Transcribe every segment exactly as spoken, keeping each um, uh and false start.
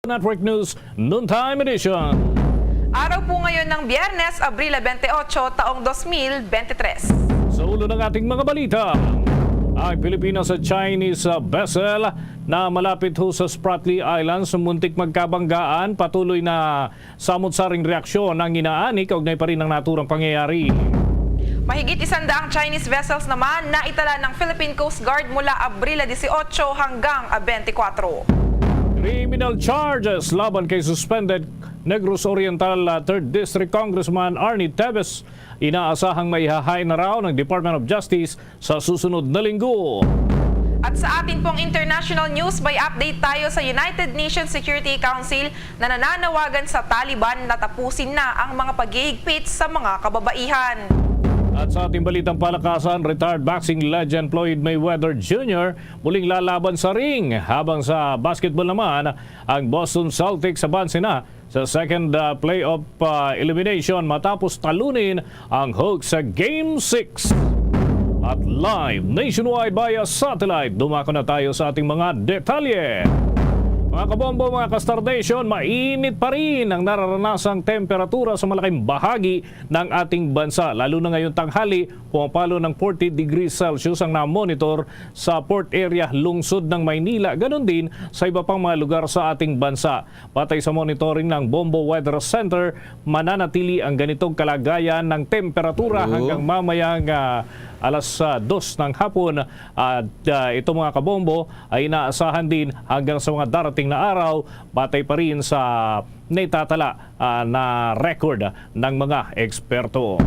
Network News Noontime Edition. Araw po ngayon ng Biyernes, Abril twenty-eight, taong dos mil bente tres. Sa ulo ng ating mga balita, ang Pilipinas at Chinese, ah, vessel na malapit ho sa Spratly Islands muntik magkabanggaan, patuloy na samot-saring reaksyon ang inaani kaugnay pa rin ng naturang pangyayari. Mahigit isandaang Chinese vessels naman na itala ng Philippine Coast Guard mula Abril dieciocho hanggang twenty-four. Criminal charges laban kay suspended Negros Oriental, uh, Third District Congressman Arnie Teves, inaasahang maihahain na raw ng Department of Justice sa susunod na linggo. At sa atin pong international news, may update tayo sa United Nations Security Council na nananawagan sa Taliban na tapusin na ang mga paghihigpit sa mga kababaihan. At sa ating balitang palakasan, retired boxing legend Floyd Mayweather Junior muling lalaban sa ring, habang sa basketball naman, ang Boston Celtics abanse na sa second, uh, playoff, uh, elimination matapos talunin ang Hawks sa Game six. At live nationwide via satellite, dumako na tayo sa ating mga detalye. Mga kabombo, mga ka-Star Nation, mainit pa rin ang nararanasang temperatura sa malaking bahagi ng ating bansa. Lalo na ngayong tanghali, pumapalo ng forty degrees Celsius ang namonitor sa port area, lungsod ng Maynila, ganun din sa iba pang mga lugar sa ating bansa. Batay sa monitoring ng Bombo Weather Center, mananatili ang ganitong kalagayan ng temperatura Hello? hanggang mamayang, ah, alas, ah, dos ng hapon. At, ah, ito, mga kabombo, ay inaasahan din hanggang sa mga darating na araw, batay pa rin sa naitatala, ah, na record ng mga eksperto.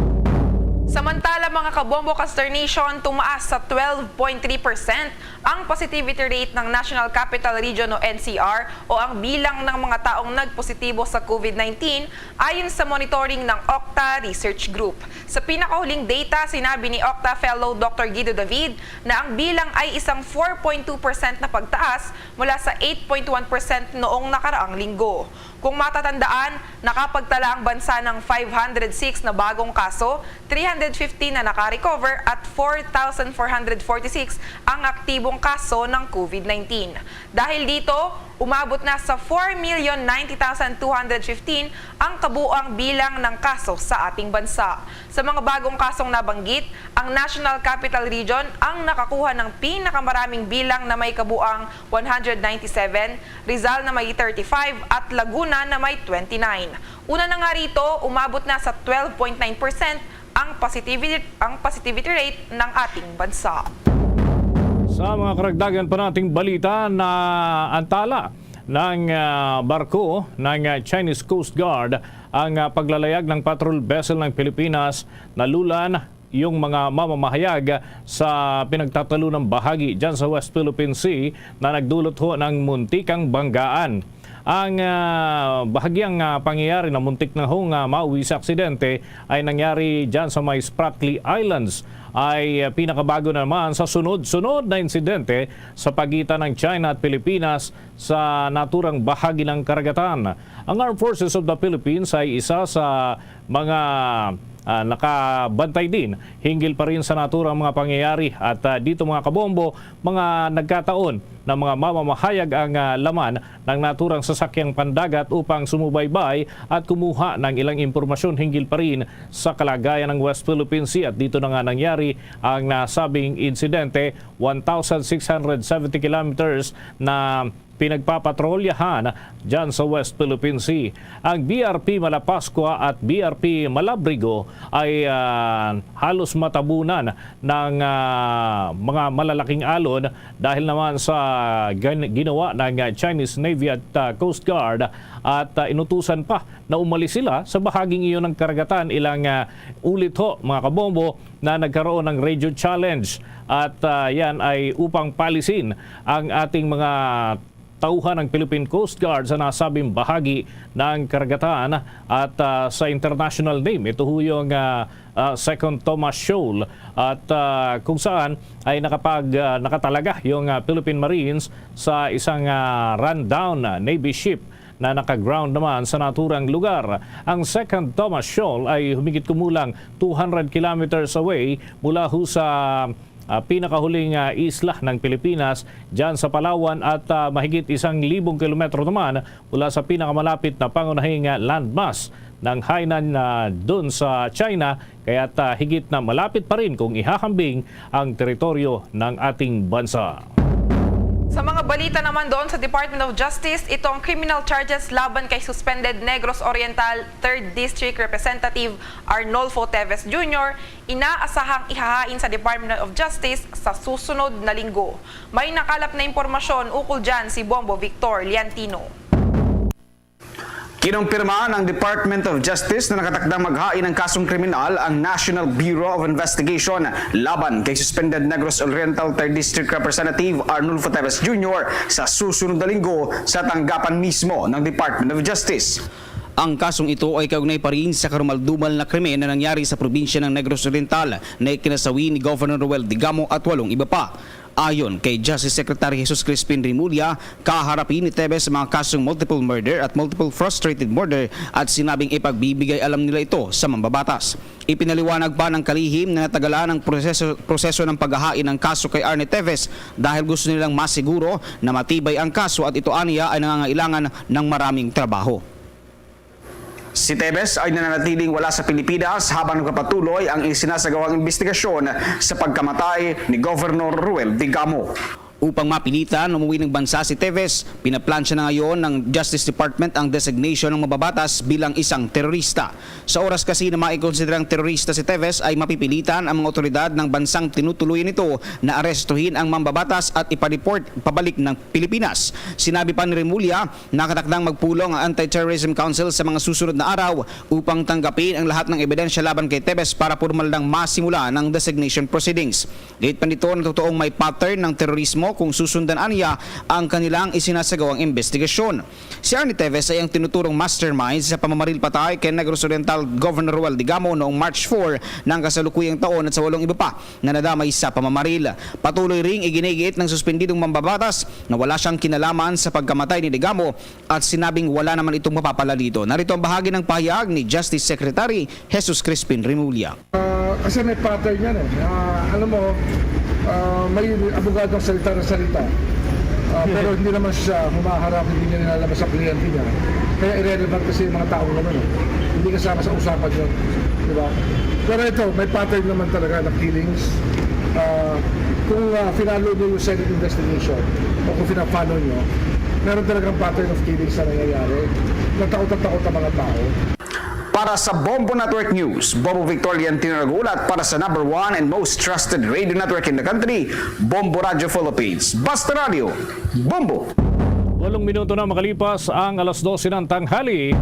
Samantala, mga kabombo, ka-Star Nation, tumaas sa twelve point three percent ang positivity rate ng National Capital Region o N C R o ang bilang ng mga taong nagpositibo sa COVID nineteen, ayon sa monitoring ng Octa Research Group. Sa pinakahuling data, sinabi ni Octa Fellow Doctor Guido David na ang bilang ay isang four point two percent na pagtaas mula sa eight point one percent noong nakaraang linggo. Kung matatandaan, nakapagtala ang bansa ng five hundred six na bagong kaso, three hundred fifteen na naka-recover at four thousand four hundred forty-six ang aktibong kaso ng COVID nineteen. Dahil dito, umabot na sa four million ninety thousand two hundred fifteen ang kabuoang bilang ng kaso sa ating bansa. Sa mga bagong kasong nabanggit, ang National Capital Region ang nakakuha ng pinakamaraming bilang na may kabuang one hundred ninety-seven, Rizal na may thirty-five at Laguna na may twenty-nine. Una na nga rito, umabot na sa twelve point nine percent ang positivity, ang positivity rate ng ating bansa. Sa mga karagdagan pa nating balita, naantala ng, ah, barko ng, ah, Chinese Coast Guard ang, ah, paglalayag ng patrol vessel ng Pilipinas. Nalulan yung mga mamamahayag sa pinagtatalunang bahagi dyan sa West Philippine Sea na nagdulot ho ng muntikang banggaan. Ang, ah, bahagyang, ah, pangyayari na muntik na hong, ah, mauwi sa aksidente ay nangyari dyan sa may Spratly Islands, ay, ah, pinakabago na naman sa sunod-sunod na insidente sa pagitan ng China at Pilipinas sa naturang bahagi ng karagatan. Ang Armed Forces of the Philippines ay isa sa mga, ah, nakabantay din hinggil pa rin sa naturang mga pangyayari. At, ah, dito, mga kabombo, mga nagkataon na mga mamamahayag ang, ah, laman ng naturang sasakyang pandagat upang sumubaybay at kumuha ng ilang impormasyon hinggil pa rin sa kalagayan ng West Philippine Sea. At dito na nga nangyari ang nasabing insidente, one thousand six hundred seventy kilometers na pinagpapatrolyahan dyan sa West Philippine Sea. Ang B R P Malapascua at B R P Malabrigo ay, ah, halos matabunan ng, ah, mga malalaking alon dahil naman sa gan-, ginawa ng, ah, Chinese Navy at, ah, Coast Guard at, ah, inutusan pa na umalis sila sa bahaging iyon ng karagatan ilang, ah, ulit ho, mga kabombo, na nagkaroon ng radio challenge at, ah, yan ay upang palisin ang ating mga tauhan ng Philippine Coast Guard sa nasabing bahagi ng karagatan at, ah, sa international name. Ito ho yung, ah, ah, Second Thomas Shoal at, ah, kung saan ay nakapag-, ah, nakatalaga yung, ah, Philippine Marines sa isang, ah, rundown, ah, Navy ship na naka-ground naman sa naturang lugar. Ang Second Thomas Shoal ay humigit kumulang two hundred kilometers away mula ho sa ah, pinakahuling, ah, isla ng Pilipinas, dyan sa Palawan, at, ah, mahigit isang libong kilometro naman mula sa pinakamalapit na pangunahing, ah, landmass ng Hainan, ah, dun sa China, kaya't, ah, higit na malapit pa rin kung ihahambing ang teritoryo ng ating bansa. Sa mga balita naman doon sa Department of Justice, itong criminal charges laban kay suspended Negros Oriental Third District Representative Arnulfo Teves Junior inaasahang ihahain sa Department of Justice sa susunod na linggo. May nakalap na impormasyon ukol dyan si Bombo Victor Liantino. Kinumpirma ng Department of Justice na nakatakdang maghain ng kasong kriminal ang National Bureau of Investigation laban kay suspended Negros Oriental Third District Representative Arnulfo Teves Junior sa susunod na linggo sa tanggapan mismo ng Department of Justice. Ang kasong ito ay kaugnay pa rin sa karumaldumal na krimen na nangyari sa probinsya ng Negros Oriental na ikinasawi ni Governor Roel Digamo at walong iba pa. Ayon kay Justice Secretary Jesus Crispin Remulla, kaharapin ni Teves ang mga kasong multiple murder at multiple frustrated murder at sinabing ipagbibigay alam nila ito sa mambabatas. Ipinaliwanag pa ng kalihim na natagalan ang proseso, proseso ng paghahain ng kaso kay Arne Teves dahil gusto nilang masiguro na matibay ang kaso at ito aniya ay nangangailangan ng maraming trabaho. Si Teves ay nananatiling wala sa Pilipinas habang nagpapatuloy ang isinasagawang investigasyon sa pagkamatay ni Governor Roel Digamo. Upang mapilitan umuwi ng bansa si Teves, pinaplansya na ngayon ng Justice Department ang designation ng mambabatas bilang isang terorista. Sa oras kasi na maikonsiderang terorista si Teves, ay mapipilitan ang mga otoridad ng bansang tinutuluyan nito na arestuhin ang mambabatas at ipa-deport pabalik ng Pilipinas. Sinabi pa ni Remulla, nakatakdang magpulong ang Anti-Terrorism Council sa mga susunod na araw upang tanggapin ang lahat ng ebidensya laban kay Teves para pormal nang masimula ng designation proceedings. Giit pa nito na totoong may pattern ng terorismo kung susundan aniya ang kanilang isinasagawang investigasyon. Si Arne Teves ay ang tinuturong mastermind sa pamamaril patay kay Negros Oriental Governor Roel Digamo noong March four ng kasalukuyang taon at sa walong iba pa na nadamay sa pamamaril. Patuloy ring iginigiit ng suspendidong mambabatas na wala siyang kinalaman sa pagkamatay ni Digamo at sinabing wala naman itong mapapala dito. Narito ang bahagi ng pahayag ni Justice Secretary Jesus Crispin Remulla. Ah, kasi may pattern yan eh. Ah, alam mo, ah, may abogadong salita ng salita. Ah, pero hindi naman siya humaharap, hindi niya nilalabas sa kliyente niya. Kaya irrelevant kasi yung mga taong naman eh. Hindi kasama sa usapan yun. Di ba? Pero ito, may pattern naman talaga na killings. Ah, kung ah, finalo niyo yung Senate investigation o kung fina-follow niyo, meron talagang pattern of killings na nangyayari. Natakot-takot ang mga tao. Para sa Bombo Network News, Bombo Victor Leontino nag-uulat para sa number one and most trusted radio network in the country, Bombo Radio Philippines. Basta Radio, Bombo! Walong minuto na makalipas ang alas dose ng tanghali.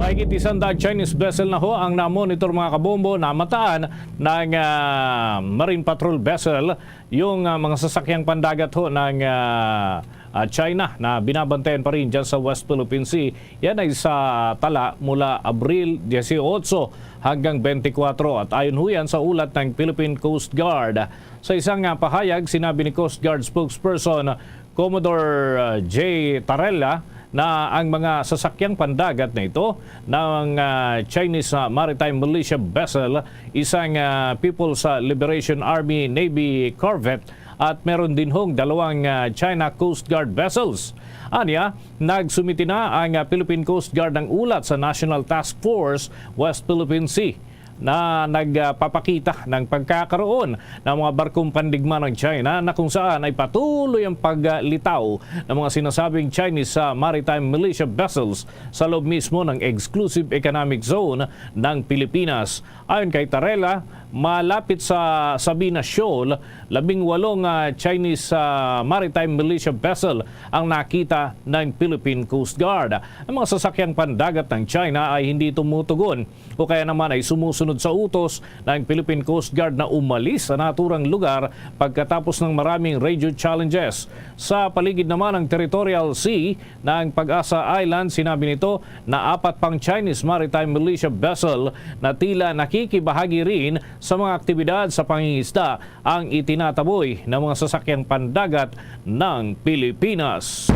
Mahigit isang daang Chinese vessel na ho ang na-monitor, mga kabombo, namataan ng, ah, Marine Patrol vessel, yung, ah, mga sasakyang pandagat ho ng, ah, ah, China na binabantayan pa rin dyan sa West Philippine Sea. Yan ay sa tala mula Abril dieciocho hanggang twenty-four. At ayon ho yan sa ulat ng Philippine Coast Guard. Sa isang, ah, pahayag, sinabi ni Coast Guard spokesperson Commodore, ah, J Tarella na ang mga sasakyang pandagat na ito ng, ah, Chinese, ah, Maritime Militia vessel, isang, ah, People's, ah, Liberation Army Navy corvette, at meron din hong dalawang, ah, China Coast Guard vessels. Anya, nagsumiti na ang, ah, Philippine Coast Guard ng ulat sa National Task Force West Philippine Sea na nagpapakita ng pagkakaroon ng mga barkong pandigma ng China na kung saan ay patuloy ang paglitaw ng mga sinasabing Chinese, ah, maritime militia vessels sa loob mismo ng exclusive economic zone ng Pilipinas. Ayon kay Tarella, malapit sa Sabina Shoal, labing walong, ah, Chinese, ah, maritime militia vessel ang nakita ng Philippine Coast Guard. Ang mga sasakyang pandagat ng China ay hindi tumutugon o kaya naman ay sumusunod sa utos ng Philippine Coast Guard na umalis sa naturang lugar pagkatapos ng maraming radio challenges. Sa paligid naman ng territorial sea ng Pag-asa Island, sinabi nito na apat pang Chinese maritime militia vessel na tila nakikibahagi rin sa mga aktibidad sa pangingisda ang itinataboy ng mga sasakyang pandagat ng Pilipinas.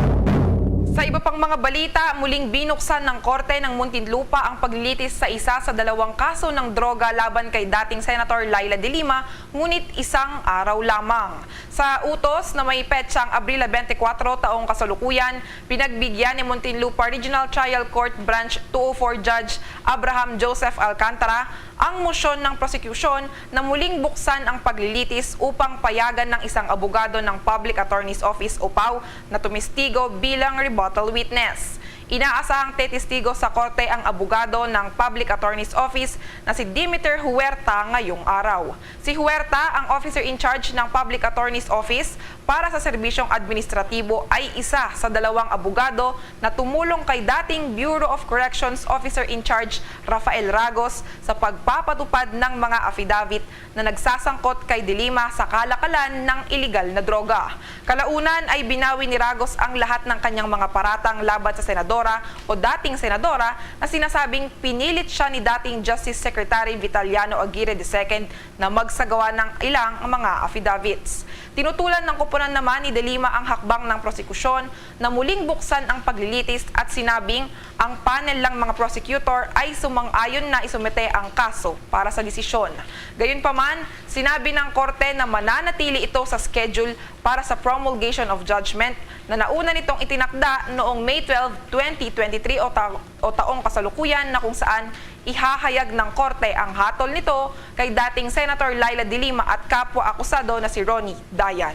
Sa iba pang Mga balita, muling binuksan ng Korte ng Muntinlupa ang paglilitis sa isa sa dalawang kaso ng droga laban kay dating Senator Leila de Lima, ngunit isang araw lamang. Sa utos na may petsang Abril twenty-four taong kasalukuyan, pinagbigyan ni Muntinlupa Regional Trial Court Branch two oh four Judge Abraham Joseph Alcantara ang mosyon ng prosekusyon na muling buksan ang paglilitis upang payagan ng isang abogado ng Public Attorney's Office o PAO na tumistigo bilang rebuttal witness. Inaasahang testigo sa korte ang abogado ng Public Attorney's Office na si Dimiter Huerta ngayong araw. Si Huerta ang officer in charge ng Public Attorney's Office para sa serbisyong administratibo, ay isa sa dalawang abogado na tumulong kay dating Bureau of Corrections Officer in Charge Rafael Ragos sa pagpapatupad ng mga affidavit na nagsasangkot kay De Lima sa kalakalan ng iligal na droga. Kalaunan ay binawi ni Ragos ang lahat ng kanyang mga paratang laban sa senadora o dating senadora na sinasabing pinilit siya ni dating Justice Secretary Vitaliano Aguirre the second na magsagawa ng ilang mga affidavits. Tinutulan ng koponan naman ni De Lima ang hakbang ng prosekusyon na muling buksan ang paglilitis at sinabing ang panel ng mga prosecutor ay sumang-ayon na isumite ang kaso para sa desisyon. Gayunpaman, sinabi ng korte na mananatili ito sa schedule para sa promulgation of judgment na nauna nitong itinakda noong May twelve, twenty twenty-three o ta-, o taong kasalukuyan, na kung saan ihahayag ng korte ang hatol nito kay dating Senator Leila de Lima at kapwa akusado na si Ronnie Dayan.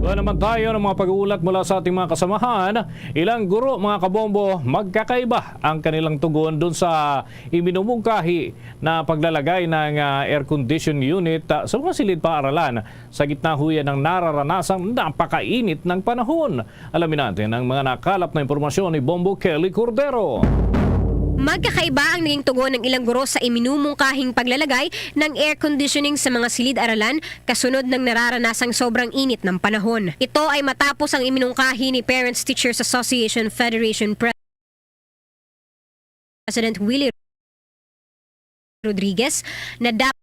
Wala naman tayo ng mga pag-uulat mula sa ating mga kasamahan. Ilang guro, mga kabombo, magkakaiba ang kanilang tugon dun sa iminumungkahi na paglalagay ng, ah, air condition unit, ah, sa mga silid paaralan sa gitna ho yan ng nararanasang napakainit ng panahon. Alamin natin ang mga nakalap na impormasyon ni Bombo Kelly Cordero. Magkakaiba ang naging tugon ng ilang guro sa iminumungkahing paglalagay ng air conditioning sa mga silid-aralan kasunod ng nararanasang sobrang init ng panahon. Ito ay matapos ang iminungkahi ni Parents Teachers Association Federation President Willie Rodriguez na dapat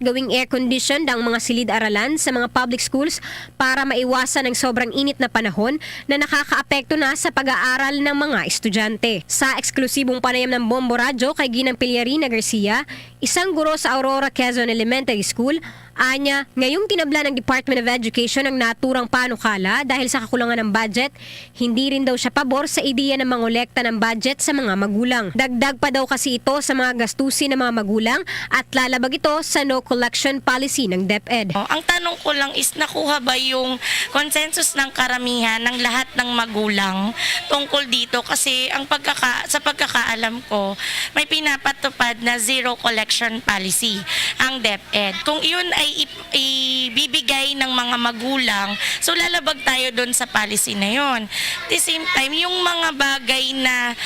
gawing air conditioned ang mga silid-aralan sa mga public schools para maiwasan ang sobrang init na panahon na nakakaapekto na sa pag-aaral ng mga estudyante. Sa eksklusibong panayam ng Bombo Radyo kay Ginang Pillarina Garcia, isang guro sa Aurora Quezon Elementary School, anya, ngayong tinabla ng Department of Education ang naturang panukala dahil sa kakulangan ng budget, hindi rin daw siya pabor sa ideya na mangolekta ng budget sa mga magulang. Dagdag pa daw kasi ito sa mga gastusin ng mga magulang at lalabag ito sa no collection policy ng DepEd. Oh, ang tanong ko lang is, nakuha ba yung consensus ng karamihan ng lahat ng magulang tungkol dito? Kasi ang pagkaka-, sa pagkakaalam ko, may pinapatupad na zero collection policy ang DepEd. Kung iyon ay ip-, ibibigay ng mga magulang, so lalabag tayo doon sa policy na yon. At the same time, yung mga bagay na,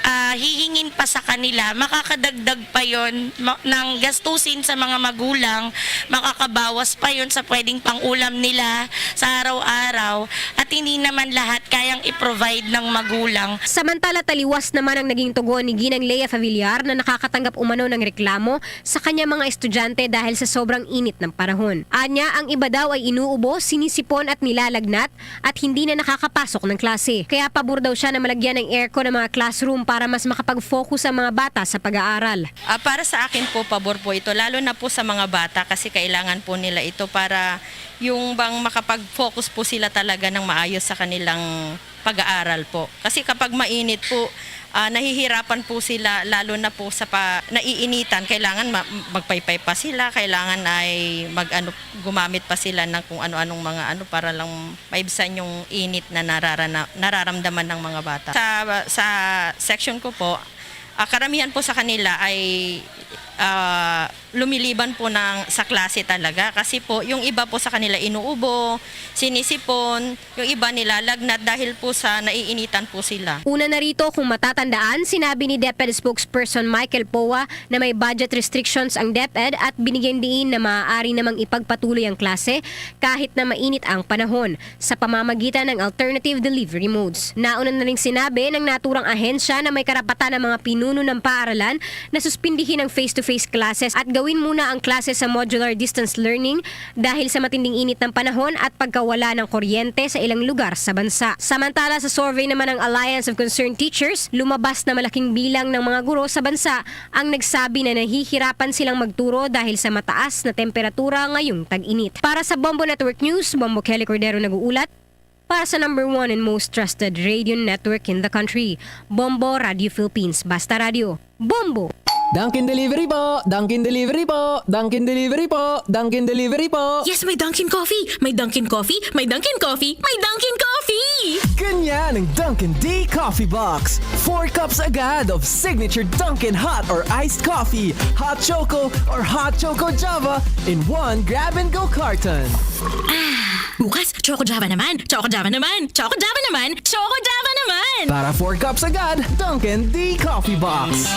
ah, hihingin pa sa kanila, makakadagdag pa yon ma-, ng gastusin sa mga magulang, makakabawas pa yon sa pwedeng pangulam nila sa araw-araw, at hindi naman lahat kayang i-provide ng magulang. Samantala, taliwas naman ang naging tugon ni Ginang Lea Favillar na nakakatanggap umano ng reklamo sa kanya mga estudyante dahil sa sobrang init ng panahon. Anya, ang iba daw ay inuubo, sinisipon at nilalagnat at hindi na nakakapasok ng klase. Kaya pabor daw siya na malagyan ng aircon ang mga classroom para mas makapag-focus ang mga bata sa pag-aaral. Ah, para sa akin po, pabor po ito, lalo na po sa mga bata kasi kailangan po nila ito para yung bang makapag-focus po sila talaga ng maayos sa kanilang pag-aaral po. Kasi kapag mainit po, ah, nahihirapan po sila, lalo na po sa pa-, naiinitan. Kailangan ma-, magpaypay pa sila, kailangan ay mag-ano, gumamit pa sila ng kung ano-anong mga ano para lang maibsan yung init na nararana-, nararamdaman ng mga bata. Sa, sa section ko po, ah, karamihan po sa kanila ay, ah, lumiliban po ng, sa klase talaga. Kasi po, yung iba po sa kanila inuubo, sinisipon, yung iba nilalagnat dahil po sa naiinitan po sila. Una na rito, kung matatandaan, sinabi ni DepEd spokesperson Michael Poa na may budget restrictions ang DepEd at binigyang diin na maaari namang ipagpatuloy ang klase kahit na mainit ang panahon sa pamamagitan ng alternative delivery modes. Nauna na ring sinabi ng naturang ahensya na may karapatan ang mga pinuno ng paaralan na suspindihin ang face-to-face classes at Gawin muna ang klase sa modular distance learning dahil sa matinding init ng panahon at pagkawala ng kuryente sa ilang lugar sa bansa. Samantala, sa survey naman ng Alliance of Concerned Teachers, lumabas na malaking bilang ng mga guro sa bansa ang nagsabi na nahihirapan silang magturo dahil sa mataas na temperatura ngayong tag-init. Para sa Bombo Network News, Bombo Kelly Cordero nag-uulat. Para sa number one and most trusted radio network in the country, Bombo Radio Philippines. Basta Radio, Bombo! Dunkin' Delivery po! Dunkin' Delivery po! Dunkin' Delivery po! Dunkin' Delivery po! Yes, may Dunkin' Coffee! May Dunkin' Coffee! May Dunkin' Coffee! May Dunkin' Coffee! Ganyan ang Dunkin' D Coffee Box. Four cups agad of signature Dunkin' hot or iced coffee, hot choco, or hot choco Java in one grab-and-go carton. Ah, bukas, Choco Java naman! Choco Java naman! Choco Java naman! Choco Java naman! Para four cups agad, Dunkin' D Coffee Box.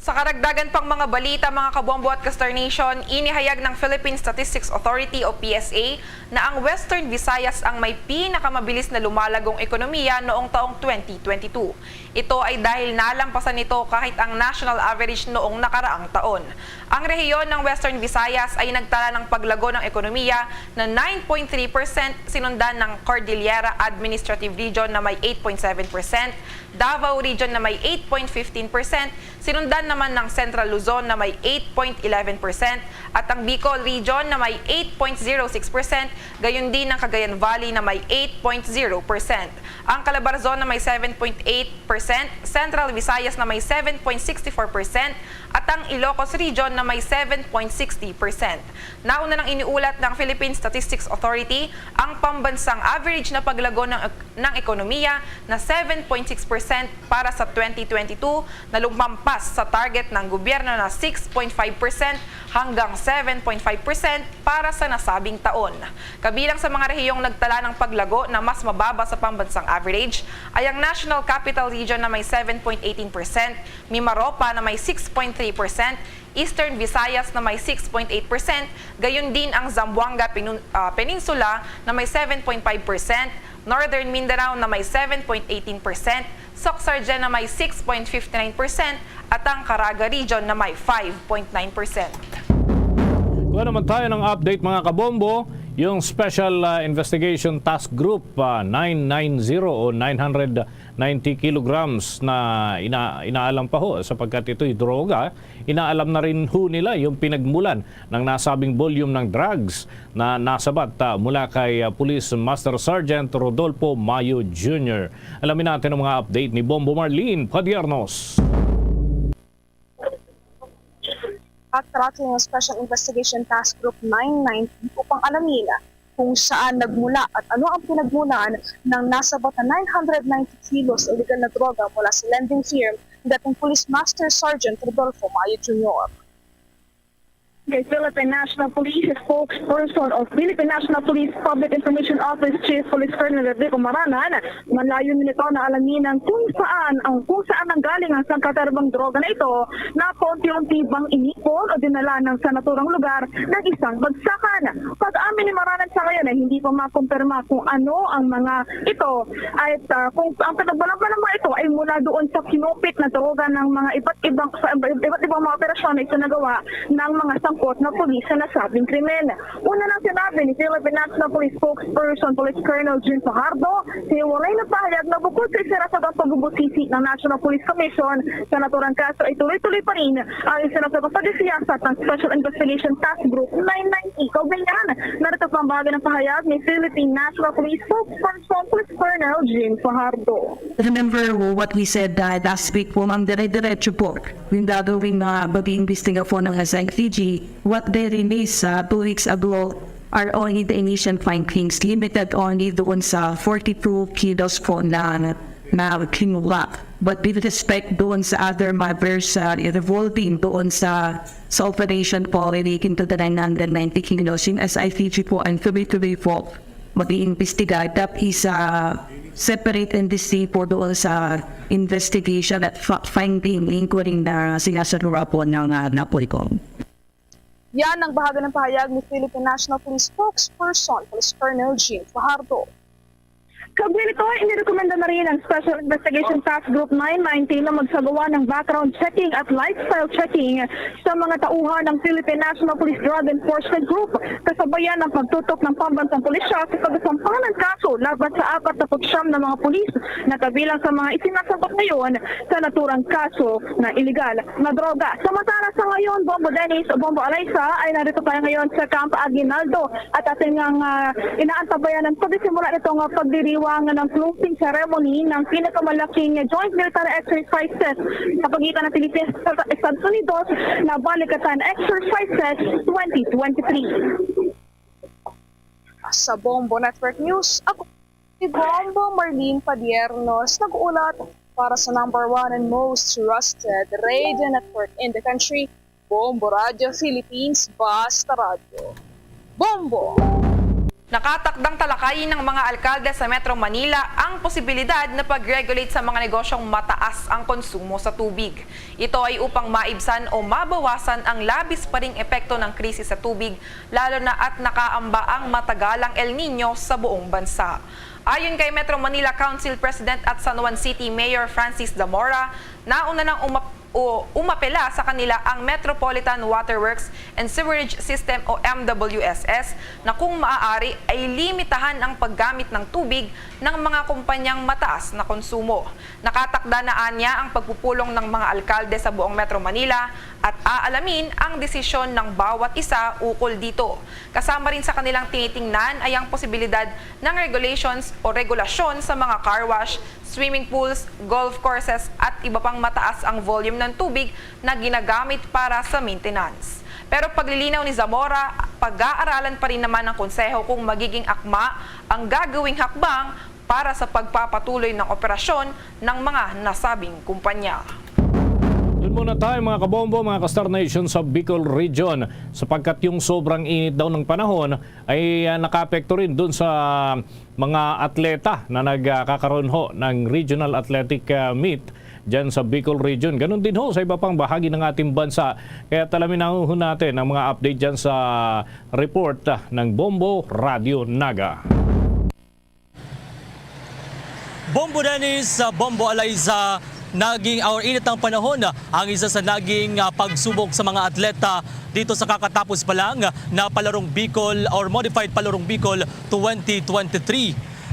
Sa karagdagan pang mga balita, mga kabombo at ka-Star Nation, inihayag ng Philippine Statistics Authority o P S A na ang Western Visayas ang may pinakamabilis na lumalagong ekonomiya noong taong twenty twenty-two. Ito ay dahil nalampasan nito kahit ang national average noong nakaraang taon. Ang rehiyon ng Western Visayas ay nagtala ng paglago ng ekonomiya na nine point three percent, sinundan ng Cordillera Administrative Region na may eight point seven percent, Davao Region na may eight point fifteen percent, sinundan naman ng Central Luzon na may eight point eleven percent, at ang Bicol Region na may eight point zero six percent, gayon din ang Cagayan Valley na may eight point zero percent. Ang Calabarzon na may seven point eight percent, Central Visayas na may seven point sixty four percent, at ang Ilocos Region na may seven point sixty percent. Nauna nang iniulat ng Philippine Statistics Authority ang pambansang average na paglago ng, ng ekonomiya na seven point six percent para sa twenty twenty-two, na lumampas sa target ng gobyerno na six point five percent hanggang seven point five percent para sa nasabing taon. Kabilang sa mga rehiyong nagtala ng paglago na mas mababa sa pambansang average ay ang National Capital Region na may seven point eighteen percent, Mimaropa na may six point three percent, Eastern Visayas na may six point eight percent, gayon din ang Zamboanga Penun-, ah, Peninsula na may seven point five percent, Northern Mindanao na may seven point eighteen percent, Soc-Sargen na may six point fifty nine percent, at ang Caraga Region na may five point nine percent. Kuha naman tayo ng update, mga kabombo. Yung Special, ah, Investigation Task Group, ah, nine nine zero o nine hundred ninety kilograms na ina-, inaalam pa ho sapagkat ito'y droga. Inaalam na rin ho nila yung pinagmulan ng nasabing volume ng drugs na nasabat, ah, mula kay, ah, Police Master Sergeant Rodolfo Mayo Junior. Alamin natin ang mga update ni Bombo Marlene Padiernos. Backtracking ng Special Investigation Task Group nine ninety upang alamin kung saan nagmula at ano ang pinagmulan ng nasabat na nine hundred ninety kilos illegal na droga mula sa lending firm ni dating Police Master Sergeant Rodolfo Mayo Junior. Kay Philippine National Police spokesperson o Philippine National Police Public Information Office Chief Police Colonel Rodrigo Maranan, malayo nito na alamin ang kung saan, ang kung saan nanggaling ang sangkatarbang droga na ito na paunti-unti bang inipon o dinala ng sa naturang lugar ng isang bagsakan. Pag-amin ni Maranan sa ngayon ay hindi pa makumpirma kung ano ang mga ito at, ah, kung ang pinagbalamban ng mga ito ay mula doon sa kinupit na droga ng mga iba't ibang, sa iba't ibang mga operasyon na isinagawa ng mga sangkot na pulis sa nasabing krimen. Una nang sinabi ni Philippine National Police Spokesperson Police Colonel Jim Fajardo sa hiwalay na pahayag na bukod sa isinasagawang pagbubusisi ng National Police Commission sa naturang kaso ay tuloy-tuloy pa rin ang isinasagawang pagsisiyasat ng Special Investigation Task Group nine ninety. Kaugnay niyan, narito pa ang bahagi ng pahayag ni Philippine National Police Spokesperson Police Colonel Jim Fajardo. Remember what we said, uh, last week po, ma'am, dire-diretso po yung gagawin na pag-iimbestiga po ng S I T G. What they released, uh, two weeks ago are only the initial findings, limited only doon sa forty-two kilos po na, na kinuha. But with respect doon sa other matters, uh, revolving doon sa, sa operation po relating to the nine hundred ninety kilos, yung S I T G po ang tuloy-tuloy po mag-iimbestiga. That is, uh, separate and distinct po doon sa investigation at fact-finding inquiry na sinasagawa po ng, uh, NAPOLCOM. Yan ang bahagi ng pahayag ni Philippine National Police Spokesperson, Police Colonel Jim Fajardo. Kaugnay nito, inirekomenda na rin ang Special Investigation Task Group nine nineteen na magsagawa ng background checking at lifestyle checking sa mga tauhan ng Philippine National Police Drug Enforcement Group, kasabayan ng pagtutok ng pambansang pulisya sa pagsampahan ng kaso laban sa apat na putsyam na mga pulis na kabilang sa mga isinasangkot ngayon sa naturang kaso na iligal na droga. Samantala sa ngayon, Bombo Dennis o Bombo Alaysa, ay narito tayo ngayon sa Camp Aguinaldo at ating nga, ah, inaantabayan ang pagsisimula nitong, ah, pagdiriwang ng closing ceremony ng pinakamalaking joint military exercises sa pagitan ng Pilipinas at Estados Unidos na Balikatan Exercises twenty twenty-three. Sa Bombo Network News, ako si Bombo Marlene Padiernos, nag-uulat para sa number one and most trusted radio network in the country, Bombo Radio Philippines, Basta Radio. Bombo! Nakatakdang talakayin ng mga alkalde sa Metro Manila ang posibilidad na pag-regulate sa mga negosyong mataas ang konsumo sa tubig. Ito ay upang maibsan o mabawasan ang labis pa ring epekto ng krisis sa tubig, lalo na at nakaamba ang matagalang El Niño sa buong bansa. Ayon kay Metro Manila Council President at San Juan City Mayor Francis Zamora, nauna nang umap- o umapela sa kanila ang Metropolitan Waterworks and Sewerage System o M W S S na kung maaari ay limitahan ang paggamit ng tubig ng mga kumpanyang mataas na konsumo. Nakatakda na anya ang pagpupulong ng mga alkalde sa buong Metro Manila at aalamin ang desisyon ng bawat isa ukol dito. Kasama rin sa kanilang tinitingnan ay ang posibilidad ng regulations o regulasyon sa mga car wash, swimming pools, golf courses at iba pang mataas ang volume ng tubig na ginagamit para sa maintenance. Pero paglilinaw ni Zamora, pag-aaralan pa rin naman ng konseho kung magiging akma ang gagawing hakbang para sa pagpapatuloy ng operasyon ng mga nasabing kumpanya. Doon muna tayo, mga kabombo, mga ka-Star Nation, sa Bicol Region, sapagkat yung sobrang init daw ng panahon ay, ah, nakaapekto rin doon sa mga atleta na nagkakaroon ho ng regional athletic, ah, meet dyan sa Bicol Region. Ganun din ho sa iba pang bahagi ng ating bansa. Kaya alamin na ho natin ang mga update dyan sa report, ah, ng Bombo Radyo Naga. Bombo Dennis, ah, Bombo Alaysa, naging, or init ng panahon, ah, ang isa sa naging, ah, pagsubok sa mga atleta dito sa kakatapos pa lang na Palarong Bicol or Modified Palarong Bicol twenty twenty-three.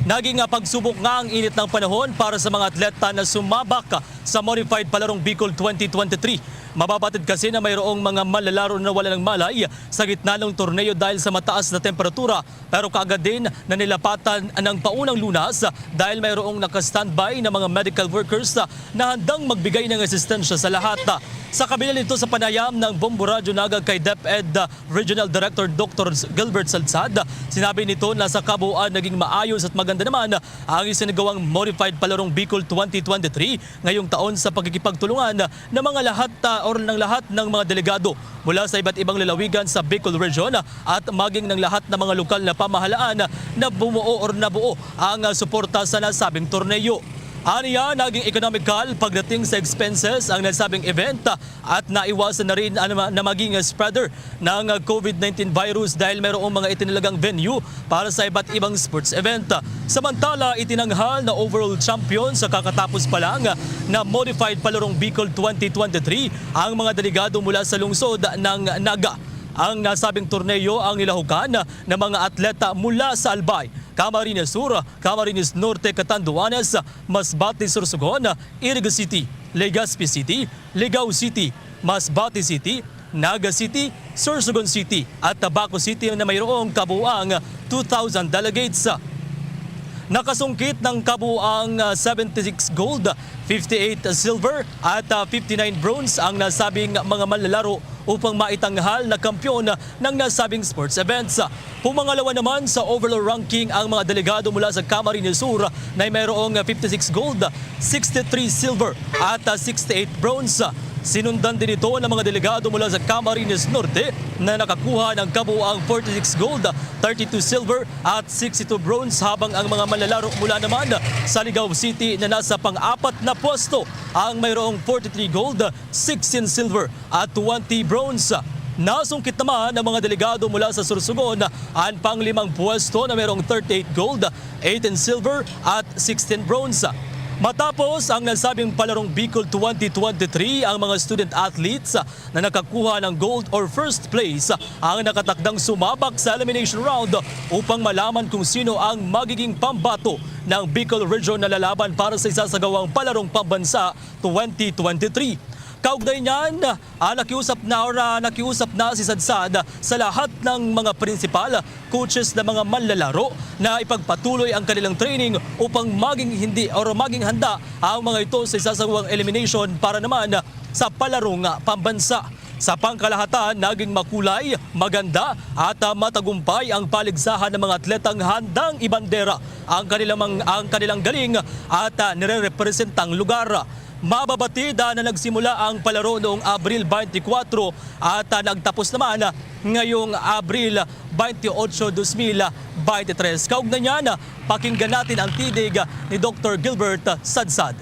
Naging, ah, pagsubok nga ang init ng panahon para sa mga atleta na sumabak sa Modified Palarong Bicol twenty twenty-three. Mababatid kasi na mayroong mga manlalaro na wala ng malay sa gitna ng torneo dahil sa mataas na temperatura. Pero kaagad din na nilapatan ng paunang lunas dahil mayroong naka-standby na mga medical workers na handang magbigay ng asistensya sa lahat. Sa kabila nito, sa panayam ng Bombo Radyo Naga kay DepEd Regional Director Doctor Gilbert Salsad, sinabi nito na sa kabuuan naging maayos at maganda naman ang isinagawang Modified Palarong Bicol twenty twenty-three ngayong taon sa pagkikipagtulungan ng mga lahat, ah, or ng lahat ng mga delegado mula sa iba't ibang lalawigan sa Bicol Region at maging ng lahat ng mga lokal na pamahalaan na bumuo or nabuo ang, ah, suporta sa nasabing torneo. Aniya, naging economical pagdating sa expenses ang nasabing event at naiwasan na rin ang ma-, na maging spreader ng, ah, COVID nineteen virus dahil mayroong mga itinalagang venue para sa iba't ibang sports event. Samantala, itinanghal na overall champion sa kakatapos pa lang na Modified Palarong Bicol twenty twenty-three ang mga delegado mula sa lungsod ng Naga. Ang nasabing torneo ang nilahukan ng mga atleta mula sa Albay, Camarines Sur, Camarines Norte, Catanduanes, Masbate, Sorsogon, Iriga City, Legazpi City, Ligao City, Masbate City, Naga City, Sorsogon City, at Tabaco City na mayroong kabuuang two thousand delegates. Nakasungkit ng kabuuang, ah, seventy-six gold, fifty-eight silver, at, ah, fifty-nine bronze ang nasabing mga manlalaro upang maitanghal na kampiyon ng nasabing sports events. Pumangalawa naman sa overall ranking ang mga delegado mula sa Camarines Sur na mayroong fifty-six gold, sixty-three silver at, ah, sixty-eight bronze. Sinundan din ito ng mga delegado mula sa Camarines Norte na nakakuha ng kabuuang forty-six gold, thirty-two silver at sixty-two bronze, habang ang mga manlalaro mula naman sa Ligao City na nasa pang-apat na pwesto ang mayroong forty-three gold, sixteen silver at twenty bronze. Nasungkit naman ang mga delegado mula sa Sorsogon ang panglimang pwesto na mayroong thirty-eight gold, eighteen silver at sixteen bronze. Matapos ang nasabing palarong Bicol twenty twenty-three, ang mga student athletes na nakakuha ng gold or first place ang nakatakdang sumabak sa elimination round upang malaman kung sino ang magiging pambato ng Bicol Region na lalaban para sa isasagawang palarong pambansa twenty twenty-three. Kaugnay niyan, ah, nakiusap na or, ah, nakiusap na si Sadsad sa lahat ng mga prinsipal, coaches na mga manlalaro na ipagpatuloy ang kanilang training upang maging hindi or maging handa ang mga ito sa isasagawang elimination para naman sa palarong pambansa. Sa pangkalahatan, naging makulay, maganda at, ah, matagumpay ang paligsahan ng mga atletang handang ibandera ang kanilang, ang kanilang galing at, ah, nirerepresentang lugar. Mababatid, ah, na nagsimula ang palaro noong Abril twenty-four at, ah, nagtapos naman ngayong Abril twenty-eight, twenty twenty-three. Kaugnay niyan, pakinggan natin ang tinig ni Doktor Gilbert Sadsad.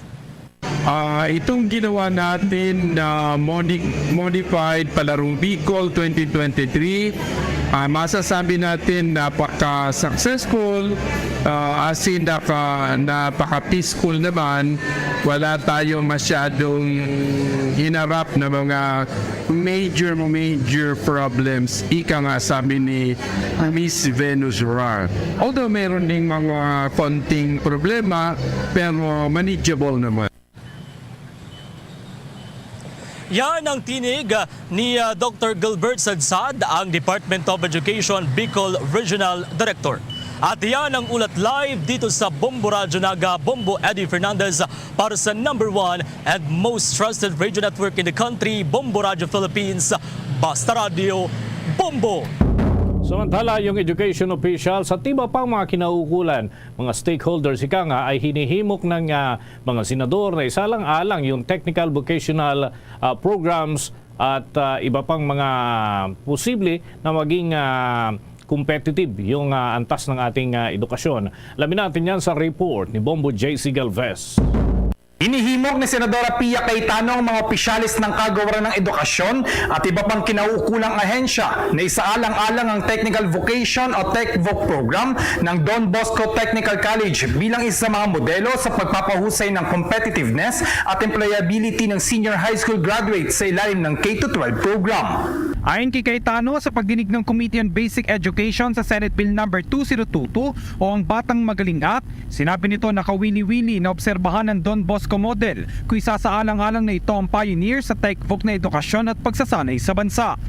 Ah, itong ginawa natin na modi-, modified Palarong Bicol twenty twenty-three, ah, masasabi natin napaka-successful, ah, as in, naka-, napaka-peaceful naman. Wala tayong masyadong hinarap na mga major, major problems, ika nga sabi ni Miss Venus Rar. Although meron ding mga konting problema, pero manageable naman. Yan ang tinig, ah, ni, ah, Doktor Gilbert Sadsad, ang Department of Education Bicol Regional Director. At yan ang ulat live dito sa Bombo Radyo Naga, Bombo Eddie Fernandez para sa number one and most trusted radio network in the country, Bombo Radyo Philippines, Basta Radyo, Bombo! Samantala, yung education official sa iba pang mga kinaukulan, mga stakeholders, ika nga, ay hinihimok ng, ah, mga senador na isalang-alang yung technical vocational, ah, programs at, ah, iba pang mga posible na maging, ah, competitive yung, ah, antas ng ating, ah, edukasyon. Alamin natin yan sa report ni Bombo J C Galvez. Hinihimok ni Senadora Pia Cayetano ang mga opisyales ng kagawaran ng edukasyon at iba pang kinaukulang ahensya na isaalang-alang ang Technical Vocation o TechVoc program ng Don Bosco Technical College bilang isa sa mga modelo sa pagpapahusay ng competitiveness at employability ng senior high school graduates sa ilalim ng K to twelve program. Ayon kay Cayetano, sa pagdinig ng Committee on Basic Education sa Senate Bill Number two zero two two o ang Batang Magaling Act, sinabi nito na kawili-wili na obserbahan ang Don Bosco Model kung isasaalang-alang na ito ang pioneer sa TechVoc na edukasyon at pagsasanay sa bansa.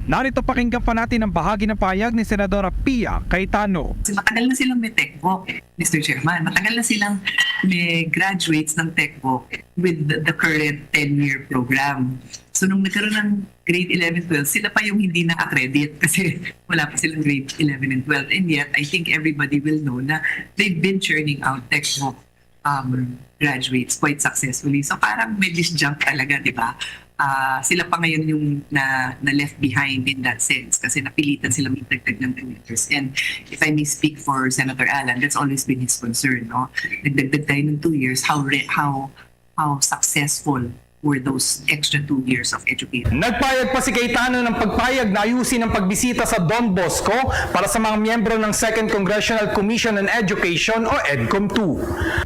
Narito, pakinggan pa natin ang bahagi ng pahayag ni Senadora Pia Cayetano. Kasi matagal na silang may TechVoc, Mister Chairman. Matagal na silang may graduates ng TechVoc with the, the current ten-year program. So, nung nagkaroon ng grade eleven, twelve, sila pa yung hindi na-accredit kasi wala pa silang grade eleven and twelve. And yet, I think everybody will know na they've been churning out TechVoc, um, graduates quite successfully. So, parang may disjunct talaga, di ba? Ah, sila pa ngayon yung na, na left behind in that sense kasi napilitan sila magdagdag ng two years. And if I may speak for Senator Alan, that's always been his concern, no? Nagdagdag tayo ng two years, how re-, how how successful were those extra two years of education? Nagpayag pa si Cayetano ng pagpayag na ayusin ang pagbisita sa Don Bosco para sa mga miyembro ng Second Congressional Commission on Education o EDCOM two.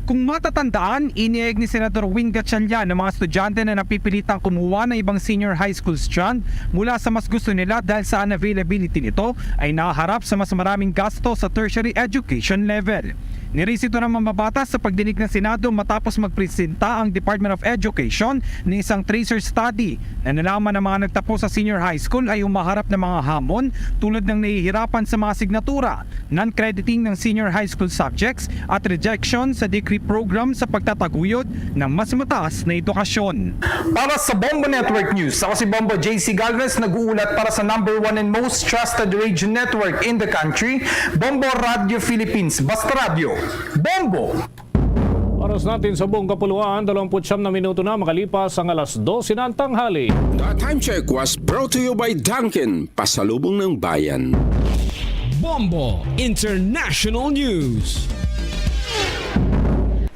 Kung matatandaan, inihayag ni Senador Wing Gatchalian ang mga estudyante na napipilitang kumuha ng ibang senior high school strand mula sa mas gusto nila dahil sa unavailability nito ay nahaharap sa mas maraming gasto sa tertiary education level. Niresita naman ang mga bata sa pagdinig ng Senado matapos magpresenta ang Department of Education ng isang tracer study na nalaman na ang mga nagtapos sa senior high school ay humaharap ng mga hamon tulad ng nahihirapan sa mga asignatura, non-crediting ng senior high school subjects at rejection sa degree program sa pagtataguyod ng mas mataas na edukasyon. Para sa Bombo Network News, ako si Bombo J C Galvez, nag-uulat para sa number one and most trusted radio network in the country, Bombo Radio Philippines. Basta Radyo, Bombo! Oras natin sa buong kapuluan, dalawampu't siyam na minuto na makalipas ang alas dose ng tanghali. The time check was brought to you by Dunkin, pasalubong ng bayan. Bombo International News.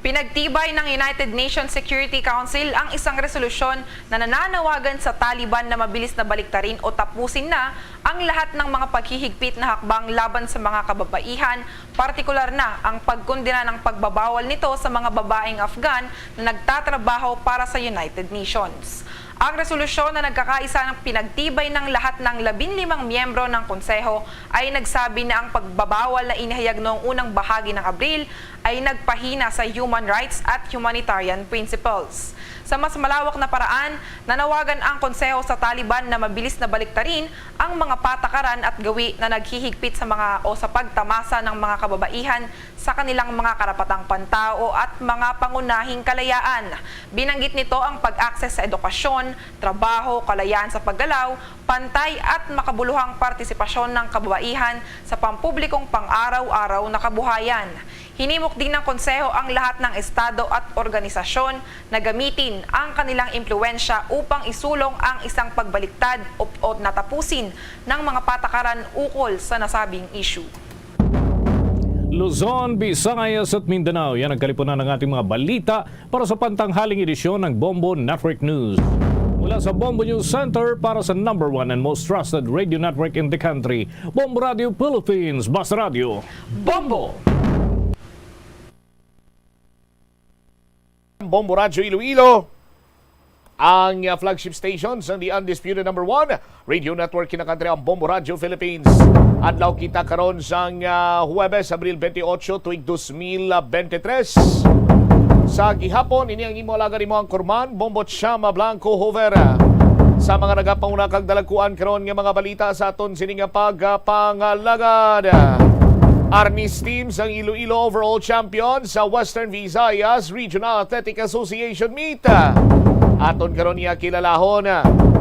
Pinagtibay ng United Nations Security Council ang isang resolusyon na nananawagan sa Taliban na mabilis na baliktarin o tapusin na ang lahat ng mga paghihigpit na hakbang laban sa mga kababaihan, partikular na ang pagkondena ng pagbabawal nito sa mga babaeng Afghan na nagtatrabaho para sa United Nations. Ang resolusyon na nagkakaisa ng pinagtibay ng lahat ng labing limang miyembro ng Konseho ay nagsabi na ang pagbabawal na inihayag noong unang bahagi ng Abril ay nagpahina sa human rights at humanitarian principles. Sa mas malawak na paraan, nanawagan ang Konseho sa Taliban na mabilis na baliktarin ang mga patakaran at gawi na naghihigpit sa mga o sa pagtamasa ng mga kababaihan sa kanilang mga karapatang pantao at mga pangunahing kalayaan. Binanggit nito ang pag-akses sa edukasyon, trabaho, kalayaan sa paggalaw, pantay at makabuluhang partisipasyon ng kababaihan sa pampublikong pang-araw-araw na kabuhayan. Hinimok din ng Konseho ang lahat ng estado at organisasyon na gamitin ang kanilang impluwensya upang isulong ang isang pagbaliktad o, o natapusin ng mga patakaran ukol sa nasabing issue. Luzon, Visayas at Mindanao. Yan ang kalipunan ng ating mga balita para sa pantanghaling edisyon ng Bombo Network News. Mula sa Bombo News Center para sa number one and most trusted radio network in the country, Bombo Radio Philippines, Basta Radio. Bombo! Bombo Radyo Iloilo, ang uh, flagship station sang the undisputed number one radio network kinakantri ang Bombo Radyo Philippines. Adlaw kita karon sang uh, Huwebes, Abril twenty-eight, tuig dos mil veintitrés. Sa gihapon, ini ang imo alagad, imo ang kurman, Bombo Chama Blanco Hover. Sa mga nagapanguna kag dalagkuan karon nga mga balita sa aton sini nga pagpangalagad. Arnis Team sang Iloilo overall champion sa Western Visayas Regional Athletic Association Meet. Aton karon niya kilalahon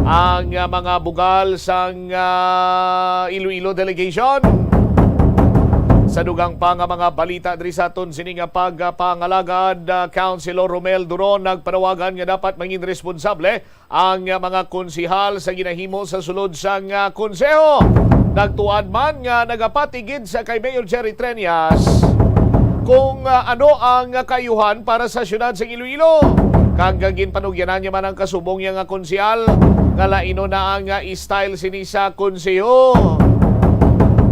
ang mga bugal sang ah, Iloilo Delegation. Sa dugang pa nga mga balita diri sa aton sini nga pagpangalagad, ah, Councilor Romel Duron nagpanawagan nga dapat mangin responsable ang mga konsehal sa ginahimo sa sulod sang, ah, konseho. Nagtuad man nga nagapati gid sa kay Mayor Jerry Treñas kung, ah, ano ang kaayuhan para sa siyudad sa Iloilo. Kag ginpanugyanan niya man ang kasubong niya nga konsehal nga laino na ang, ah, style sini sa konseho.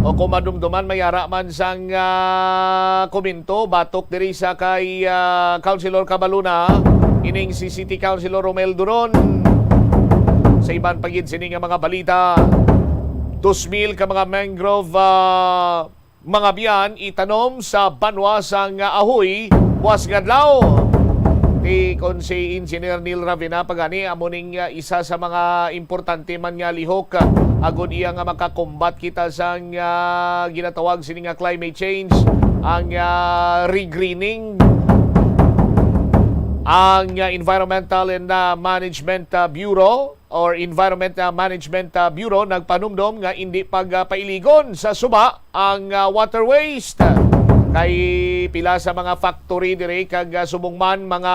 O kung madumduman, may ara man sang, ah, komento batok diri sa kay, ah, Councilor Cabaluna, ining si City Councilor Romel Duron. Sa iban pa gid sini nga mga balita, dos mil ka mga mangrove, ah, mga biyan itanom sa banwa sang, ah, Ahoy buas nga adlaw. Ti kon si Engineer Neil Ravena pa gani, amo ning, ah, isa sa mga importante man nga lihok, ah, agod iya nga makakombat kita sang, ah, ginatawag sini nga climate change, ang, ah, regreening. Ang, ah, Environmental and, ah, Management, ah, Bureau or Environment, ah, Management, ah, Bureau nagpanumdom nga indi pagpailigon sa suba ang, ah, water waste. Kay pila sa mga factory diri kag, ah, subong man mga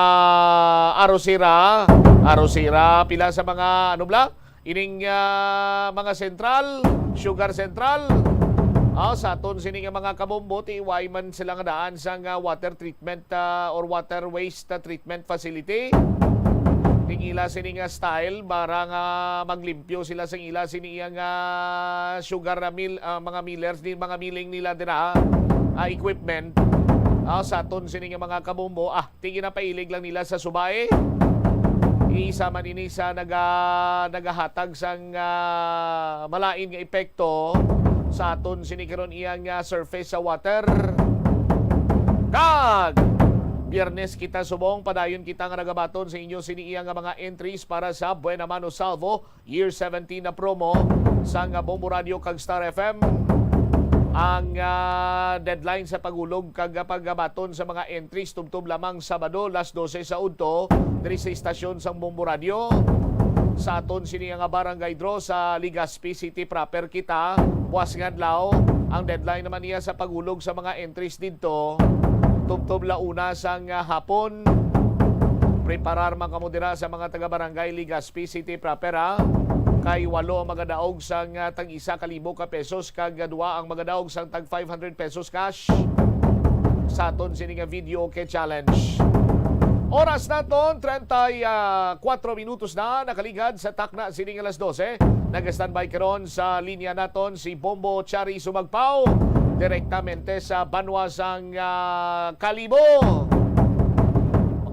arosera, arosera, pila sa mga, ano bala, ining, ah, mga sentral, sugar central. Ah, sa aton sini nga mga kabombo, ti way man sila nga daan sang, ah, water treatment, ah, or water waste, ah, treatment facility. Tingila sini nga style, para nga maglimpyo sila sang ila sini iya nga sugar, ah, mill, ah, mga millers, ni mga milling nila dira, ah, equipment. Ah, sa aton sini nga mga kabombo, ah, ti ginapailig lang nila sa suba. Isa man ini sa naga-, nagahatag sang, ah, malain nga epekto sa aton sini karon iyang, ah, surface sa water. Kag Biyernes kita subong, padayon kita nga nagabaton sa inyo sini iya nga mga entries para sa Buena Mano Salvo Year seventeen na promo sang Bombo Radio kag Star F M. Ang, ah, deadline sa paghulog kag pagbaton sa mga entries tubtob lamang Sabado, las dose sa udto, diri sa istasyon sang Bombo Radio. Sa aton sini nga barangay draw sa Legazpi City proper kita, buas nga adlaw, ang deadline naman niya sa paghulog sa mga entries didto, tubtob la una sang, ah, hapon. Preparar man kamo dira sa mga taga Barangay Legazpi City proper, ha? Kay walo ang magadaog sang, ah, tag isa ka libo ka pesos kag, ah, duha ang magadaog sang tag five hundred pesos cash sa aton sini nga video okay challenge. Oras naton, treinta y cuatro minutos na nakaligad sa takna sining alas dose. Nag-standby karon sa linya naton si Bombo Chari Sumagpaw, direktamente sa banwa sang, ah, Kalibo.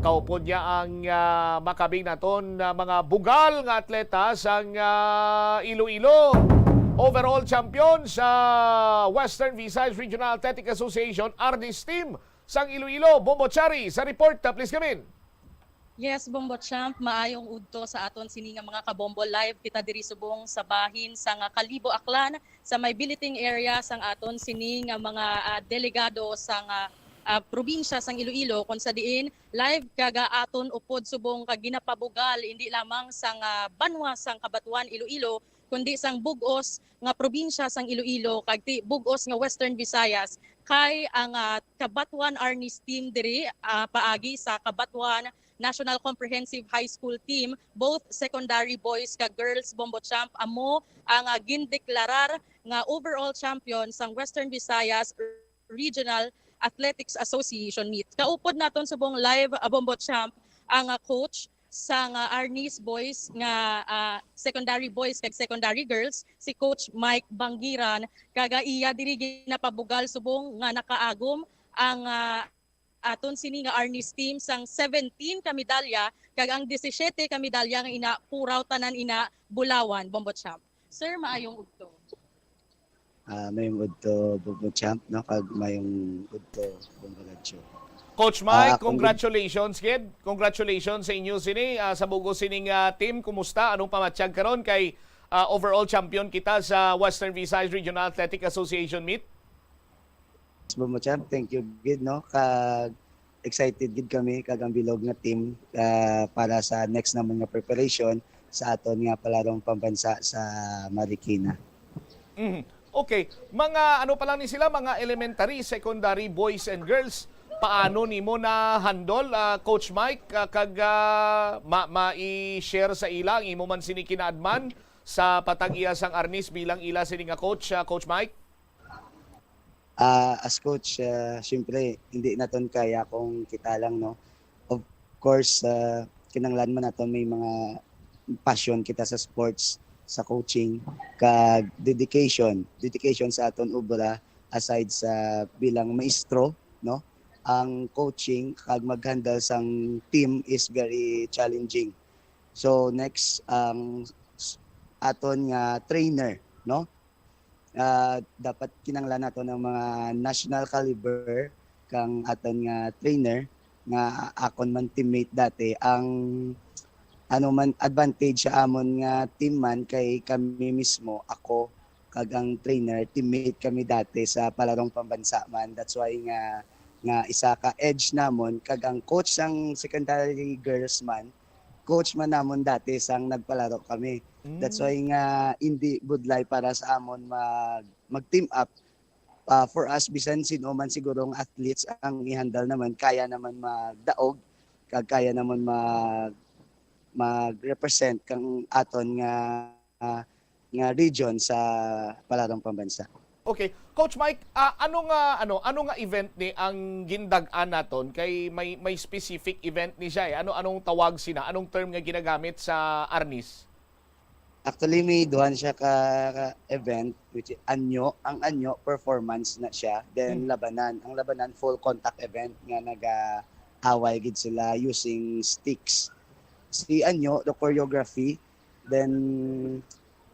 Kaupod niya ang, ah, makabing naton, ah, mga bugal nga atleta sang, ah, Iloilo. Overall champion sa Western Visayas Regional Athletic Association, Arnis Team sang Iloilo, Bombo Chari, sa report, ah, please, Gamin. Yes, Bombo Champ, maayong udto sa aton sini nga mga kabombo. Live kita diri subong sa bahin sa nga Kalibo, Aklan, sa may billeting area sang aton sini nga mga, ah, delegado sa nga, ah, probinsya sang Iloilo, kung sa diin live kaga aton upod subong ka ginapabugal, hindi lamang sa nga banwa sang Cabatuan, Iloilo, kundi sang bug-os nga probinsya sang Iloilo kag ti bug-os nga Western Visayas, kay ang, ah, Cabatuan Arnis Team diri, ah, paagi sa Cabatuan National Comprehensive High School Team, both secondary boys kag girls, Bombo Champ, amo ang, ah, gindeklarar nga overall champion sang Western Visayas Regional Athletics Association meet. Kaupod naton subong live, ah, Bombo Champ, ang, ah, coach sang, ah, Arnis Boys nga, ah, secondary boys kag secondary girls, si Coach Mike Bangiran, kag, ah, iya diri ginapabugal subong nga nakaagom ang, ah, aton sini nga Arnis team sang seventeen ka medalya, kag ang disisiete ka medalya nga ina puraw tanan ina bulawan, Bombo Champ. Sir, maayong udto. Ah, mayong udto, Bombo Champ, no? Kag mayong udto, Bombo Radyo. Coach Mike, Ah, kung congratulations gid. Congratulations sa inyo sini, ah, sa bug-os sining, ah, team. Kumusta? Anong pamatyag karon kay, ah, overall champion kita sa Western Visayas Regional Athletic Association meet? Bombo Champ, thank you gid, no? Kag excited gid kami kag ang bilog nga team, ah, para sa next naman nga preparation sa aton nga palarong pambansa sa Marikina. Mhm. Okay, mga ano pa lang ni sila, mga elementary, secondary, boys and girls. Paano nimo na handle, ah, Coach Mike, ah, kag, ah, ma- ma-i-share sa ila ang imo man sini kinaadman sa patag-iya sang Arnis bilang ila sini nga coach, ah, Coach Mike? Ah, as coach, ah, siyempre, hindi naton kaya kung kita lang, no? Of course, ah, kinahanglan man naton may mga passion kita sa sports, sa coaching, kag dedication, dedication sa aton obra aside sa bilang maestro, no? Ang coaching kag mag-handle sang team is very challenging. So, next, ang s- aton nga trainer, no? Ah, dapat kinahanglan nato ng mga national caliber kang aton nga trainer nga akon man teammate dati. Ang ano man advantage sa amon nga team man kay kami mismo, ako kag ang trainer, teammate kami dati sa palarong pambansa man. That's why nga nga isa ka edge namon kag ang coach sang secondary girls man, coach man namon dati sang nagpalaro kami. That's Mm. why nga hindi budlay para sa amon mag mag-team up. Ah, for us, bisan sino man siguro ang athletes ang i-handle naman, kaya naman magdaog, kag kaya naman mag mag-represent kang aton nga, nga region sa palarong pambansa. Okay. Coach Mike, ah, ano nga, ano, ano nga event ni ang gindag-an naton? Kay may, may specific event ni siya eh. Ano, anong tawag sina? Anong term nga ginagamit sa Arnis? Actually, may duhan siya ka, ka event, which is anyo. Ang anyo, performance na siya. Then, Mm. labanan. Ang labanan, full contact event nga naga-away gid sila using sticks. Si anyo, the choreography. Then,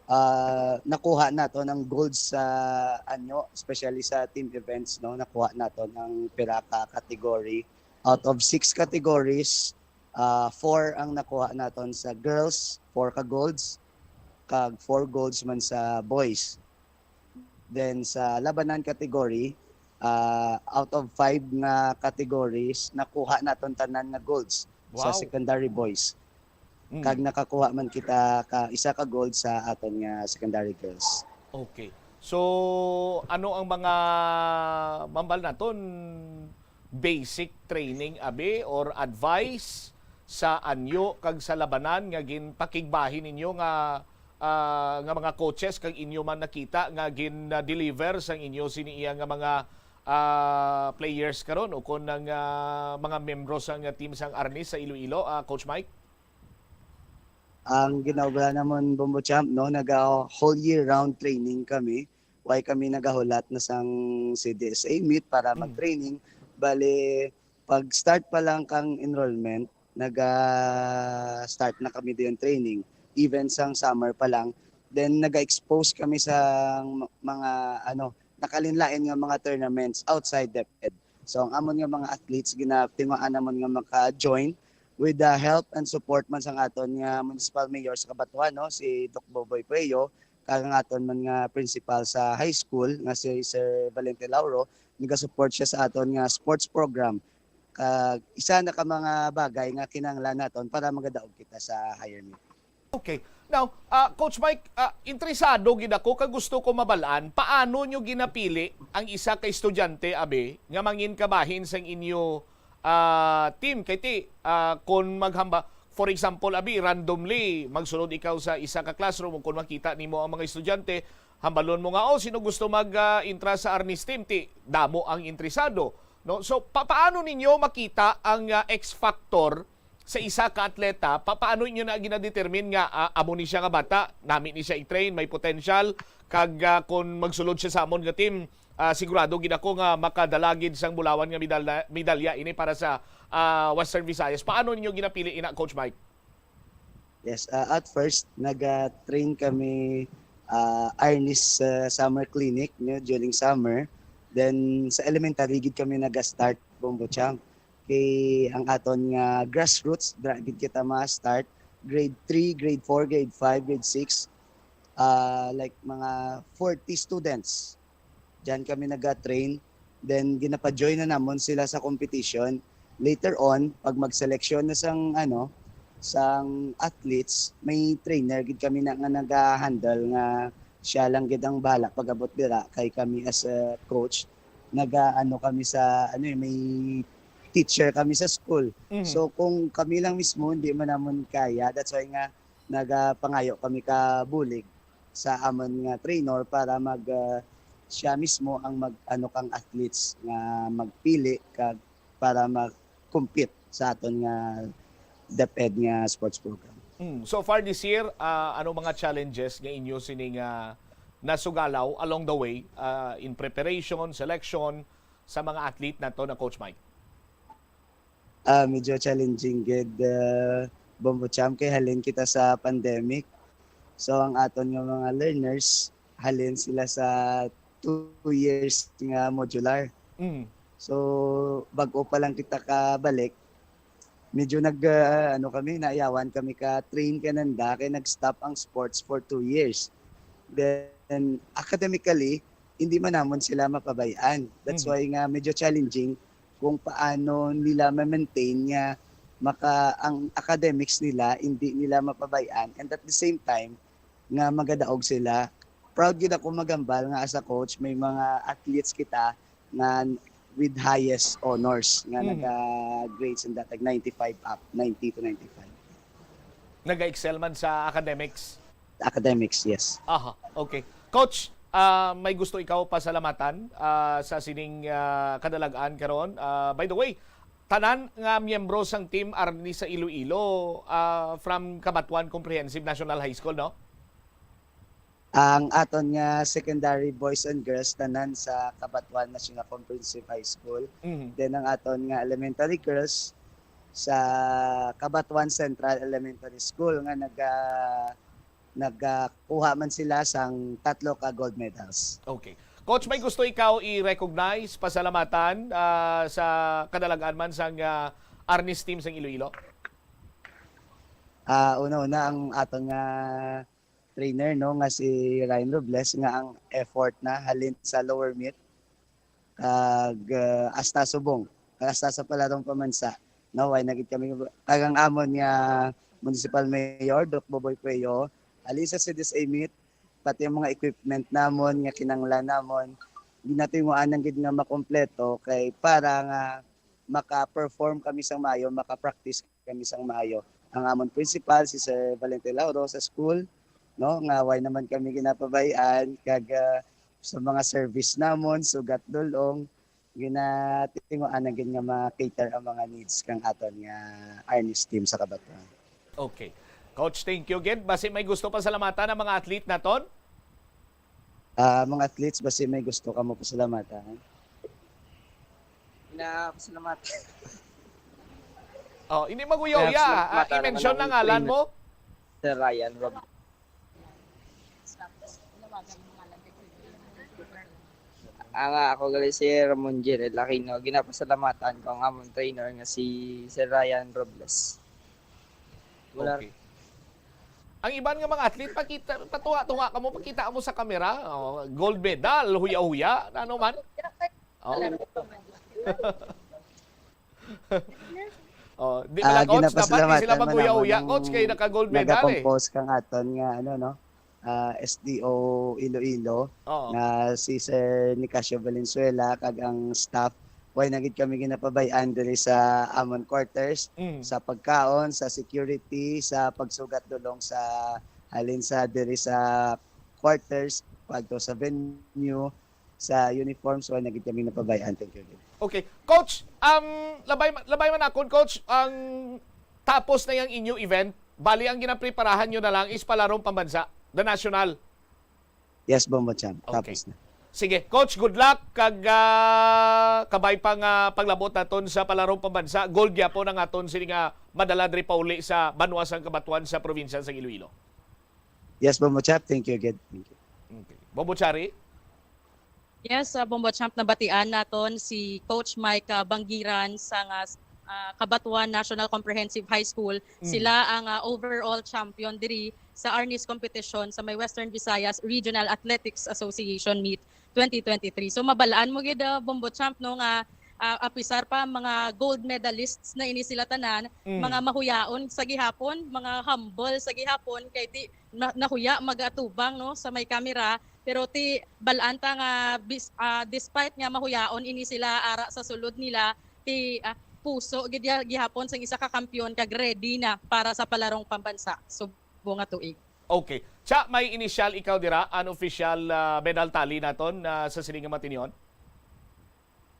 ah, nakuha nato ng gold sa anyo, especially sa team events, no? Nakuha nato ng pira ka category. Out of six categories, ah, four ang nakuha naton sa girls, four ka golds, kag four golds man sa boys. Then sa labanan category, ah, out of five nga categories, nakuha naton tanan nga golds sa Wow. secondary boys. Mm. Kag nakakuha man kita ka isa ka gold sa aton nga secondary girls. Okay. So, ano ang mga mambal naton? Basic training abi or advice sa anyo kag sa labanan nga ginpakigbahin ninyo nga, ah, nga mga coaches kag inyo man nakita nga gin-deliver sang inyo sini iya nga mga, ah, players karon o kon ang, ah, mga miyembro sang team sang Arnis sa Iloilo, ah, Coach Mike? Ang ginaobra namon, Bombo Champ, no, naga whole year round training kami. Why kami nagahulat na sang C D S A meet para Mm. mag-training? Bale, pag start pa lang kang enrollment, naga-start na kami din training. Even sang summer pa lang, then naga-expose kami sa mga, ano, nakalinlain nga mga tournaments outside DepEd. So ang amon nga mga athletes, ginatinguhaan namon nga maka-join with the help and support man sang aton nga municipal mayor sa Cabatuan, no, si Doc Boboy Pueyo, kag ang aton man nga principal sa high school nga si Sir Valente Lauro, nagasupport siya sa aton nga sports program. Kag isa na ka mga bagay nga kinahanglan naton para magadaog kita sa higher meet. Okay. Now, ah, Coach Mike, ah, interesado gid ako kag gusto ko mabalaan paano nyo ginapili ang isa ka estudyante, abi, nga mangin kabahin sang inyo, ah, team. Kay ti, ah, kon maghamba, for example, abi, randomly magsulod ikaw sa isa ka classroom o kon makita nimo ang mga estudyante, hambalon mo nga, "Oh, sino gusto mag, ah, intra sa Arnis team?" Ti damo ang interesado, no? So, pa paano ninyo makita ang, ah, X factor sa isa ka atleta? Pa paano inyo na ginadetermine nga, ah, amo ni siya nga bata, nami ni siya i-train, may potential, kag, ah, kon magsulod siya sa amon nga team, ah, sigurado gid ako nga makadala gid sang bulawan nga medalya, medalya ini para sa, ah, Western Visayas. Paano ninyo ginapili ina, Coach Mike? Yes, ah, at first, naga-train kami, ah, Arnis sa summer clinic, no, during summer. Then, sa elementary gid kami naga-start, Bombo Champ. Kay ang aton nga grassroots, dra gid kita ma-start. Grade three, grade four, grade five, grade six, ah, like, mga forty students. Diyan kami naga-train. Then, ginapa-join na namon sila sa competition. Later on, pag magseleksyon na sang, ano, sang athletes, may trainer gid kami na, nga naga-handle, nga siya lang gid ang bahala pag-abot dira, kay kami as a coach, naga-ano kami sa, ano, eh, may teacher kami sa school. Mhm. So, kung kami lang mismo, hindi man namon kaya. That's why nga nagapangayo kami ka bulig sa amon nga trainer para mag, ah, siya mismo ang mag-ano kang athletes nga magpili kag para mag-compete sa aton nga DepEd nga sports program. Mm. So far this year, ah, ano mga challenges nga inyo sini nga nasugalaw along the way, ah, in preparation, selection sa mga athlete nato na, Coach Mike? Ah, medyo challenging gid, ah, Bombo Champ, kay halin kita sa pandemic. So, ang aton nga mga learners, halin sila sa two years nga modular. Mm. So, bag-o pa lang kita kabalik, medyo nag, ah, ano kami, naiyawan kami ka train kananda, kay nag-stop ang sports for two years. Then, academically, hindi man namon sila mapabay-an. That's Mhm. why nga medyo challenging kung paano nila ma-maintain nga maka-, ang academics nila, hindi nila mapabay-an. And at the same time, nga magadaog sila. Proud gid ako maghambal nga as a coach, may mga athletes kita nga with highest honors nga Mhm. naga-grades in that, like, ninety-five up, ninety to ninety-five. Nag-excel man sa academics? Academics, yes. Aha, okay. Coach, ah, may gusto ikaw pasalamatan, ah, sa sining, ah, kadalag-an karon? Ah, by the way, tanan nga miyembro sang Team Arnis sa Iloilo, ah, from Cabatuan Comprehensive National High School, no? Ang aton nga secondary boys and girls, tanan sa Cabatuan National Comprehensive High School. Mhm. Then ang aton nga elementary girls sa Cabatuan Central Elementary School nga naga-, nagakuha man sila sang tatlo ka gold medals. Okay. Coach, may gusto ikaw i-recognize, pasalamatan, ah, sa kadalag-an man sang, ah, Arnis team sang Iloilo? Ah, una-una ang aton nga trainer, no, nga si Ryan Robles, nga ang effort na halin sa lower meet kag, ah, hasta subong, kag hasta sa palarong pamansa. No, why na gid kami, kag ang amon nga municipal mayor, Doc Boboy Cuello, halin sa C D S A meet, pati ang mga equipment namon nga kinanglan namon, ginatinguanan gid nga makompleto kay para nga maka-perform kami sang maayo, maka-practice kami sang maayo. Ang amon principal, si Sir Valente Lauro sa school, no, nga why naman kami ginapabay-an, kag, ah, sa mga service namon, sugat dulong, ginatinguan na gid nga ma-cater ang mga needs kang aton nga Arnis team sa Kabatuan. Okay. Coach, thank you again. Basi may gusto pasalamatan ang mga athlete naton? Ah, mga athletes, basi may gusto kamo pasalamatan? Na salamat. Oh, hindi maguyaw-uya. Ah, i-mention na ngalan mo. Sir Ryan Rob. Ang ah, ako gali si Ramon Jerry Aquino, ginapasalamatan ko ang among trainer nga si Sir Ryan Robles. Wala Okay. Ang iban nga mga athlete, pakita, patuwa-tuwa kamo, pakita mo sa kamera. Oh, gold medal, huya-huya, ano man. Oh. Oh, di Ah, bala, coach, dapat di ginapasalamatan sila man maguya-uya, ang coach, kay naka-gold medal eh. Nagakompose kang aton nga ano, no, ah, S D O Iloilo, Oo. nga si Sir Nicasio Valenzuela kag ang staff. Way na gid kami ginapabay-an diri sa amon quarters, Mm. sa pagkaon, sa security, sa pagsugat dulong sa halin sa diri sa quarters, pagto sa venue, sa uniforms, way na gid kami napabay-an. Thank you. Gid. Okay. Coach, um, labay, labay man akon, coach, ang tapos na yung inyo event, bali ang ginapreparahan nyo na lang is palarong pambansa, the national. Yes, Bombo Champ. Okay. Tapos na. Sige, coach, good luck. Kag ah, kabay pa nga paglabot naton sa palarong pambansa, gold gyapon ang aton sini nga madala diri pauli sa banwa sang Kabatuan sa probinsya sang Iloilo. Yes, Bombo Champ. Thank you again. Thank you. Okay. Bombo Chari? Yes, uh, Bombo Champ, nabatian naton si Coach Mike uh, Banggiran sa nga uh, Kabatuan National Comprehensive High School. Mm. Sila ang uh, overall champion diri sa Arnis competition sa may Western Visayas Regional Athletics Association Meet twenty twenty-three. So mabalaan mo gid uh, Bombo Champ, no, nga uh, apisar pa mga gold medalists na ini sila tanan, Mm. mga mahuyaon sa gihapon, mga humble sa gihapon, kay di na, nahuya magatubang, no, sa may kamera, pero ti balaan ta nga bis, ah, despite nga mahuyaon ini sila ara sa sulod nila, ti ah, puso gid ya- gihapon sang isa ka kampiyon kag ready na para sa palarong pambansa subong nga tuig. Okay. Cha, may initial ikaw dira, unofficial ah, medal tally naton ah, sa sini nga matinyon?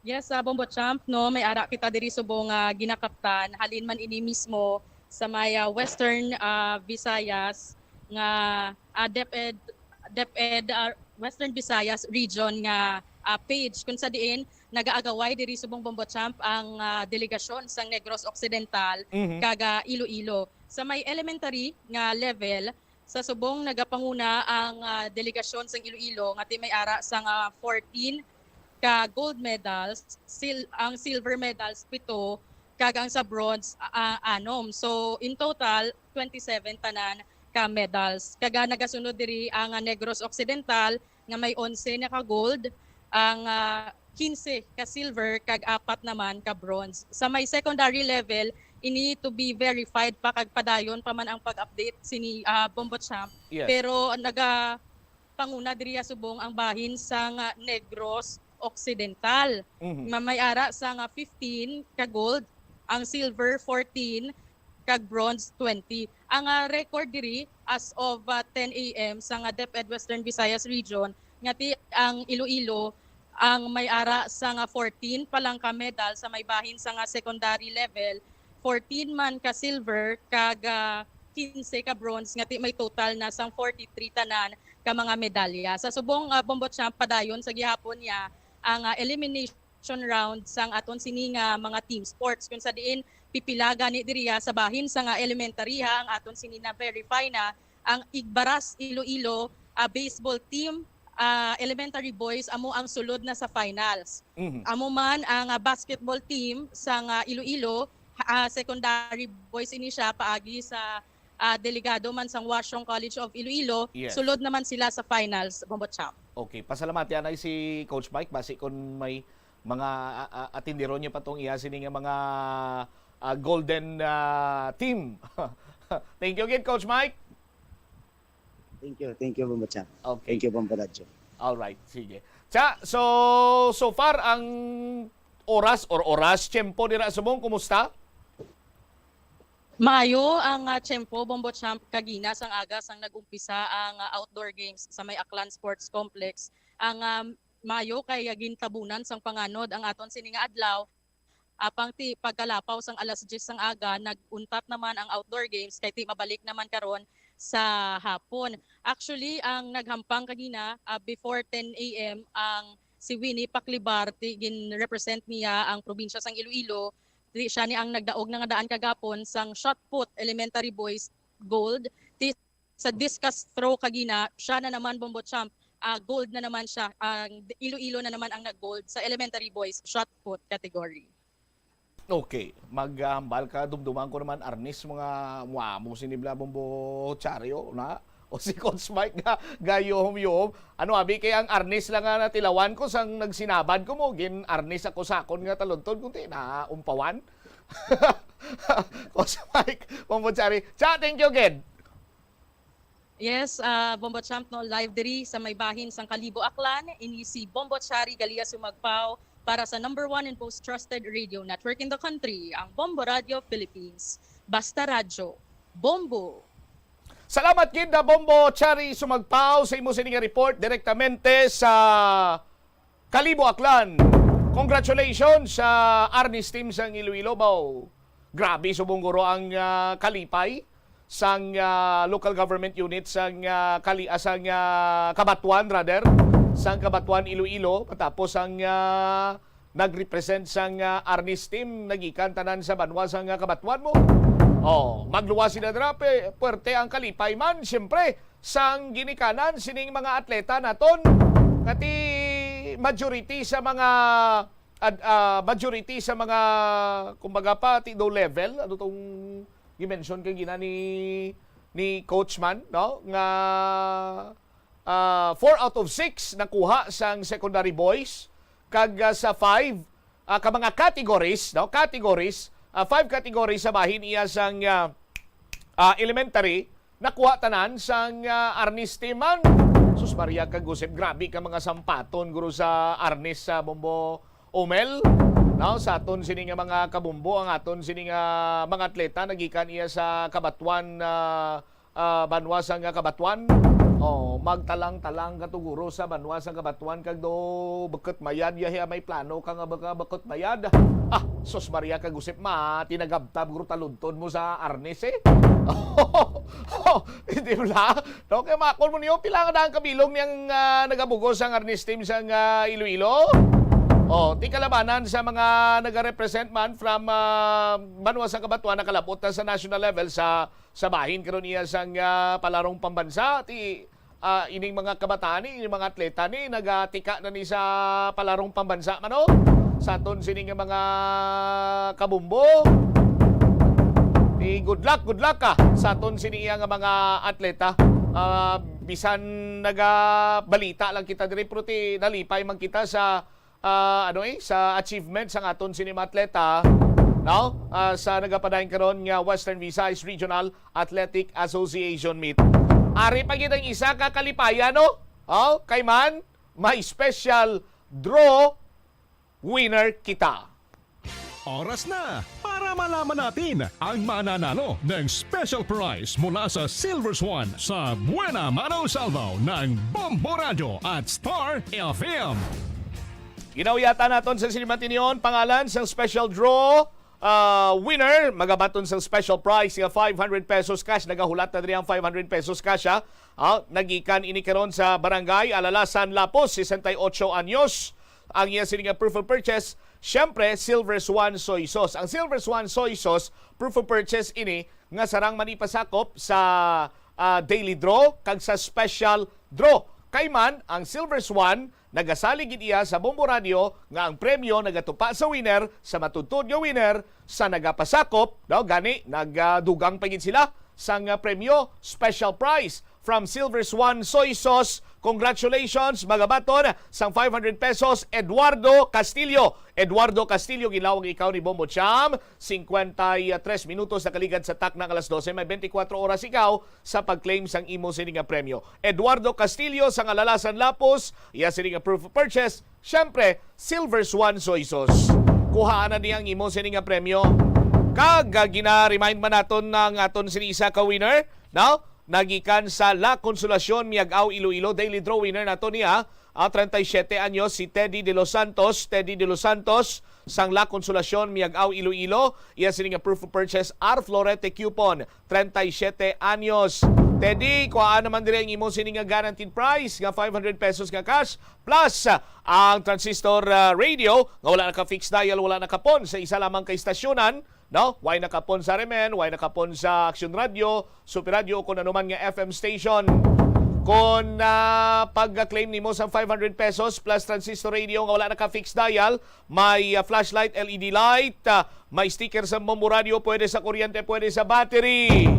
Yes, sa Bombo Champ, no, may ara kita diri subong nga ginakaptan, halin man ini mismo sa may ah, Western ah, Visayas nga ah, DepEd DepEd ah, Western Visayas region nga ah, page, kung sa diin nagaagaway diri subong Bombo Champ ang ah, delegasyon sang Negros Occidental Mhm. kag ah, Iloilo. Sa may elementary nga level, sa subong nagapanguna ang ah, delegasyon sang Iloilo nga ti may ara sang ah, fourteen ka gold medals, sil- ang silver medals pito, kag ang sa bronze ah, anom. So in total twenty-seven tanan ka medals. Kag ah, nagasunod diri ang ah, Negros Occidental nga may onse na ka gold, ang ah, quince ka silver kag apat naman ka bronze. Sa may secondary level, ini to be verified pa kag padayon pa man ang pag-update sini ah, Bombo Champ. Yes. Pero naga panguna diri subong ang bahin sang Negros Occidental. Mhm. Nga may ara sang fifteen ka gold, ang silver fourteen, kag bronze twenty. Ang ah, record diri as of ah, ten A M sang DepEd Western Visayas Region nga ti ang Iloilo ang may ara sang fourteen pa lang ka medal sa may bahin sang secondary level, fourteen man ka silver kag ah, quince ka bronze nga ti may total na sang forty-three tanan ka mga medalya. Sa subong ah, Bombo Champ, padayon sa gihapon niya ang ah, elimination round sang aton sini nga mga team sports, kung sa diin pipila gani diriya sa bahin sang ah, elementary ha ang aton sini na verify na ang Igbaras Iloilo ah, baseball team, ah, elementary boys, amo ang sulod na sa finals. Mhm. Amo man ang ah, basketball team sang ah, Iloilo, ah, secondary boys ini siya, paagi sa ah, delegado man sang Washong College of Iloilo, Yes. Sulod naman sila sa finals, Bombo Champ. Okay, pasalamati anay si Coach Mike basi kung may mga ah, ah, atindiron niya pa tong iya sini nga mga ah, golden ah, team. Thank you again, Coach Mike. Thank you. Thank you, Bombo Champ. Okay. Thank you, Bombo Radyo. All right, sige. Cha, so so far ang oras or oras, tiyempo dira subong, kumusta? Maayo ang ah, tiyempo, Bombo Champ, kagina sang aga sang nag-umpisa ang ah, outdoor games sa may Aklan Sports Complex. Ang ah, maayo kay, ah, gintabunan sang panganod ang aton sini nga adlaw. Apang ti pagkalapaw sang alas diyes sang aga, nag-untat naman ang outdoor games kay ti mabalik naman karon sa hapon. Actually, ang naghampang kagina, ah, before ten a m ang si Winnie Paclibar, ti gin-represent niya ang probinsya sang Iloilo. Ti siya ni ang nagdaog na nga daan kagapon sang shot put elementary boys gold. Ti sa discus throw kagina, siya na naman, Bombo Champ, ah, gold na naman siya. Ang Iloilo na naman ang nag-gold sa elementary boys shot put category. Okay, maghambal ka, dumduman ko naman, Arnis, mga muamo sini bla Bombo Chario, na? O si Coach Mike nga gayom-yom. Ano, abi kay ang Arnis lang nga natilawan ko sang nagsinabad ko mo, gin Arnis ako sa akon nga talunton, kung ti na umpawan. Coach Mike, Bombo Chari. Cha, thank you again. Yes, ah, Bombo Champ, no, live diri sa may bahin sang Kalibo, Aklan, ini si Bombo Chari Galia Sumagpaw para sa number one and most trusted radio network in the country, ang Bombo Radio Philippines. Basta Radyo, Bombo! Salamat gid na Bombo Chari Sumagpaw sa imo sini nga report direktamente sa Kalibo, Aklan. Congratulations sa Arnis team sang Iloilo, baw. Grabe subong guro ang ah, kalipay sang ah, local government unit sang ah, Kali ah, sang ah, Cabatuan, rather, sang Cabatuan, Iloilo, matapos ang ah, nag-represent sang ah, Arnis team nagikan tanan sa banwa sang ah, Cabatuan mo. Oh, magluwas sila dira, pe, puwerte ang kalipay man, siyempre, sang ginikanan sining mga atleta naton. Kati majority sa mga ad, ah, majority sa mga, kumbaga pa, ti do level, ano tong gi-mention kay gina ni ni coach man, no, nga ah, four out of six nakuha sang secondary boys, kag ah, sa five ah, ka mga categories, no, categories, ah, five categories sa bahin iya sang ah, ah, elementary, nakuha tanan sang ah, Arnis team man. Sus Maria kag Josep, grabe ka mga sampaton guro sa Arnis sa Bombo Omel. Now, sa aton sini nga mga kabumbo, ang aton sini nga mga atleta nagikan iya sa Cabatuan, ah, ah, banwa sang Cabatuan. Oh, magtalang-talang ka to guro sa banwa sang Cabatuan kag do bukot mayad, yahi may plano ka nga baka bukot mayad. Ah, sus Maria kag Josep, ma, tinagabtab guro talunton mo sa Arnis eh. Oh, hindi mo na. No, kay makon mo niyo, pila nga daan kabilog niyang ah, nagabugos ang Arnis team sang ah, Iloilo? Oh, ti kalabanan sa mga nagarepresent man from ah, banwa sa Cabatuan, nakalabot na sa national level sa sa bahin karon iya sang ah, palarong pambansa. Ti ah, ining mga kabataan ni, ining mga atleta ni, nagatika na ni sa palarong pambansa man, no? Sa aton sini nga mga kabumbo. Ti good luck, good luck ka sa aton sini iya nga mga atleta. Ah, bisan nagabalita lang kita diri, pero ti nalipay man kita sa ah, ano eh, sa achievement sang aton sini mga atleta, no? Ah, sa nagapadayon karon nga Western Visayas Regional Athletic Association Meet. Ari pa gid ang isa ka kalipayan, no? Oh, kay man, may special draw winner kita. Oras na para malaman natin ang mananalo ng special prize mula sa Silver Swan sa Buena Mano Salvo ng Bombo Radyo at Star F M. Ginauyatan naton sa sini man tinion pangalan sang special draw ah, winner. Magabaton sang special prize nga five hundred pesos cash. Nagahulat na diri ang five hundred pesos cash, ha? Ah, nagikan ini karon sa Barangay Alalasan, Lapos, sesenta y ocho anyos. Ang iya sini nga proof of purchase, siyempre, Silver Swan Soy Sauce. Ang Silver Swan Soy Sauce, proof of purchase ini nga sarang man ipasakop sa ah, daily draw kag sa special draw. Kay man, ang Silver Swan nagasalig gid iya sa Bombo Radio nga ang premyo nagatupa sa winner, sa matuod-tuod nga winner sa nagapasakop, no? Gani, nagdugang pa gid sila sang ah, premyo, special prize from Silver Swan Soy Sauce. Congratulations, magabaton sang five hundred pesos, Eduardo Castillo. Eduardo Castillo, ginlawag ikaw ni Bombo Cham. Cincuenta y tres minutos nakaligad sa takna nga alas dose. May twenty-four oras ikaw sa pag-claim sang imo sini nga premyo. Eduardo Castillo sang Alalasan, Lapos, iya sini nga proof of purchase, siyempre, Silver Swan Soy Sauce. Kuhaan na niya ang imo sini nga premyo. Kag ah, gina-remind man naton ang aton sini isa ka winner, no? Nagikan sa La Consolacion, Miag-ao, Iloilo, daily draw winner nato niya, ah, treinta y siete anyos, si Teddy De Los Santos. Teddy De Los Santos, sang La Consolacion, Miag-ao, Iloilo. Iya sini nga proof of purchase, R Florete coupon, treinta y siete anyos. Teddy, kuhaan naman diri ang imo sini nga guaranteed prize nga five hundred pesos nga cash, plus, ah, ang transistor, ah, radio nga wala naka-fix dial, wala nakapon sa isa lamang ka istasyonan, no? Way nakapon sa Remen, way nakapon sa Action Radio, Super Radio, o kung ano man nga F M station. Kung, ah, pag-claim nimo sa five hundred pesos plus transistor radio nga wala naka-fix dial, may, ah, flashlight, L E D light, ah, may sticker sa Bombo Radio, pwede sa kuryente, pwede sa battery.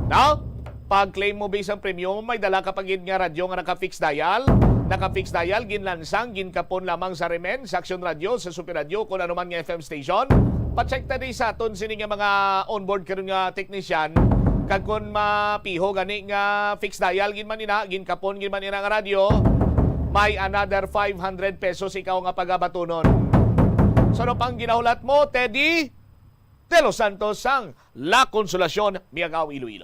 No? Pag-claim mo bisan premyo, may dala ka pa gid nga radyo nga naka-fix dial. Naka-fix dial, ginlansang, ginkapon lamang sa Remen, sa Action Radio, sa Super Radio, kung ano man nga F M station. Pa-check ta di sa aton sini nga mga onboard karon nga technician. Kag kung mapiho gani nga fix dial gid man ina, ginkapon gid man ina nga radyo, may another five hundred pesos ikaw nga pagabatunon. So, ano pang ginahulat mo, Teddy? De Los Santos sang La Consolacion, Miag-ao, Iloilo.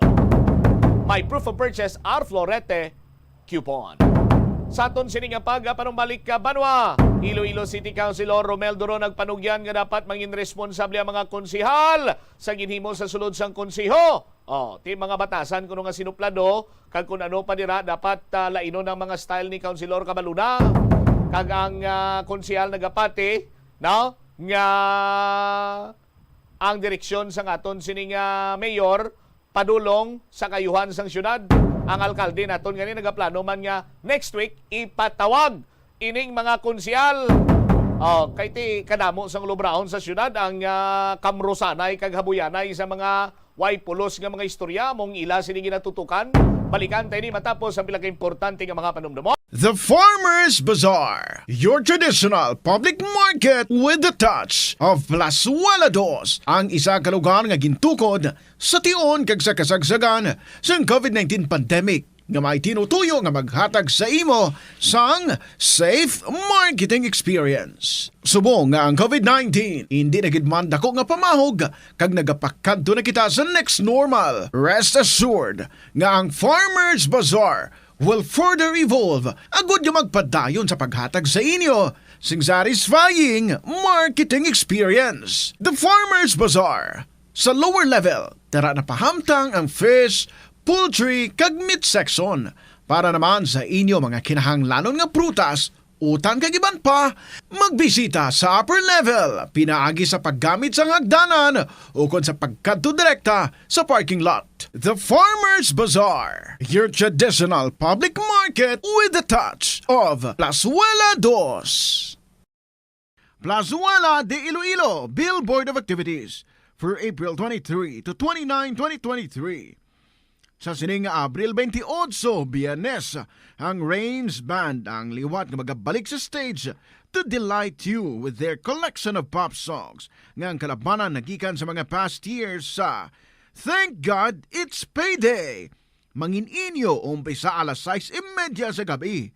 May proof of purchase, R Florete coupon. Sa aton sini nga pagpanumbalik ka, Banwa, Iloilo City Councilor Romel Duro nagpanugyan nga dapat mangin responsable ang mga konsehal sa ginhimo sa sulod sang konseho. Oh, ti mga batasan kuno nga sinuplado, kag kun ano pa dira, dapat, ah, lainon ang mga style ni Councilor Cabaluna. Kag ang, ah, konsehal nagapati, no? Nga ang direksyon sang aton sini nga mayor padulong sa kaayuhan sang syudad. Ang alkalde naton gani nagaplano man nga next week ipatawag ining mga konsehal. Oh, kay ti kadamo sang lubraon sa syudad ang, ah, kamrusanay kag habuyanay sa mga way pulos nga mga istorya, among ila sini ginatutukan. Balikan ta ini matapos ang pila ka importante nga mga panumdumon. The Farmers Bazaar, your traditional public market with the touch of Plazuela Dos, ang isa ka lugar nga gintukod sa tion kag sa kasagsagan sang covid nineteen pandemic, nga may tinutuyo nga maghatag sa imo sang safe marketing experience. Subong nga ang covid nineteen indi na gid man dako nga pamahog kag nagapakadto na kita sa next normal, rest assured nga ang Farmers Bazaar will further evolve agud nga magpadayon sa paghatag sa inyo sing satisfying marketing experience. The Farmers Bazaar. Sa lower level, tara na pahamtang ang fish, poultry, kag meat section. Para naman sa inyo mga kinahanglanon nga prutas, utan kag iban pa, magbisita sa upper level, pinaagi sa paggamit sang hagdanan ukon sa pagkadto direkta sa parking lot. The Farmers Bazaar, your traditional public market with the touch of Plazuela Dos. Plazuela de Iloilo, Billboard of Activities for April twenty-three to twenty-nine, twenty twenty-three. Sa sining Abril twenty-eight, Biyernes, ang Rains Band ang liwat nga magabalik sa stage to delight you with their collection of pop songs nga ang kalabanan nagikan sa mga past years sa Thank God It's Payday. Mangin-inyo umpisa alas sais y media sa gabi.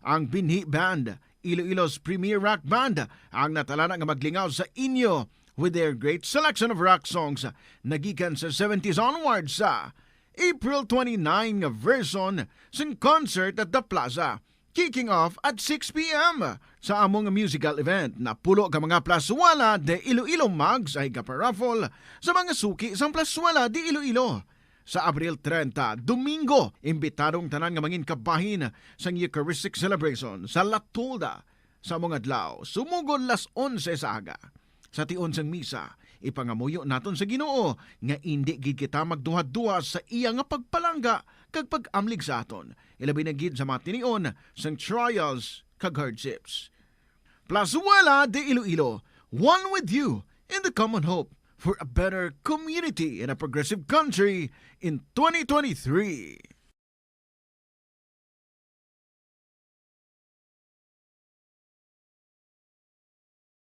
Ang Binhi Band, Iloilo's premier rock band, ang natalana nga maglingaw sa inyo with their great selection of rock songs nagikan sa seventies onwards sa April twenty-nine nga version sang Concert at the Plaza, kicking off at six p m. Sa among musical event, napulo ka mga Plazuela de Iloilo mugs ang igaparaffle sa mga suki sang Plazuela de Iloilo. Sa Abril treinta, Domingo, imbitado ang tanan nga mangin kabahin sang Eucharistic Celebration sa La Tolda. Sa among adlaw, sumugod las onse sa aga. Sa tion sang misa, ipangamuyo naton sa Ginoo nga indi gid kita magduhaduha sa iya nga pagpalangga kag pag-amlig sa aton, ilabi na gid sa mga tinion sang trials kag hardships. Plazuela de Iloilo, one with you in the common hope for a better community and a progressive country in twenty twenty-three.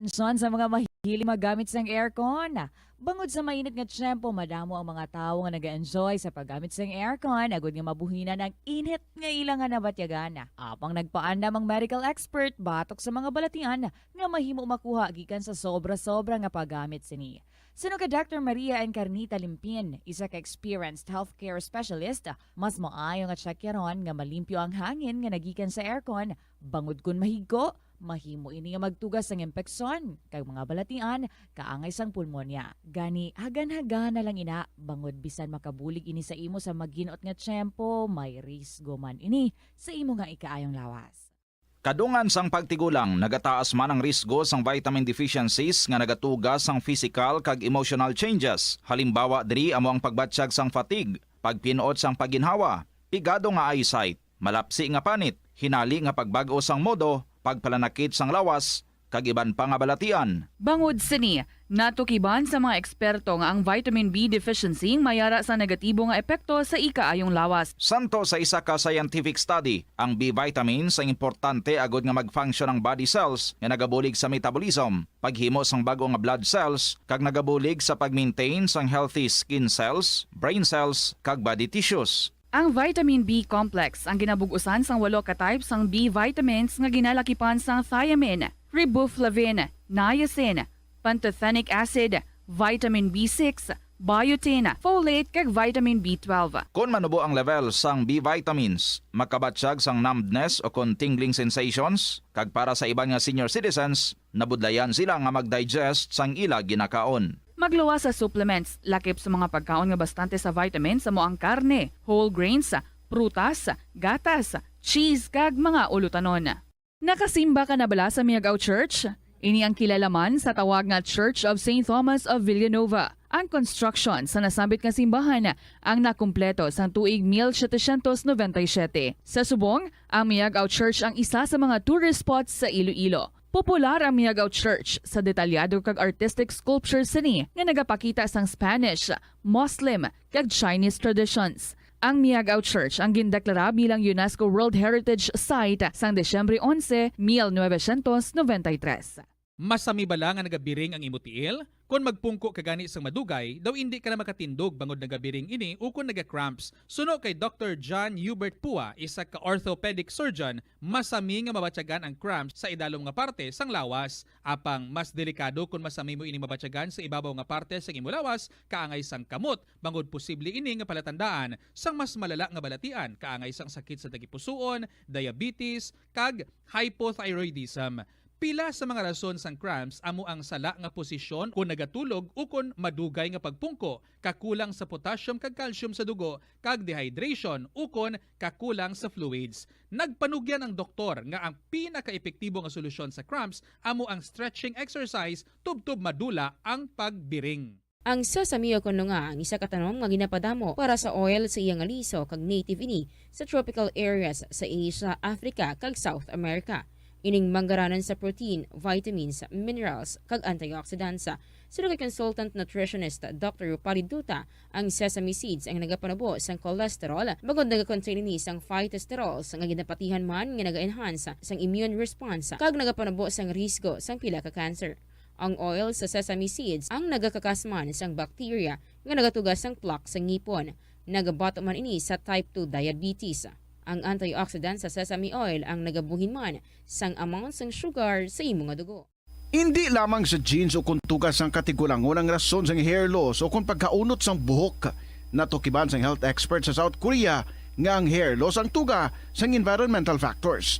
Atensyon sa mga mahilig magamit sang aircon. Bangod sa mainit nga tiyempo, madamo ang mga tawo nga nag-enjoy sa paggamit sang aircon, agud nga mabuhinan ang init nga ila nga nabatyagan. Apang nagpaandam ang medical expert batok sa mga balatian nga mahimo makuha gikan sa sobra-sobra nga paggamit sini. Suno kay Doctor Maria Encarnita Limpin, isa ka experienced healthcare specialist, mas maayo nga tsakyaron nga malimpyo ang hangin nga nagikan sa aircon, bangod kon mahigko, mahimo ini nga magtugas sang impeksyon kag mga balatian kaangay sang pulmonya. Gani, hagan-hagan na lang ina, bangod bisan makabulig ini sa imo sa maginot nga tiyempo, may risgo man ini sa imo nga ikaayong lawas. Kadungan sang pagtigulang, nagataas man ang risgo sang vitamin deficiencies nga nagatuga sang physical kag emotional changes. Halimbawa diri amo ang pagbatyag sang fatigue, pagpin-ot sang pagginhawa, pigado nga eyesight, malapsi nga panit, hinali nga pagbag-o sang modo, pagpalanakit sang lawas, kag iban pa nga balatian. Bangod sini, natukiban sa mga eksperto nga ang vitamin B deficiency mayara sa negatibo nga epekto sa ikaayong lawas. Santo sa isa ka scientific study, ang B vitamins ang importante agod nga mag-function ang body cells nga nagabulig sa metabolism, paghimo sang bag-o nga blood cells, kag nagabulig sa pag-maintain sang healthy skin cells, brain cells, kag body tissues. Ang vitamin B complex ang ginabug-usan sang walo ka type sang B vitamins nga ginalakipan sang thiamine, riboflavin, niacin, pantothenic acid, vitamin B six, biotin, folate, kag vitamin B twelve. Kon manubo ang level sang B vitamins, makabatyag sang numbness o kon tingling sensations, kag para sa iban nga senior citizens, nabudlayan sila nga mag-digest sang ila ginakaon. Magluwas sa supplements, lakip sa mga pagkaon nga bastante sa vitamins amo ang karne, whole grains, prutas, gatas, cheese, kag mga ulutanon. Nakasimba ka na bala sa Miagao Church? Ini ang kilala man sa tawag nga Church of Saint Thomas of Villanova. Ang construction sa nasambit nga simbahan ang nakumpleto sang tuig mil setecientos noventa y siete. Sa subong, ang Miagao Church ang isa sa mga tourist spots sa Iloilo. Popular ang Miagao Church sa detalyado kag artistic sculptures sini nga nagapakita sang Spanish, Muslim, kag Chinese traditions. Ang Miagao Church ang gindeklara bilang UNESCO World Heritage Site sang Disyembre onse, mil novecientos noventa y tres. Masami bala nga nagabiring ang imo tiil? Kon magpungko ka gani sang madugay, daw indi ka na makatindog bangod nagabiring ini ukon naga-cramps. Suno kay Doktor John Hubert Pua, isa ka orthopedic surgeon, masami nga mabatyagan ang cramps sa idalom nga parte sang lawas. Apang mas delikado kon masami mo ini mabatyagan sa ibabaw nga parte sang imo lawas, kaangay sang kamot, bangod posible ini nga palatandaan sang mas malala nga balatian, kaangay sang sakit sa tagipusoon, diabetes, kag hypothyroidism. Pila sa mga rason sang cramps amo ang sala nga posisyon kon nagatulog ukon madugay nga pagpungko, kakulang sa potassium kag calcium sa dugo, kag dehydration ukon kakulang sa fluids. Nagpanugyan ang doktor nga ang pinakaepektibo nga solusyon sa cramps amo ang stretching exercise tubtob madula ang pagbiring. Ang sesame o kon lunga ang isa ka tanom nga ginapadamo para sa oil sa iya nga liso kag native ini sa tropical areas sa Asia, Africa, kag South America. Ining manggaranon sa protein, vitamins, minerals, kag antioxidants. Suno kay consultant nutritionist Doctor Rupali Duta, ang sesame seeds ang nagapanubo sang cholesterol, bangod nagakontain ini sang phytosterols nga ginapatihan man nga naga-enhance sang immune response kag nagapanubo sang risgo sang pila ka cancer. Ang oil sa sesame seeds ang nagakakas man sang bacteria nga nagatuga sang plaque sa ngipon. Nagabato man ini sa type two diabetes. Ang antioxidant sa sesame oil ang nagabuhin man sang amount sang sugar sa imo nga dugo. Indi lamang sa genes o kon tuga sang katigulangon ang rason sang hair loss o kon pagkaunot sang buhok. Natukiban sang health expert sa South Korea nga ang hair loss ang tuga sang environmental factors.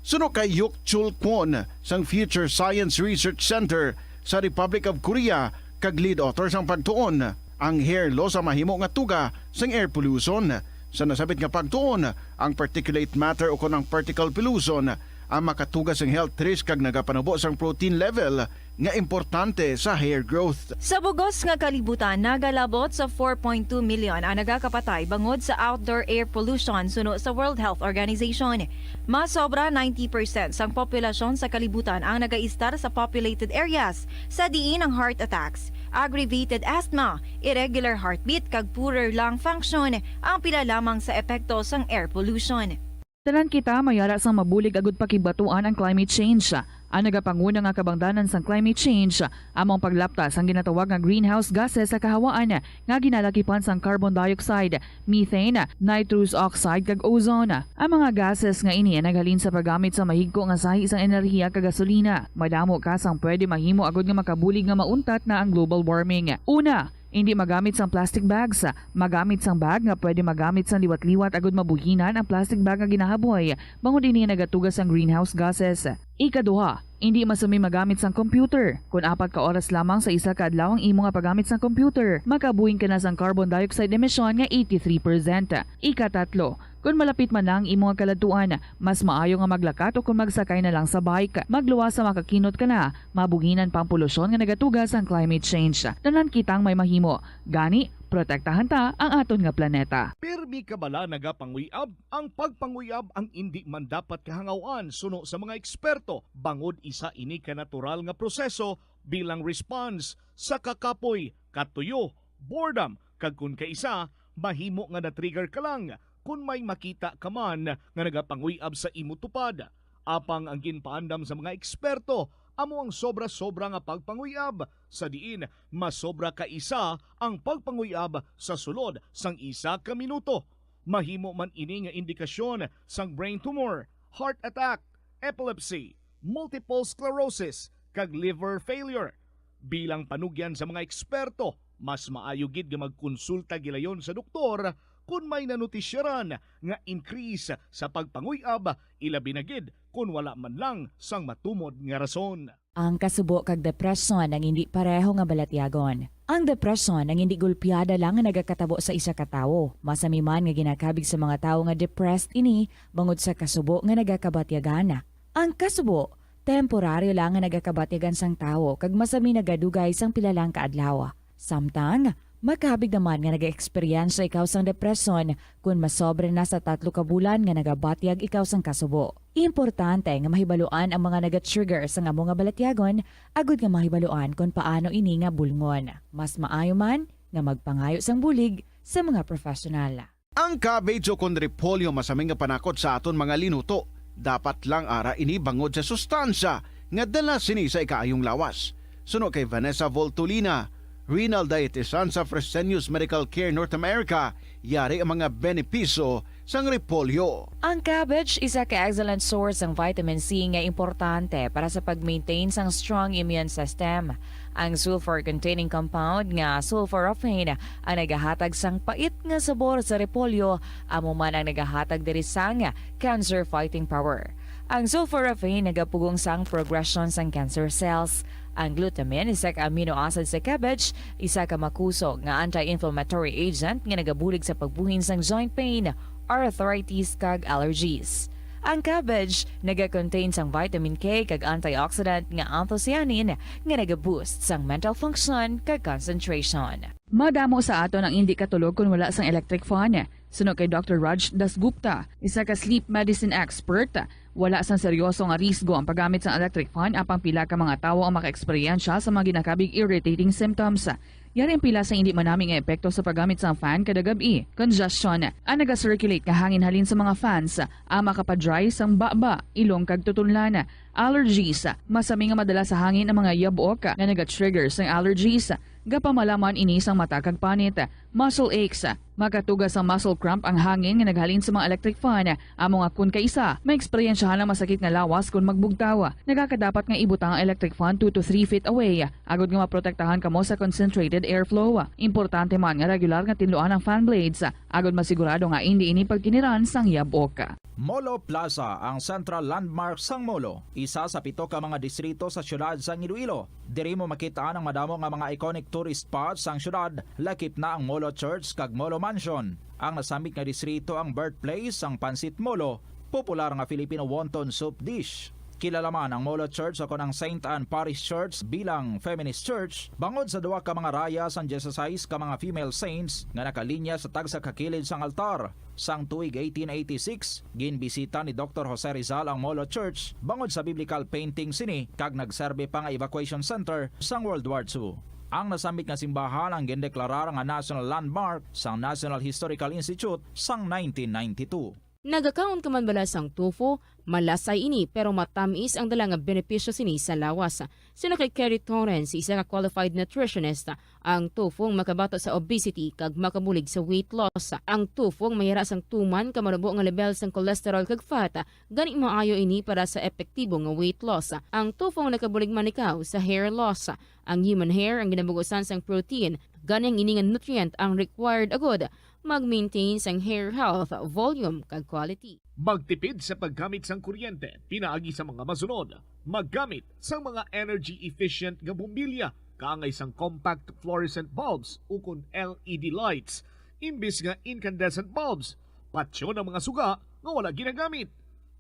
Suno kay Hyuk Chul Kwon sang Future Science Research Center sa Republic of Korea kag lead author sang pagtuon, ang hair loss ang mahimo nga tuga sang air pollution. Sa nasabit nga pagtuon, ang particulate matter o kon ang particle pollution ang makatuga sang health risk kag nagapanubo sang protein level nga importante sa hair growth. Sa bugos nga kalibutan, nagalabot sa four point two million ang nagakapatay bangod sa outdoor air pollution suno sa World Health Organization. Mas sobra ninety percent sang populasyon sa kalibutan ang nagaistar sa populated areas, sa diin ang heart attacks, aggravated asthma, irregular heartbeat, kag poorer lung function ang pila lamang sa epekto sang air pollution. Tanan kita mayara sang mabulig agud pakigbatuan ang climate change. Ang nagapanguna nga kabangdanan sang climate change amo ang paglapta sang ginatawag nga greenhouse gases sa kahawaan nga ginalakipan sang carbon dioxide, methane, nitrous oxide, kag ozone. Ang mga gases nga ini naghalin sa paggamit sa mahigko nga sahi sang enerhiya kag gasolina. Madamo ka sang pwede mahimo agud nga makabulig nga mauntat na ang global warming. Una, hindi magamit sang plastic bags. Magamit sang bag nga pwede magamit sang liwat-liwat agud mabuhinan ang plastic bag nga ginahaboy, bangod ini nagatuga sang greenhouse gases. Ikaduha, hindi masumi magamit sang computer. Kon apat ka oras lamang sa isa ka adlaw ang imo nga paggamit sang computer, makabuhin ka na sang carbon dioxide emission nga eighty-three percent. Ikatatlo, kon malapit man na ang imo nga kaladtuan, mas maayo nga maglakat o kon magsakay na lang sa bike. Magluwas sa makakinot ka na, mabuhinan pa ang polusyon nga nagatuga sang climate change. Tanan kitang may mahimo. Gani, protektahan ta ang aton nga planeta. Pirmi ka bala nagapanguyab? Ang pagpanguyab ang indi man dapat kahangaw-an suno sa mga eksperto, bangod isa ini ka natural nga proseso bilang response sa kakapoy, katuyo, boredom, kag kon kaisa, mahimo nga na-trigger ka lang kon may makita ka man nga nagapanguyab sa imo tupad. Apang ang ginpaandam sa mga eksperto amo ang sobra-sobra nga pagpanguyab, sa diin masobra ka isa ang pagpanguyab sa sulod sang isa ka minuto. Mahimo man ini nga indikasyon sang brain tumor, heart attack, epilepsy, multiple sclerosis, kag liver failure. Bilang panugyan sa mga eksperto, mas maayo gid nga magkonsulta gilayon sa doktor kon may nanutisyaran nga increase sa pagpanguyab, ilabi na gid kon wala man lang sang matumod nga rason. Ang kasubo kag depresyon ang indi pareho nga balatyagon. Ang depresyon ang indi gulpiada lang nga nagakatabo sa isa ka tawo. Masami man nga ginakabig sa mga tawo nga depressed ini bangod sa kasubo nga nagakabatyagan. Ang kasubo, temporaryo lang nga nagakabatyagan sang tawo kag masami nagadugay sang pila lang ka adlaw. Samtang, makabig naman nga nag-eksperyensya ikaw sang depresyon kon masobra na sa tatlo ka bulan nga nagabatyag ikaw sang kasubo. Importante nga mahibaluan ang mga naga-trigger sang amo nga balatyagon agud nga mahibaluan kon paano ini nga bulngon. Mas maayo man nga magpangayo sang bulig sa mga professional. Ang cabbage o kon repolyo masami nga panakot sa aton mga linuto. Dapat lang ara ini bangod sa sustansya nga dala sini sa ikaayong lawas. Suno kay Vanessa Voltolina, renal dietitian sa Fresenius Medical Care North America, yari ang mga benepisyo sang repolyo. Ang cabbage isa ka excellent source sang vitamin C nga importante para sa pag-maintain sang strong immune system. Ang sulfur-containing compound nga sulforaphane ang nagahatag sang pait nga sabor sa repolyo, amo man ang nagahatag diri sang cancer fighting power. Ang sulforaphane nagapugong sang progresyon sang cancer cells. Ang glutamine, isa ka amino acid sa cabbage, isa ka makusog nga anti-inflammatory agent nga nagabulig sa pagbuhin sang joint pain, arthritis, kag allergies. Ang cabbage naga-contain sang vitamin K kag antioxidant nga anthocyanin nga naga-boost sang mental function kag concentration. Madamo sa aton ang indi katulog kon wala sang electric fan. Suno kay Doctor Raj Dasgupta, isa ka sleep medicine expert, wala sang seryoso nga risgo ang paggamit sang electric fan, apang pila ka mga tawo ang makaeksperyensya sa mga ginakabig irritating symptoms. Yari ang pila sa indi manami nga epekto sa paggamit sang fan kada gab-i. Congestion, ang naga-circulate nga hangin halin sa mga fans, ang makapa-dry sang baba, ilong kag tutunlan. Allergies, masami nga madala sa hangin ang mga yabok nga naga-trigger sang allergies. Gapamalaman ini sang mata kag panit. Muscle aches, makatuga sang muscle cramp ang hangin nga naghalin sa mga electric fan. Amo nga kun kaisa, maeksperiensyahan ang masakit nga lawas kun magbugtaw. Nagakadapat nga ibutang ang electric fan two to three feet away, agud nga maprotektahan kamo sa concentrated airflow. Importante man nga regular nga tinluan ang fan blades, agud masigurado nga indi ini pagtiniran sang yabok. Molo Plaza, ang central landmark sang Molo, isa sa pito ka mga distrito sa siyudad sang Iloilo. Diri mo makit-an ang madamo nga mga iconic tourist spots sang siyudad, lakip na ang Molo Church kag Molo Mansion. Ang nasambit nga distrito ang birthplace sang Pancit Molo, popular nga Filipino wonton soup dish. Kilala man ang Molo Church o kon ang Saint Anne Parish Church bilang feminist church bangod sa duha ka mga raya sang dieciséis ka mga female saints nga nakalinya sa tagsa ka kilid sang altar. Sang tuig eighteen eighty-six, ginbisita ni Doktor Jose Rizal ang Molo Church bangod sa biblical painting sini kag nagserbi pa nga evacuation center sang World War Two. Ang nasambit nga simbahan ang gindeklarar nga National Landmark sang National Historical Institute sang nineteen ninety-two. Nagakaon ka man bala sang tofu? Malasay ini, pero matamis ang dala nga benepisyo sini sa lawas. Suno kay Kerry Torrens, isa ka qualified nutritionist, ang tofu ang makabato sa obesity kag makabulig sa weight loss. Ang tofu ang mayara sang tuman ka manubo nga level sang cholesterol kag fat, gani maayo ini para sa epektibo nga weight loss. Ang tofu ang nakabulig man ikaw sa hair loss. Ang human hair ang ginabugusan sang protein, gani ang ini nga nutrient ang required agud mag-maintain sang hair health, volume, kag quality. Magtipid sa paggamit sang kuryente pinaagi sa mga masunod: maggamit sang mga energy-efficient nga bombilya kaangay sang compact fluorescent bulbs ukon L E D lights imbis nga incandescent bulbs. Patyon ang mga suga nga wala ginagamit.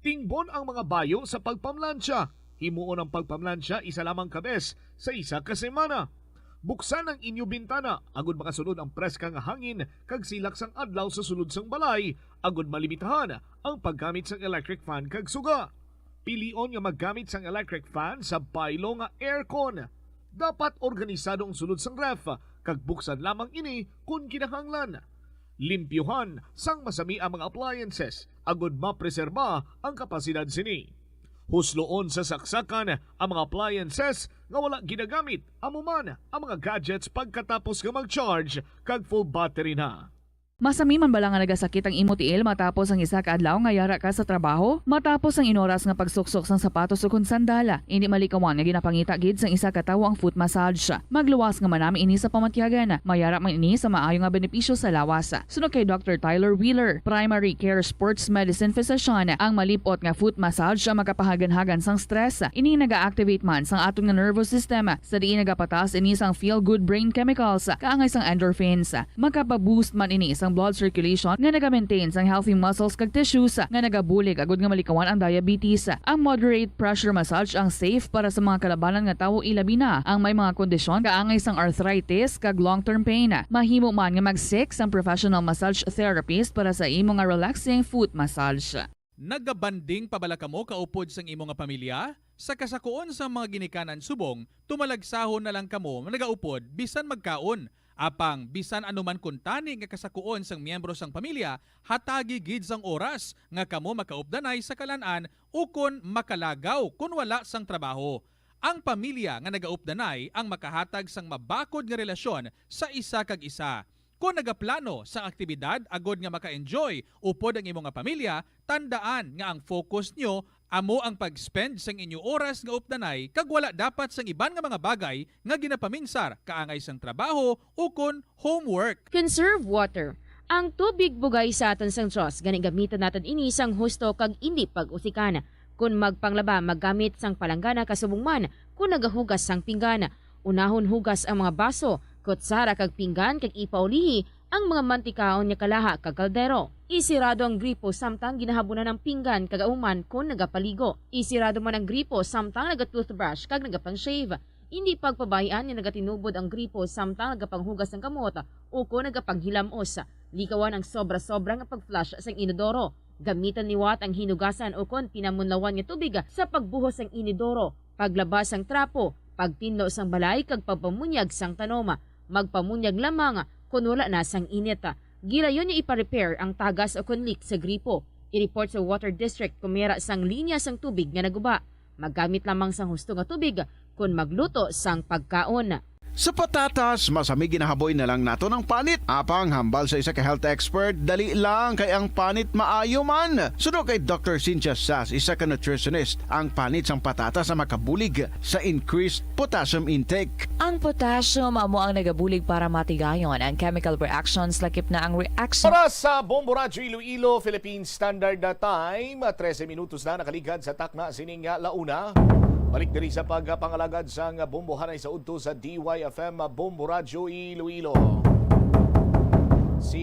Tingbon ang mga bayo sa pagpamlansya. Himuon ang pagpamlansya isa lamang ka bes sa isa ka semana. Buksan ang inyo bintana agud makasulod ang preska nga hangin kag silak sang adlaw sa sulod sang balay, agud malimitahan ang paggamit sang electric fan kag suga. Pilion nga maggamit sang electric fan sa baylo nga aircon. Dapat organisado ang sulod sang ref, kag buksan lamang ini kon kinahanglan. Limpyuhan sang masami ang mga appliances agud mapreserba ang kapasidad sini. Husloon sa saksakan ang mga appliances nga wala ginagamit, amo man ang mga gadgets pagkatapos nga mag-charge kag full battery na. Masami man bala nga nagasakit ang imo tiil matapos ang isa ka adlaw nga yara ka sa trabaho? Matapos ang inoras nga pagsuksok sang sapatos ukon sandal, indi malikawan nga ginapangita gid sang isa ka tawo ang foot massage. Magluwas nga manami ini sa pamatyagan. Mayara man ini sa maayo nga benepisyo sa lawas. Suno kay Doctor Tyler Wheeler, primary care sports medicine physician, ang malip-ot nga foot massage ang makapahaganhagan sang stress. Ini naga-activate man sang aton nga nervous system, sa diin nagapataas ini sang feel-good brain chemicals, kaangay sang endorphins. Makapa-boost man ini sang blood circulation nga naga-maintain sang healthy muscles kag tissues, nga nagabulig agud nga malikawan ang diabetes. Ang moderate pressure massage ang safe para sa mga kalabanan nga tawo, ilabi na ang may mga kondisyon kaangay sang arthritis kag long-term pain. Mahimo man nga mag-seek sang professional massage therapist para sa imo nga relaxing foot massage. Nagabanding pa bala kamo kaupod sang imo nga pamilya? Sa kasakuon sang mga ginikanan subong, tumalagsahon na lang kamo nagaupod bisan magkaon. Apang bisan ano man kuntani nga kasakuon sang miyembro sang pamilya, hatagi gid sang oras nga kamo makaupdanay sa kalan-an ukon makalagaw kon wala sang trabaho. Ang pamilya nga nagaupdanay ang makahatag sang mabakod nga relasyon sa isa kag isa. Kon nagaplano sang aktibidad agod nga maka-enjoy upod ang imo nga pamilya, tandaan nga ang focus nyo amo ang pag-spend sang inyo oras nga updanay kag wala dapat sang iban nga mga bagay nga ginapaminsar kaangay sang trabaho ukon homework. Conserve water. Ang tubig bugay sa aton sang Dios, gani gamiton naton ini sang husto kag indi pag-usikan. Kon magpanglaba, maggamit sang palanggana kasubong man kon nagahugas sang pinggan. Unahon hugas ang mga baso, kutsara kag pinggan kag ipaulihi ang mga mantikaon nga kalaha kag kaldero. Isirado ang gripo samtang ginahabunan ang pinggan kag ahuman kon nagapaligo. Isirado man ang gripo samtang naga-toothbrush kag nagapang-shave. Indi pagpabay-an nga nagatinubod ang gripo samtang nagapanghugas sang kamot o kon nagapanghilam-os. Likawan ang sobra-sobra nga pag-flush sang inodoro. Gamitan liwat ang hinugasan o kon pinamunlawan nga tubig sa pagbuhos sang inodoro, paglaba sang trapo, pagtinlo sang balay kag pagpamunyag sang tanom. Magpamunyag lamang kon wala na sang init. Gilayon nga ipa-repair ang tagas o kon leak sa gripo. I-report sa water district kon may ara sang linya sang tubig nga naguba. Maggamit lamang sang husto nga tubig kon magluto sang pagkaon. Sa patatas, masami ginahaboy na lang naton ang panit. Apang hambal sa isa ka health expert, dali lang kay ang panit maayo man. Suno kay Doctor Cynthia Sass, isa ka nutritionist, ang panit sang patatas ang makabulig sa increased potassium intake. Ang potassium amo ang nagabulig para matigayon ang chemical reactions, lakip na ang reaction. Para sa Bombo Radyo Iloilo, Philippine Standard Time, trese minutos na nakaligad sa takna sining, ah, la una. Balik diri sa pagpangalagad sang bombohanay sa udto sa D Y F M Bombo Radyo Iloilo. Si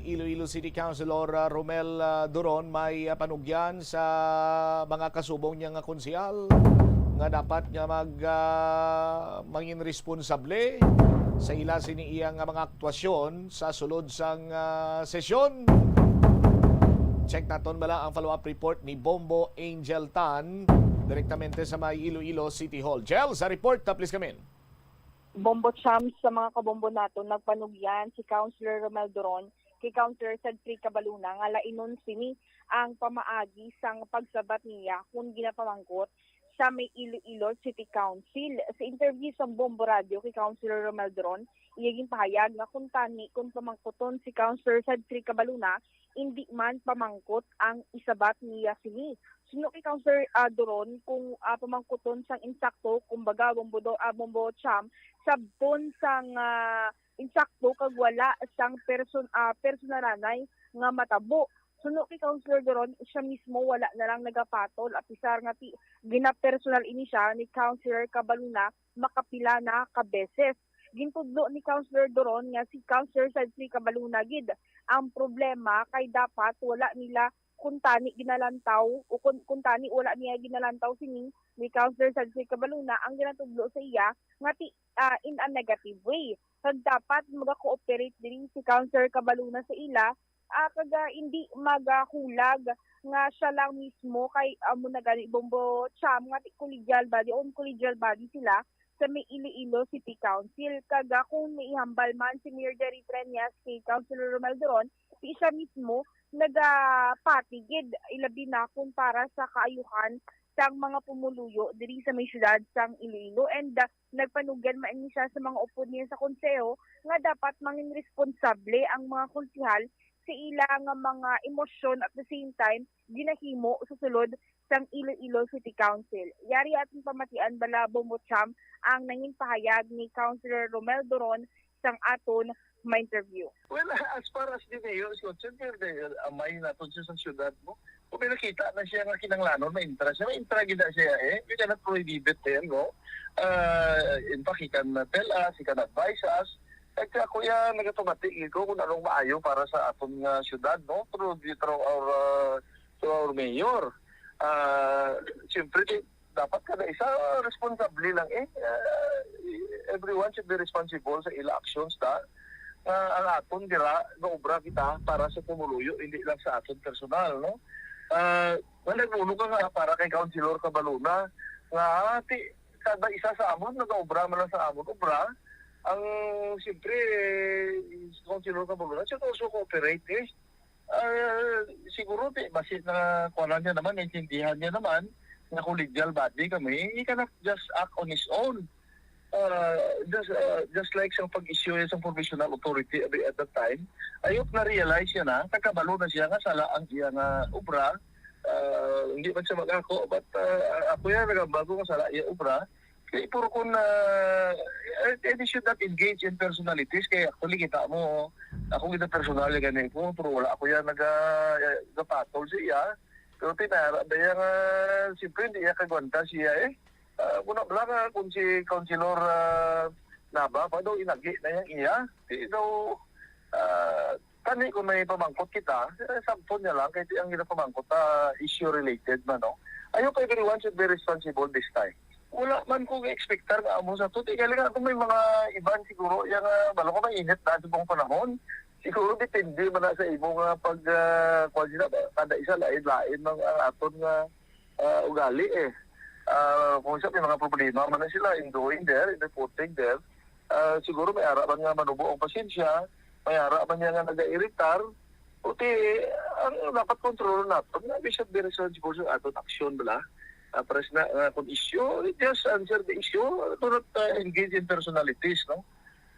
Iloilo City Councilor, ah, Romel, ah, Duron may, ah, panugyan sa mga kasubong niya nga konsehal nga dapat nga mag, ah, mangin responsable sa ila sini iya nga mga aktwasyon sa sulod sang, ah, sesyon. Check naton bala ang follow-up report ni Bombo Angel Tan direktamente sa may Iloilo City Hall. Jel, sa report, ah, please come in. Bombo Champs, sa mga kabombo nato, nagpanugyan si Councilor Romel Duron kay Councilor Cedric Cabaluna nga lainon sini ang pamaagi sang pagsabat niya kon ginapamangkot sa may Iloilo City Council. Sa interview sa Bombo Radio kay Councilor Romel Doron, iya ginpahayag nga kuntani kon pamangkuton si Councilor Cedric Cabaluna, indi man pamangkot ang isabat niya sini. Suno kay Councilor, ah, Doron, kung, ah, pamangkuton sang insakto, kumbaga, Bombo Do-, ah, Bombo Cham, sabton sang, ah, insakto kag wala sang person, ah, personalanay nga matabo. Suno kay Councilor Doron, siya mismo wala na lang nagapatol, apisar nga ti-, ginapersonal ini siya ni Councilor Cabaluna makapila na ka beses. Gintudlo ni Councilor Doron nga si Councilor Cedric Cabaluna gid ang problema, kay dapat wala nila kuntani ginalantaw o kun-, kuntani wala niya ginalantaw sini ni Councilor Cedric Cabaluna ang ginatudlo sa iya nga ti-, ah, in a negative way. Kag dapat maga-cooperate diri si Councilor Cabaluna sa ila, ah, kag, ah, hindi magahulag nga siya lang mismo kay amo na gani Bombo Cham nga ti-, collegial body, on collegial body sila sa may Iloilo City Council. Kag, ah, kung may ihambal man si Mayor Jerry Treñas kay Councilor Romel Doron, di siya mismo nagapatigid, ilabi na kung para sa kaayuhan sang mga pumuluyo diri sa may siyudad sang Iloilo. And, ah, nagpanugyan man ini siya sa mga upod niya sa konseho nga dapat mangin responsable ang mga konsehal sa ila nga mga emosyon, at the same time ginahimo sa sulod sang Iloilo City Council. Yari aton pamatian bala, Bombo Cham, ang nangin pahayag ni Councilor Romel Doron sang aton ma-interview. Well, as far as the mayor is concerned, mayor, the amay naton siya sa syudad, no? Kung may nakita na siya nga kinahanglanon, may intra siya, may intra gid na siya, eh. We cannot prohibit him, no? Uh, in fact, he can, uh, tell us, he can advise us. At ako yan, nagatumati gid ko kung anong maayo para sa aton nga syudad, no? Through, the- through our, uh, through our mayor. Uh, siyempre, di- dapat kada isa, uh, responsable lang, eh. Uh, everyone should be responsible sa ila actions, da. Nga ang aton dira, gaobra kita para sa pumuluyo, hindi lang sa aton personal, no? Uh, nga nagbuno ka nga para kay Councilor Cabaluna, nga, ah, ti-, kada isa sa amon nagaobra man lang sa amon obra, ang, siyempre, si Councilor Cabaluna should also cooperate, eh. Ah, siguro, di, basi na kuwanan niya naman, naintindihan niya naman na collegial body kami, he cannot just act on his own. Ah, just, ah, just like sa pag-issue niya sa provisional authority at, at that time, ayok na-realize niya na, nakabalo na siya nga sala ang iya nga obra. Ah, hindi man siya mag-ako, but, ah, ako yan, nagambag ko nga sala iya obra. Kay puro kun, ah, eh, eh, they should not engage in personalities. Kay actually, kita mo, ako gid personal gani ko, pero wala ako yan naga-, nagapatol sa iya. Pero tinara ba yan nga, siyempre, hindi iya kagwanta siya, eh. Ah, muna lang, ah, kung si Councilor, ah, Nava pa daw, inagi na yang iya. Di daw, ah, kani kung may pamangkot kita, eh, sabton niya lang, kay ang ginapamangkot, ah, issue related man, no? I hope everyone should be responsible this time. Wala man ko ga-expectar nga amo sa to. Di gali nga kung may mga iban siguro, yang, ah, balo ko mainit na sa buong panahon. Siguro depende man na sa imo nga pag, ah, kuwan sila ba, kada isa lain-lain ang, ang aton nga, ah, ugali, eh. Ah, kung sa may mga problema man na sila in doing there, in reporting there, ah, siguro may ara man nga manubo ang pasensya, may ara man niya nga nagairitar, o ti, ang dapat kontrolon naton nga we should be responsible sa aton aksyon, bala. Ah, pares na, ah, kung issue, just answer the issue, do not, ah, engage in personalities, no?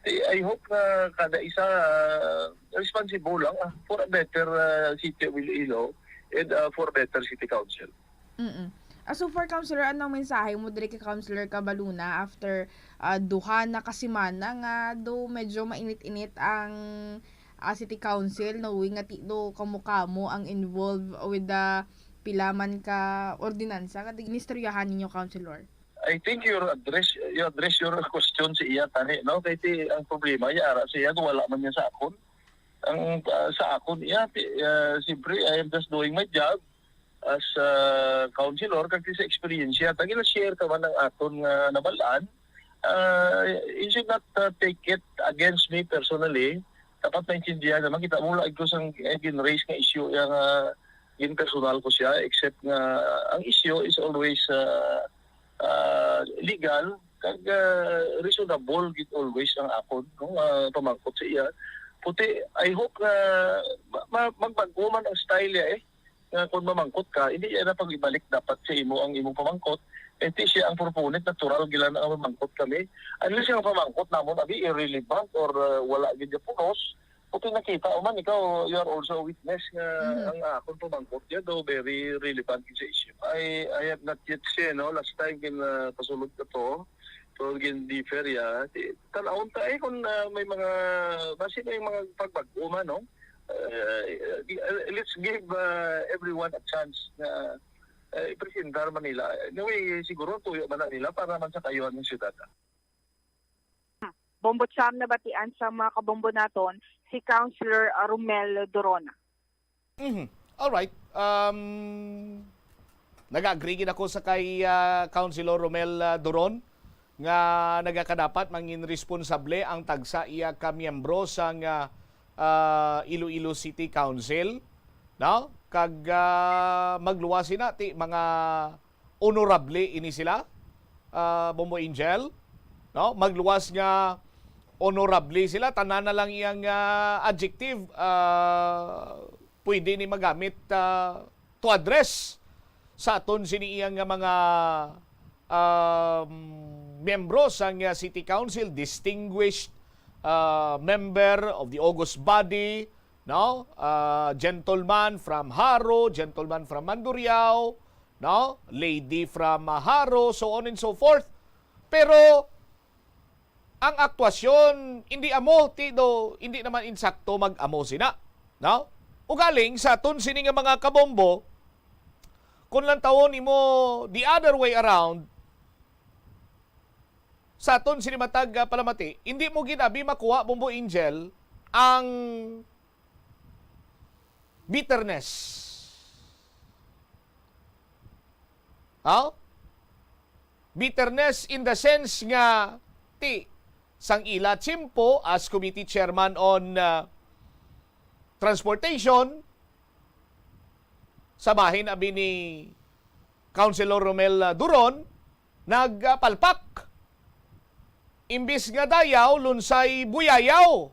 Ti, I hope nga kada isa, ah, responsible lang, ah, for a better, ah, city of Iloilo and, ah, for a better city council. Mm-mm. Ah, so far, Councilor, anong mensahe mo diri kay Councilor Cabaluna after, ah, duha na ka semana nga do medyo mainit-init ang, ah, City Council, knowing nga ti-, do kamo-kamo ang involved with the pila man ka ordinansa nga ginistoryahan ninyo, Councilor? I think your address, you address your question sa iya, tani, no? Kay ti, ang problema, iya ara sa iya, kung wala man niya sa akon. Ang, ah, sa akon, iya, ti, ah, siyempre, I am just doing my job as, ah, councilor, kag ti sa experience, ta gina-share ka man ang aton nga nabal-an. Ah, you should not, ah, take it against me personally. Dapat maintindihan naman, kita mo, laig ko sang, eh, gin-raise nga issue, iya nga gin-personal ko siya, except nga ang issue is always, ah, ah, legal, kag, ah, reasonable gid always ang akon, no, ah, pamangkot sa iya. Puti, I hope nga ma-, ma-, magbag-o man ang style niya eh. Nga kung mamangkot ka, hindi niya na pag-ibalik dapat sa imo ang imong pamangkot. Eh, ti siya ang proponent, natural gila na ang mamangkot kami. Unless yung pamangkot namon, abi, irrelevant or uh, wala gid niya punos, puti nakita, o man, ikaw, you are also a witness nga Mhm. ang akon pamangkot niya, though very relevant sa issue. I, I have not yet seen, no? Last time, gin, uh, pasulod ka to, so gin-differ ya. Di, tan-awon ta eh kung ah, may mga, basi may mga pagbag-o man, no? Uh, let's give uh, everyone a chance na uh, i-presentar man nila. Anyway, siguro tuyo man na nila para man sa kaayuhan ng syudad. Bombo Cham, nabatian sa mga kabombo naton si Councilor Romel Dorona. Mhm. Alright. Um, nag-agree gid ako sa kay ah, Councilor Romel ah, Duron nga nagakadapat mangin responsable ang tagsa iya ka miyembro sang ah, ah, Iloilo City Council, no? Kag ah, magluwas sina ti mga honorable ini sila, ah, Bombo Angel, no? Magluwas nga honorable sila, tanan na lang iyang ah, adjective ah, pwede ni magamit ah, to address sa aton sini iyang nga mga um, miyembro sang ah, City Council, distinguished ah, member of the august body, no? Ah, gentleman from Jaro, gentleman from Mandurriao, no? Lady from ah, Jaro, so on and so forth. Pero ang aktuasyon, hindi amo, ti do, hindi naman insakto mag-amo sina, no? Ugaling sa aton sini nga mga kabombo, kung lang tawon nimo the other way around, sa aton sini matag ah, palamati, hindi mo gid abi makuha, Bombo Angel, ang bitterness. How? Bitterness in the sense nga ti sang ila tiyempo as committee chairman on uh, transportation, sa bahin abi ni Councilor Romel uh, Duron, nagpalpak. Imbis nga dayaw, lunsay buyayaw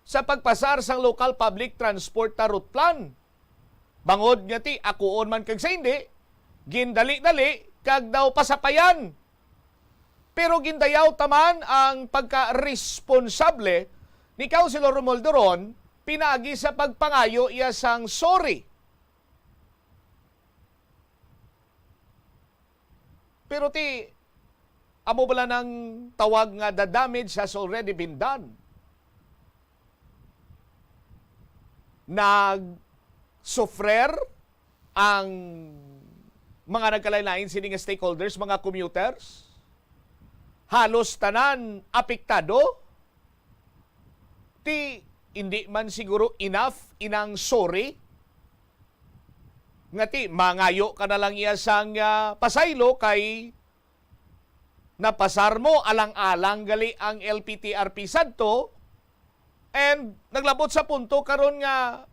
sa pagpasar sang local public transport na route plan. Bangod nga ti akuon man kag sa hindi, gindali-dali kag daw pasapayan. Pero gindayaw taman ang pagka-responsable ni Councilor Romualdo Ron pinaagi sa pagpangayo iya sang sorry. Pero ti, amo bala nang tawag nga the damage has already been done. Nagsufrer ang mga nagkalain-lain sini nga stakeholders, mga commuters. Halos tanan apektado. Ti, hindi man siguro enough inang sorry nga ti mangayo ka na lang iya sang ah, pasaylo kay napasar mo alang-alang gali ang L P T R P sadto, and naglabot sa punto karon nga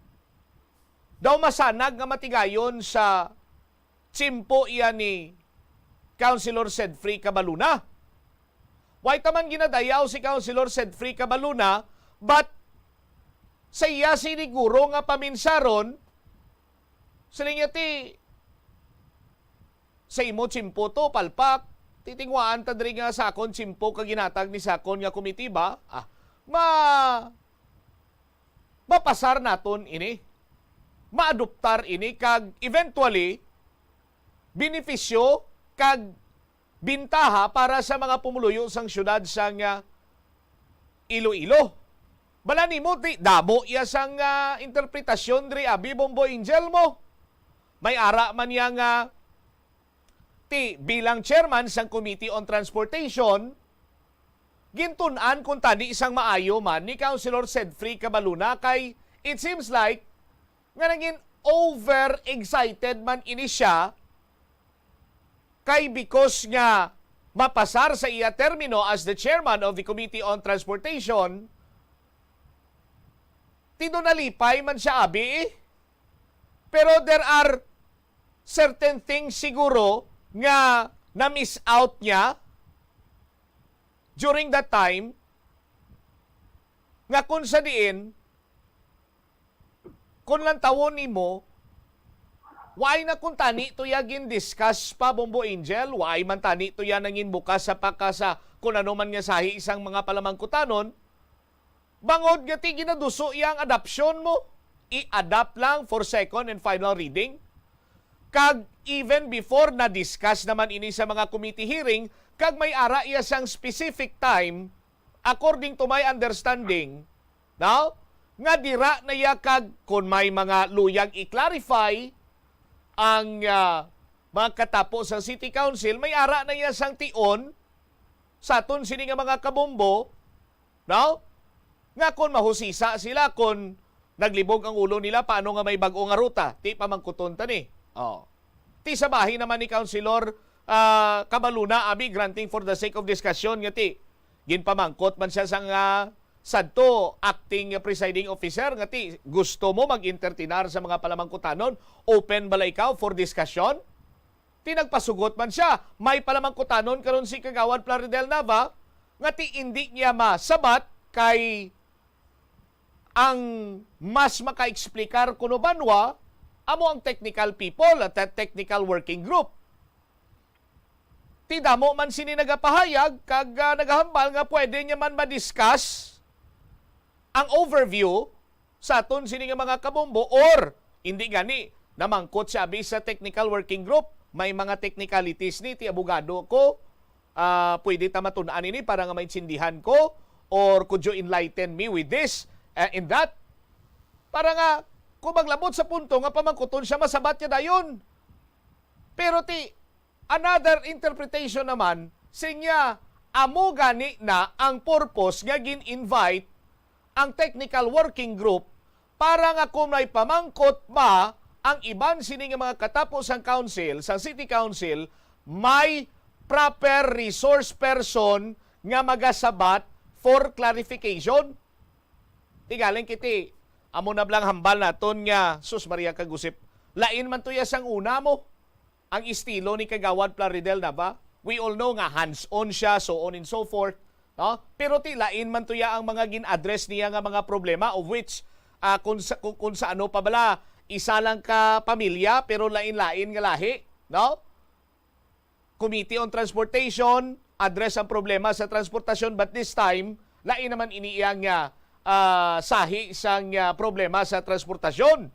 daw masanag nga matigayon sa tiyempo iya ni Councilor Sedfrey Cabaluna. Way taman ginadayaw si Councilor Sedfrey Cabaluna, but sa iya siniguro nga paminsaron, siling niya ti sa imo tiyempo to, palpak, titingwaan ta diri nga sa akon tiyempo ka ginatag ni sakon nga komitiba, ah, ma mapasar naton ini, maadoptar ini, kag eventually benepisyo kag bintaha para sa mga pumuluyo sang siyudad sang ah, Iloilo. Bala nimo, ti damo iya sang ah, interpretasyon diri, abi, Bombo Angel mo. May ara man niya nga ti bilang chairman sang Committee on Transportation, gintun-an kung tani sang maayo man ni Councilor Sedfrey Cabaluna, kay it seems like nga naging over-excited man ini siya, kay because nga mapasar sa iya termino as the chairman of the Committee on Transportation, ti do nalipay man siya, abi, eh. Pero there are certain things siguro nga na-miss out niya during that time, nga kung sa diin Kung lantawon nimo, why na kung tani to ya gin-discuss pa, Bombo Angel? Why man tani to ya nangin bukas sa paka sa kung ano man nga sahi sang mga palamangkutanon? Bangod nga ti ginaduso iya ang adoption mo, i-adopt lang for second and final reading. Kag even before na-discuss naman ini sa mga committee hearing, kag may ara iya sang specific time, according to my understanding, no? Nga dira na iya kag kung may mga luyag i-clarify ang, ah, mga katapo sa City Council, may ara na iya sang tion sa aton sini nga mga kabombo, no? Nga kung mahusisa sila, kung naglibog ang ulo nila, paano nga may bag-o nga ruta? Ti pamangkuton ta ni. Oh. Ti sa bahin naman ni Councilor, ah, Cabaluna, abi, granting for the sake of discussion, nga ti ginpamangkot man siya sang, ah, sadto acting presiding officer, nga ti gusto mo mag-entertainar sa mga palamangkutanon, open bala ikaw for discussion? Ti nagpasugot man siya, may palamangkutanon karon si Kagawad Plaridel Nava, nga ti indi niya masabat kay ang mas maka-explicar kuno banwa amo ang technical people at ang technical working group. Ti damo man sini nagapahayag kag, ah, nagahambal nga pwede niya man ma-discuss ang overview sa aton sini nga mga kabombo, or indi gani, namangkot siya abi sa technical working group, may mga technicalities ni, ti abogado ko, ah, pwede ta matun-an ini para nga maintindihan ko, or could you enlighten me with this, uh, in that? Para nga, kung maglabot sa punto nga pamangkuton siya, masabat niya dayon. Pero ti, another interpretation naman, sinya, amo gani na ang purpose nga gin-invite ang technical working group para nga kung may pamangkot ba ang iban sini nga mga katapo sang council, sang city council, may proper resource person nga magasabat for clarification. Ti galing kiti, amo na blang hambal naton nga, sus, Maria kag Josep, lain man to ya sang una mo. Ang estilo ni Kagawad Plaridel Nava, we all know nga hands-on siya, so on and so forth, no? Pero ti lain man to ya ang mga gin-address niya nga mga problema, of which, ah, kung sa, kung, kung sa ano pa bala, isa lang ka pamilya, pero lain-lain nga lahi, no? Committee on Transportation, address ang problema sa transportasyon, but this time, lain naman ini iya nga, ah, sahi sang, ah, problema sa transportasyon.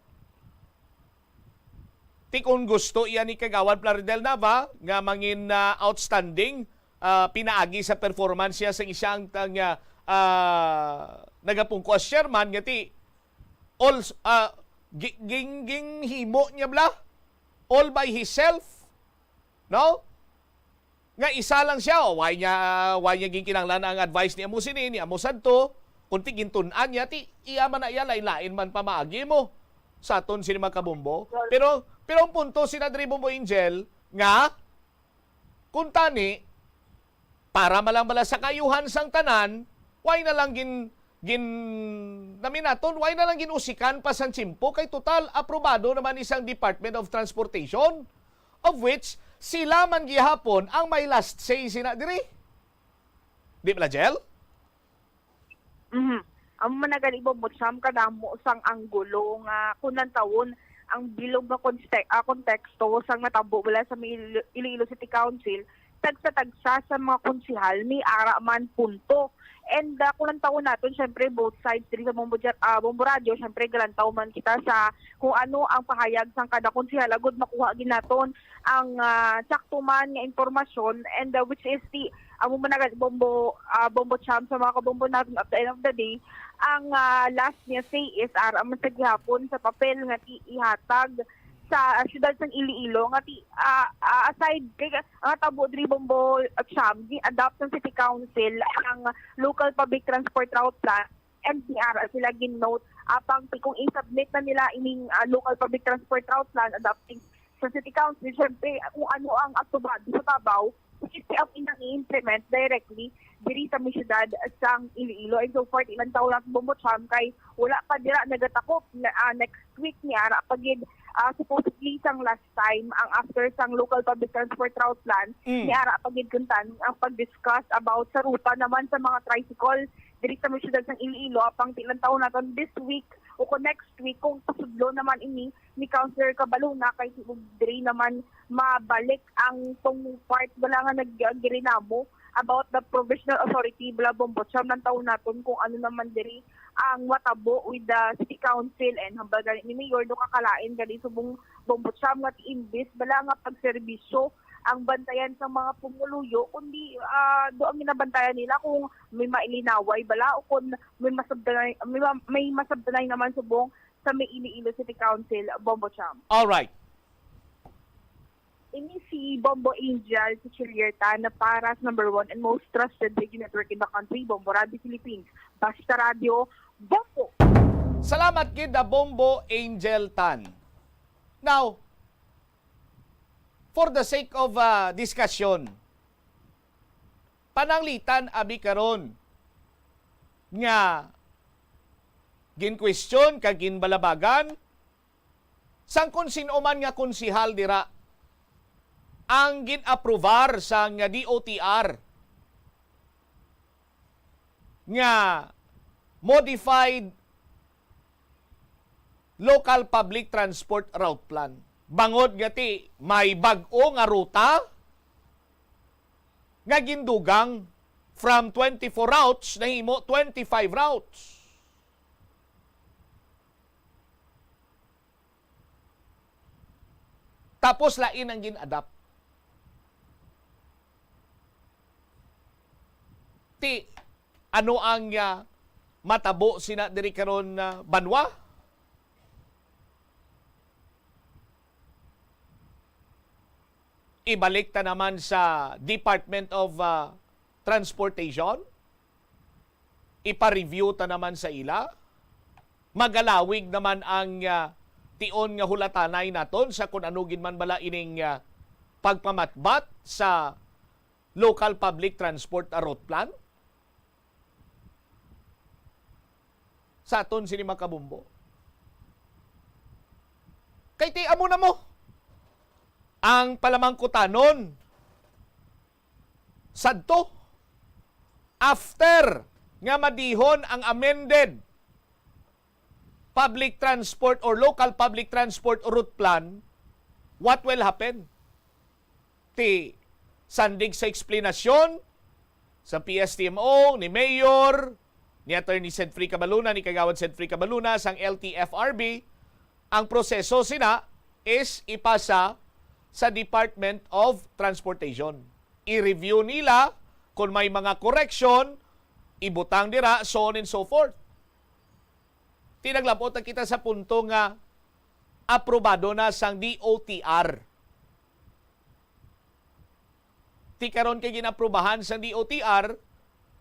Ti kung gusto iya ni Kagawad Plaridel Nava nga mangin, ah, outstanding, ah, pinaagi sa performance niya sa isang tang, ah, ah, nagapungko as chairman nga ti all, ah, gi-, ging-, ginhimo niya bala all by himself, no? Nga isa lang siya, o, why niya, why niya ginkinahanglan ang advice ni amo sini, ni amo sadto, kung ti gintun-an niya, ti iya man na iya, lain-lain man pamaagi mo sa aton sini mga kabombo. Pero, pero ang punto sina diri, Bombo Angel, nga kung tani, para malang bala sa kaayuhan sang tanan, why na lang gin-, gin-, naminaton, why na lang gin-usikan pa sang tiyempo? Kay total, aprobado naman ni sang Department of Transportation, of which sila man gihapon ang may last say sina diri. Di bala, Jel? Mhm. Amo man na gani, Bombo Cham, kadamo sang anggulo nga kung lantawon ang bilog nga konste-, ah, konteksto sang natabo bala sa may Ilo-, Iloilo City Council, tagsa-tagsa sa mga konsehal may ara man punto. And, ah, kung lantawon naton, syempre, both sides diri sa Bombo Ja-, ah, Bombo Radio, syempre, galantaw man kita sa kung ano ang pahayag sang kada konsehal, agud makuha gid naton ang, ah, sakto man nga impormasyon, and, ah, which is the, amo man na gani, Bombo, ah, Bombo Cham, sa mga kabombo naton, at the end of the day, ang, ah, last niya say is ara man sa gihapon sa papel nga ti-, ihatag sa, ah, siyudad sang Iloilo nga ti-, ah, ah, aside kay ang natabo diri, Bombo Cham, gi-adopt sang City Council ang Local Public Transport Route Plan, and ni ara sila gin-note, apang ti kung i-submit na nila ining, ah, Local Public Transport Route Plan adopting sa City Council, syempre, kung ano ang atubado sa babaw, ito ang ilang i-implement directly diri sa may siyudad sang Iloilo. And so far, ilang taon lang, Bombo Cham, kay wala pa dira nagatakop na, ah, next week ni ara pa gid, ah, supposedly sang last time ang after sang Local Public Transport Route Plan, Mm. ni ara pa gid kuntan ang pag-discuss about sa ruta naman sa mga tricycle. diri sa may siyudad sang Iloilo, apang ti lang taon naton this week o kung next week kung pasudlo naman ini ni Councilor Cabaluna, kay si diri naman mabalik ang tong part wala nga nag-agree namo about the provisional authority, bala, Bombo Cham, lang taon naton kung ano naman diri ang matabo with the city council and hambal gani ni Mayor, do kakalain gani subong Bombo Cham nga ti imbis bala nga pagserbisyo ang bantayan sa mga pumuluyo, kundi, ah, do ang ginabantayan nila kung may mailinaway bala o kung may masabtanay, may ma-, may masabtanay naman subong sa may Iloilo City Council, Bombo Cham. All right. Ini si Bombo Angel, si Chillier Tan, na para sa number one and most trusted radio network in the country, Bombo Radio Philippines. Basta Radio, Bombo! Salamat gid, ah, Bombo Angel Tan. Now, for the sake of, ah, discussion, pananglitan abi karon nga gin-question kag ginbalabagan sang kon sin-o man nga konsehal dira ang gin-aprobar sang D O T R nga modified local public transport route plan. Bangod nga ti may bag-o nga ruta nga gindugang from twenty-four routes, nahimo twenty-five routes. Tapos lain ang gin-adapt. Ti, ano ang, ah, matabo sina diri karon, ah, banwa? Ibalik ta naman sa Department of, ah, Transportation? Ipa-review ta naman sa ila? Magalawig naman ang, ah, tion nga hulatanay naton sa kun ano gid man bala ining, ah, pagpamatbat sa local public transport route plan sa aton sini, mga kabombo. Kay ti amo na mo ang palamangkutanon sadto after nga madihon ang amended public transport or local public transport route plan, what will happen? Ti, sandig sa eksplanasyon sa P S T M O, ni Mayor, ni Attorney Sedfrey Cabaluna, ni Kagawad Sedfrey Cabaluna sang L T F R B, ang proseso sina is ipasa sa Department of Transportation. I-review nila kung may mga correction, ibutang dira, so on and so forth. Ti, naglabot na kita sa punto nga aprobado na sang D O T R. Ti karon kay ginaprobahan sang D O T R,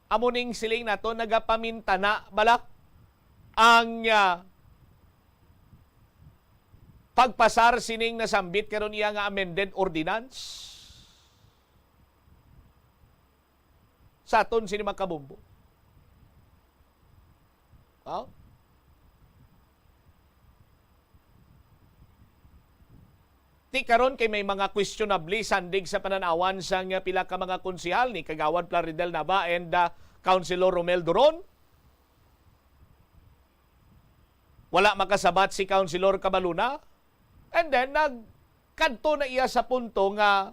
amo ning siling nato, nagapamintana bala ang, ah, pagpasar sining nasambit karon iya nga amended ordinance sa aton sini, mga kabombo. Oh? Ti karon kay may mga questionable sandig sa pananawan sang pila ka mga konsehal ni Kagawad Plaridel Nava and, ah, Councilor Romel Duron. Wala makasabat si Councilor Cabaluna. And then, nagkadto na iya sa punto nga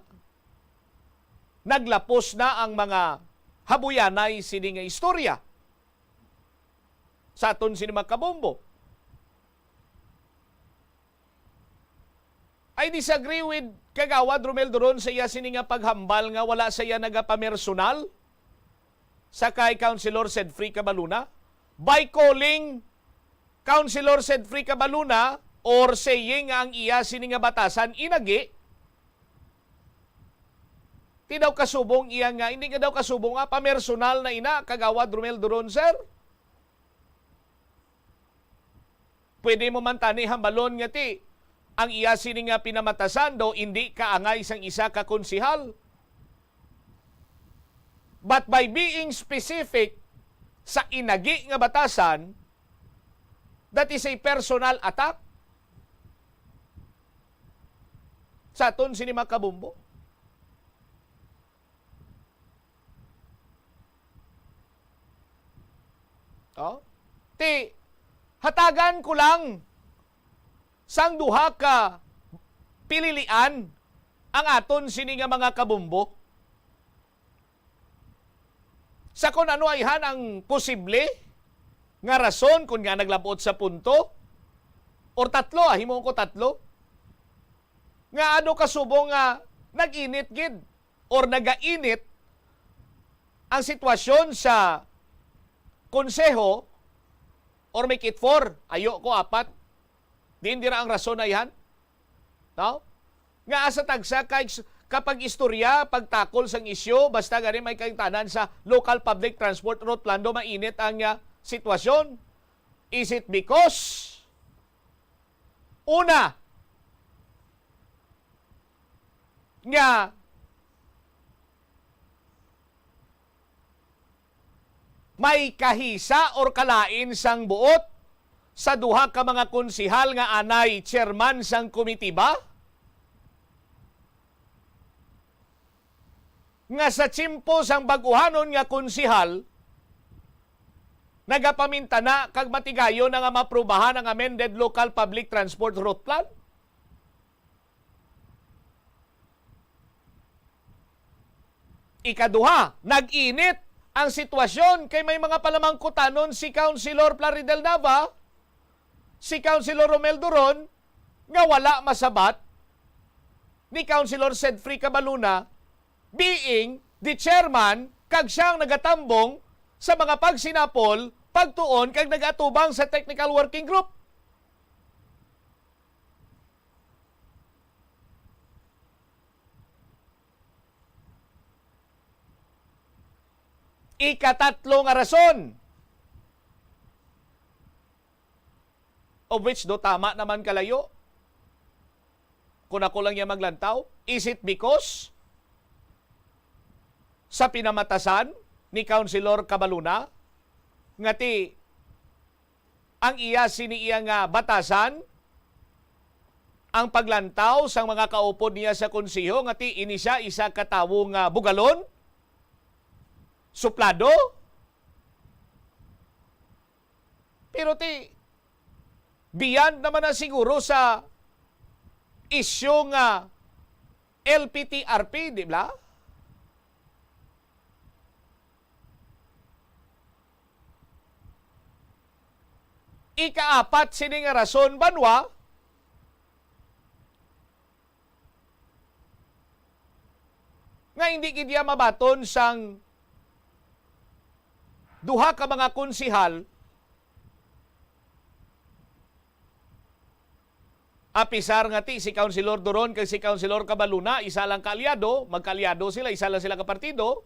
naglapos na ang mga habuyanay sini nga istorya sa aton sini, mga kabombo. I disagree with Kagawad Romel Duron sa iya sini nga paghambal nga wala sa iya nagapamersonal sa kay Councilor Sedfrey Cabaluna by calling Councilor Sedfrey Cabaluna or saying nga ang iya sini nga batasan inagi. Ti daw kasubong iya nga, hindi nga daw kasubong nga pamersonal na ina, Kagawad Romel Duron, sir. Pwede mo man tani hambalon nga ti ang iya sini nga pinamatasan daw indi kaangay sang isa ka konsehal. But by being specific sa inagi nga batasan, that is a personal attack sa aton sini, mga kabombo. Oh? Ti, hatagan ko lang sang duha ka pililian ang aton sini nga mga kabombo. Sa kun ano ayhan ang posible nga rason, kun nga naglabot sa punto, or tatlo, ah, himuon ko tatlo, nga ano kasubong nga nag-init gid or nagainit ang sitwasyon sa konseho or may kitfor, ayo ko apat. Diin dira ang rason ayhan? No? Nga asa tagsa kay s-, kapag istorya, pagtakol sang isyu, basta gani may kahimtanan sa local public transport route plan, daw mainit ang, ah, sitwasyon. Is it because, una, nga may kahisa or kalain sang buot sa duha ka mga konsihal nga anay chairman sang komitiba, nga sa tiyempo sang bag-uhanon nga konsihal, nagapamintana kag matigayon na nga maprubahan ang amended local public transport route plan? Ikaduha, nag-init ang sitwasyon kay may mga palamangkutanon si Councilor Plaridel Nava, si Councilor Romel Duron, nga wala masabat ni Councilor Sedfrey Cabaluna, being the chairman kag siya ang nagatambong sa mga pagsinapol, pagtuon kag nag-atubang sa technical working group. Ikatatlo nga rason, of which do tama naman kalayo, kung ako lang niya maglantaw, is it because sa pinamatasan ni Councilor Cabaluna nga ti ang iya sini iya nga batasan, ang paglantaw sang mga kaupod niya sa konseho nga ti ini sia isa ka tawo nga bugalon, suplado. Pero ti, beyond naman na siguro sa isyu nga L P T R P, di ba? Ikaapat sini nga rason, banwa, nga hindi gid iya mabaton sang duha ka mga konsehal, apisar nga ti si Councilor Duron kag si Councilor Cabaluna, isa lang kaalyado, magkaalyado sila, isa lang sila ka partido,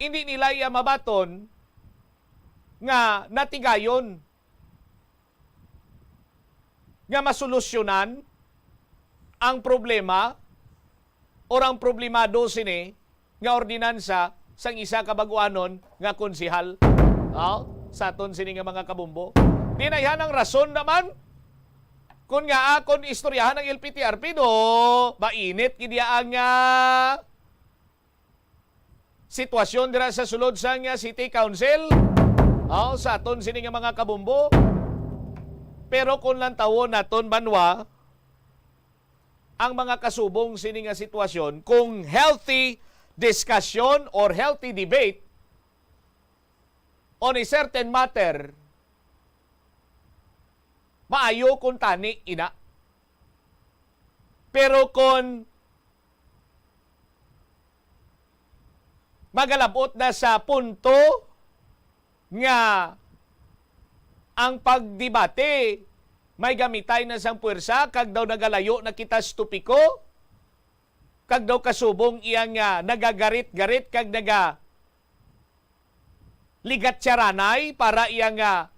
hindi nila iya mabaton nga natigayon nga masolusyonan ang problema or ang problemado sini nga ordinansa sang isa ka bag-uanon nga konsehal. Oh, sa aton sini nga mga kabombo. Di na yan ang rason naman kung nga akon istoryahan ang L P T R P, do, mainit gid iya ang, ah, sitwasyon dira sa sulod sang, ah, City Council. Oh, sa aton sini nga mga kabombo. Pero kung lantawon naton, banwa, ang mga kasubong sini nga sitwasyon, kung healthy discussion or healthy debate on a certain matter, maayo kung tani ina. Pero kung magalabot na sa punto nga ang pagdebate may gamitay na sang puwersa kag daw nagalayo na kita sa topiko, kag daw kasubong iya nga nagagarit-garit kag naga ligatyaranay para iya nga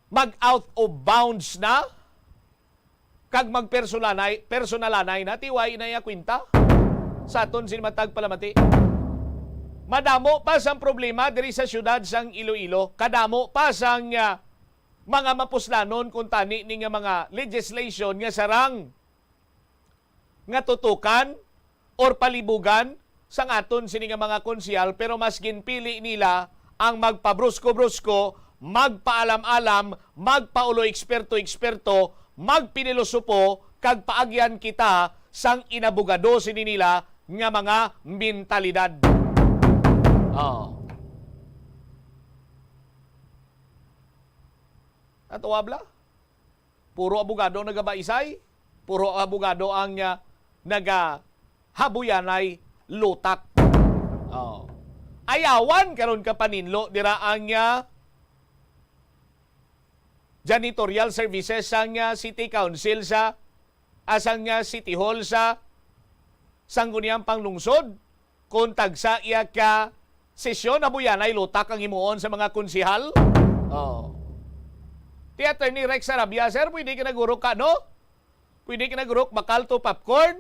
mag out of bounds na kag magpersonalanay, personalanay na, ti way na iya kwenta sa aton sin matag palamati. Madamo pa sang problema diri sa siyudad sang Iloilo. Kadamo pa sang, ah, mga mapuslanon kung tani ni nga mga legislation nga sarang nga tutukan or palibugan sang aton sini nga mga konsehal, pero mas ginpili nila ang magpabrusko-brusko, magpaalam-alam, magpaulo eksperto-eksperto, magpinilosopo, kag paagyan kita sang inabogado sini nila nga mga mentalidad. Oh. Natuwa bala? Puro abogado ang nagabaisay, puro abogado ang, ah, nagahabuyanay lutak. Oh. Ayawan karon ka paninlo dira ang, ah, janitorial services sang, ah, city council sa, ah, sang, ah, city hall sa Sangguniang Panglungsod. Kung tagsa iya ka sesyon, habuyanay lutak ang himuon sa mga konsehal. Oh. Ti Attorney Rex Sarabia, sir, pwede ka nagurok ka, no? Pwede ka nagurok bakal to popcorn?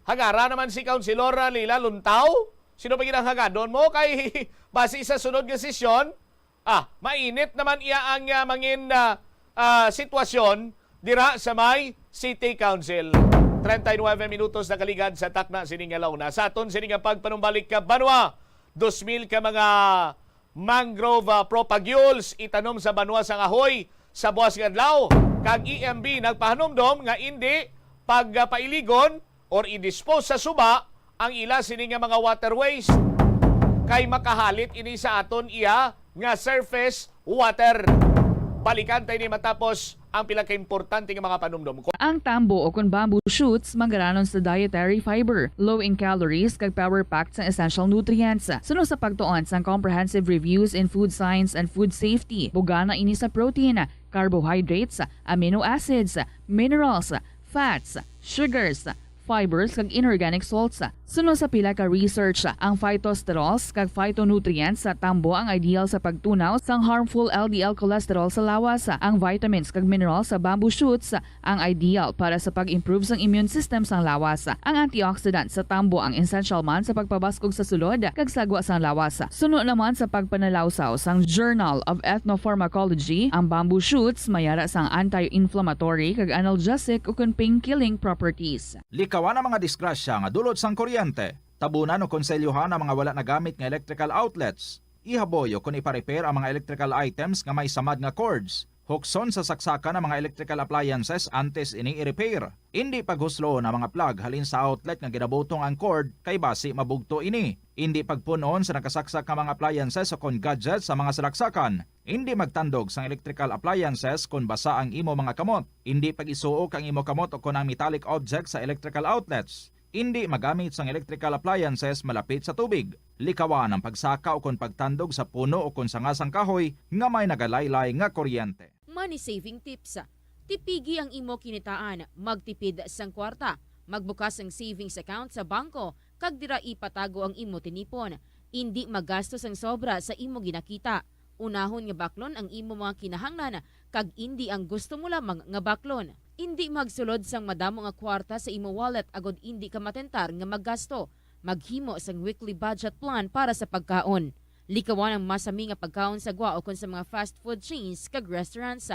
Hagara naman si Councilor, ah, Leila Luntao. Sino pa gid ang hagadon mo? Kay base sa sunod nga sesyon, ah, mainit naman iya ang, ah, mangin, ah, ah, sitwasyon dira sa may City Council. Treinta y nueve minutos nakaligad sa takna sini nga launa. Sa aton sini nga pagpanumbalik ka banwa, dos mil ka mga mangrove, ah, propagules itanom sa banwa sang Ajuy sa buas nga adlaw, kag E M B nagpahanumdom nga indi pagpailigon or i-dispose sa suba ang ila sini nga mga water waste, kay makahalit ini sa aton iya nga surface water. Balikan ta ini matapos ang pila ka importante nga mga panumdom. Ang tambo o kon bamboo shoots manggaranon sa dietary fiber, low in calories, kag power-packed sang essential nutrients. Suno sa pagtuon sang Comprehensive Reviews in Food Science and Food Safety, bugana ini sa protein, carbohydrates, amino acids, minerals, fats, sugars, fibers, kag inorganic salts. Suno sa pila ka research, ang phytosterols kag phytonutrients sa tambo ang ideal sa pagtunaw sang harmful L D L cholesterol sa lawas. Ang vitamins kag minerals sa bamboo shoots ang ideal para sa pag-improve sang immune system sang lawas. Ang antioxidant sa tambo ang essential man sa pagpabaskog sa sulod kag sagwa sang lawas. Suno naman sa pagpanalawsaw sang Journal of Ethnopharmacology, ang bamboo shoots may ara sang anti-inflammatory kag analgesic ukon pain-killing properties. Likawan ang mga disgrasya nga dulot sang kuryente. Tabunan o konselyuhan ang mga wala nagamit nga electrical outlets. Ihaboy o kon ipa-repair ang mga electrical items nga may samad nga cords. Hukson sa saksakan ang mga electrical appliances antes ini i-repair. Indi paghusloon ang mga plug halin sa outlet nga ginabutong ang cord, kay basi mabugto ini. Indi pagpun-on sa nakasaksak nga mga appliances o kon gadgets sa mga salaksakan. Indi magtandog sang electrical appliances kon basa ang imo mga kamot. Indi pag-isuok ang imo kamot o kon ang metallic objects sa electrical outlets. Indi magamit sang electrical appliances malapit sa tubig. Likawan ang pagsaka o kon pagtandog sa puno o kon sanga sang kahoy nga may nagalaylay nga kuryente. Money saving tips. Tipigi ang imo kinitaan, magtipid sang kwarta, magbukas sang savings account sa bangko, kag dira ipatago ang imo tinipon. Indi magasto sang sobra sa imo ginakita. Unahon nga baklon ang imo mga kinahanglan, kag indi ang gusto mo lamang nga baklon. Indi magsulod sang madamo nga kwarta sa imo wallet agod indi ka matentar nga maggasto. Maghimo sang weekly budget plan para sa pagkaon. Likawan ang masami nga pagkaon sa gwa ukon sa mga fast food chains kag restaurants.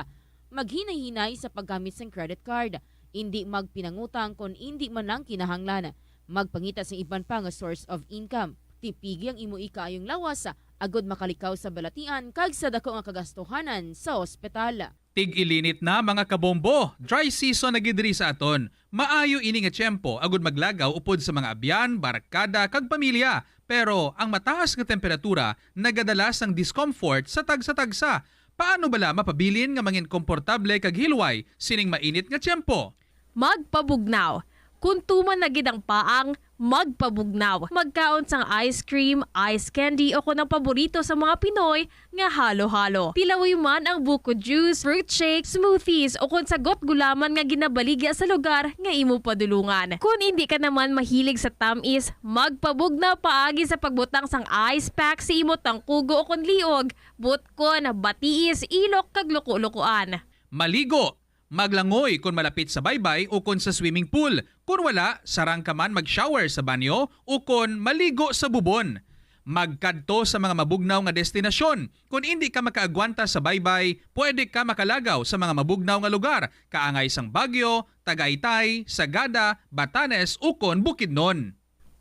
Maghinay-hinay sa paggamit sang credit card. Indi magpinangutang kon indi man lang kinahanglan. Magpangita sang iban pa nga source of income. Tipigi ang imo ikaayong lawas agod makalikaw sa balatian kag sa daku nga kagastuhanan sa ospital. Tig-ilinit na, mga kabombo! Dry season na gid diri sa aton. Maayo ini nga tiyempo agud maglagaw upod sa mga abyan, barkada, kag pamilya. Pero ang mataas nga temperatura nagadala sang discomfort sa tagsa-tagsa. Paano bala mapabilin nga mangin komportable kag hilway sining mainit nga tiyempo? Magpabugnaw. Kon tuman na gid ang paang, magpabugnaw. Magkaon sang ice cream, ice candy, o kon ang paborito sa mga Pinoy nga halo-halo. Tilawi man ang buko juice, fruit shake, smoothies, o kon sagot gulaman nga ginabaligya sa lugar nga imo padulungan. Kon indi ka naman mahilig sa tamis, magpabugnaw paagi sa pagbutang sang ice pack sa imo tangkugo o kon liog, butkon, batiis, ilok, kag luko-lukoan. Maligo. Maglangoy kon malapit sa baybay ukon sa swimming pool. Kon wala, sarang ka man mag-shower sa banyo ukon maligo sa bubon. Magkadto sa mga mabugnaw nga destinasyon. Kon indi ka makaagwanta sa baybay, pwede ka makalagaw sa mga mabugnaw nga lugar, kaangay sang Baguio, Tagaytay, Sagada, Batanes, ukon Bukidnon.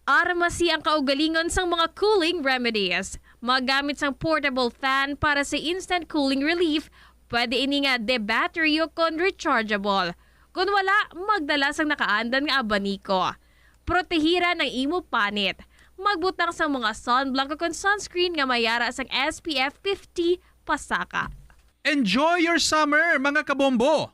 Armasi ang kaugalingon sang mga cooling remedies. Magamit sang portable fan para sa instant cooling relief. Pwede ini nga de-battery o kon rechargeable. Kon wala, magdala sang nakaandan nga abaniko. Protehiran ang imo panit. Magbutang sang mga sunblock o kon sunscreen nga may ara sang S P F fifty pasaka. Enjoy your summer, mga kabombo!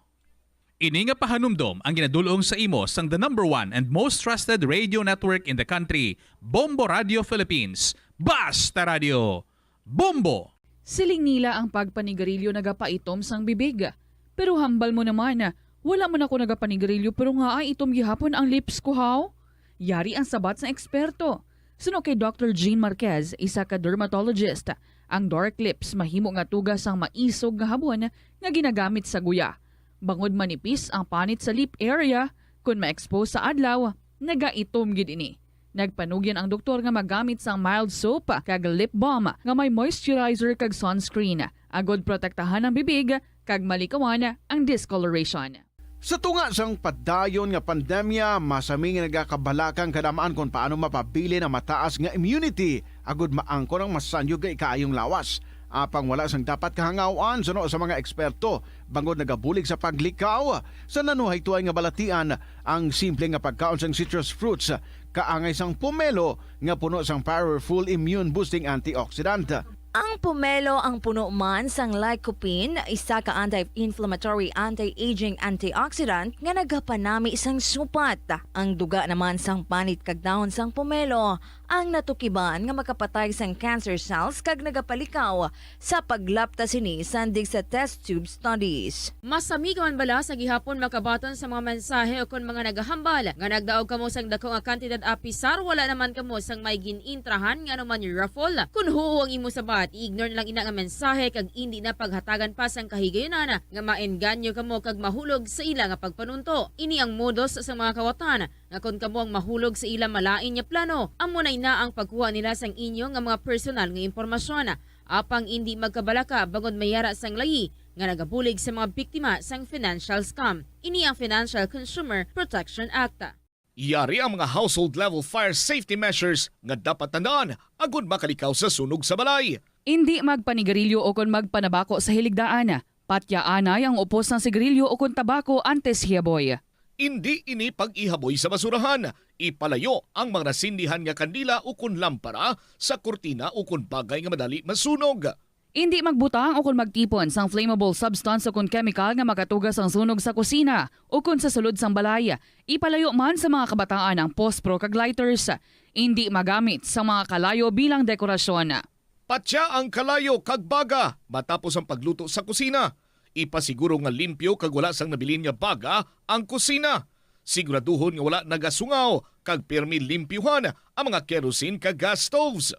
Ini nga pahanumdom ang ginadul-ong sa imo sang the number one and most trusted radio network in the country, Bombo Radio Philippines. Basta Radio, Bombo! Siling nila ang pagpanigarilyo nagapaitom sang bibig. Pero hambal mo naman, wala man ako nagapanigarilyo pero nga ay itom gihapon ang lips ko, haw? Yari ang sabat sang eksperto. Suno kay Doctor Jean Marquez, isa ka dermatologist, ang dark lips mahimo nga tuga sang maisog nga habon nga ginagamit sa guya. Bangod manipis ang panit sa lip area, kon ma-expose sa adlaw, nagaitom gid ini. Nagpanugyan ang doktor nga magamit sang mild soap kag lip balm nga may moisturizer kag sunscreen, agod protektahan ang bibig kag malikawan ang discoloration. Sa tunga sang padayon nga pandemya, masami nga nagakabalaka ang kadam-an kon paano mapabilin ang mataas nga immunity agud maangkon ang masanyog nga ikaayong lawas. Apang wala sang dapat kahangaw-an suno sa mga eksperto, bangod nagabulig sa paglikaw sa nanuhay tuay nga balatian ang simple nga pagkaon sang citrus fruits, kaangay sang pomelo nga puno sang powerful immune-boosting antioxidant. Ang pomelo ang puno man sang lycopene, isa ka anti-inflammatory, anti-aging antioxidant nga nagapanami sang supat. Ang duga naman sang panit kag dahon sang pomelo ang natukiban nga makapatay sang cancer cells kag nagapalikaw sa paglapta sini sandig sa test tube studies. Masami ka man bala sa gihapon makabaton sa mga mensahe ukon mga nagahambal nga nagdaog kamo sang dako nga kantidad apisar wala naman kamo sang may gin-intrahan nga anuman raffle? Kon huo ang imo sabat, i-ignore na lang ina nga mensahe kag indi na paghatagan pa sang kahigayunan nga maengganyo kamo kag mahulog sa ila nga pagpanunto. Ini ang modus sa mga kawatan nga kon kamo ang mahulog sa ila malain nga plano, amo na ina ang pagkuha nila sang inyo nga mga personal nga impormasyon. Apang indi magkabalaka bangod may ara sang layi nga nagabulig sa mga biktima sang financial scam. Ini ang Financial Consumer Protection Act. Yari ang mga household level fire safety measures nga dapat tandaan agud makalikaw sa sunog sa balay. Indi magpanigarilyo ukon magpanabako sa hiligdaan. Patyaanay ang upos sang sigarilyo ukon tabako antes hiyaboy. Indi ini pag-ihaboy sa basurahan. Ipalayo ang mga nasindihan nga kandila ukon lampara sa kurtina ukon bagay nga madali masunog. Indi magbutang ukon magtipon sang flammable substance ukon kemikal nga makatuga sang sunog sa kusina ukon sa sulod sang balay. Ipalayo man sa mga kabataan ang pospro kag lighters. Indi magamit sang mga kalayo bilang dekorasyon. Patya ang kalayo kag baga matapos ang pagluto sa kusina. Ipasiguro nga limpyo kag wala sang nabilin nga baga ang kusina. Siguraduhon nga wala nagasungaw kag pirmi limpyuhan ang mga kerosene kag gas stoves.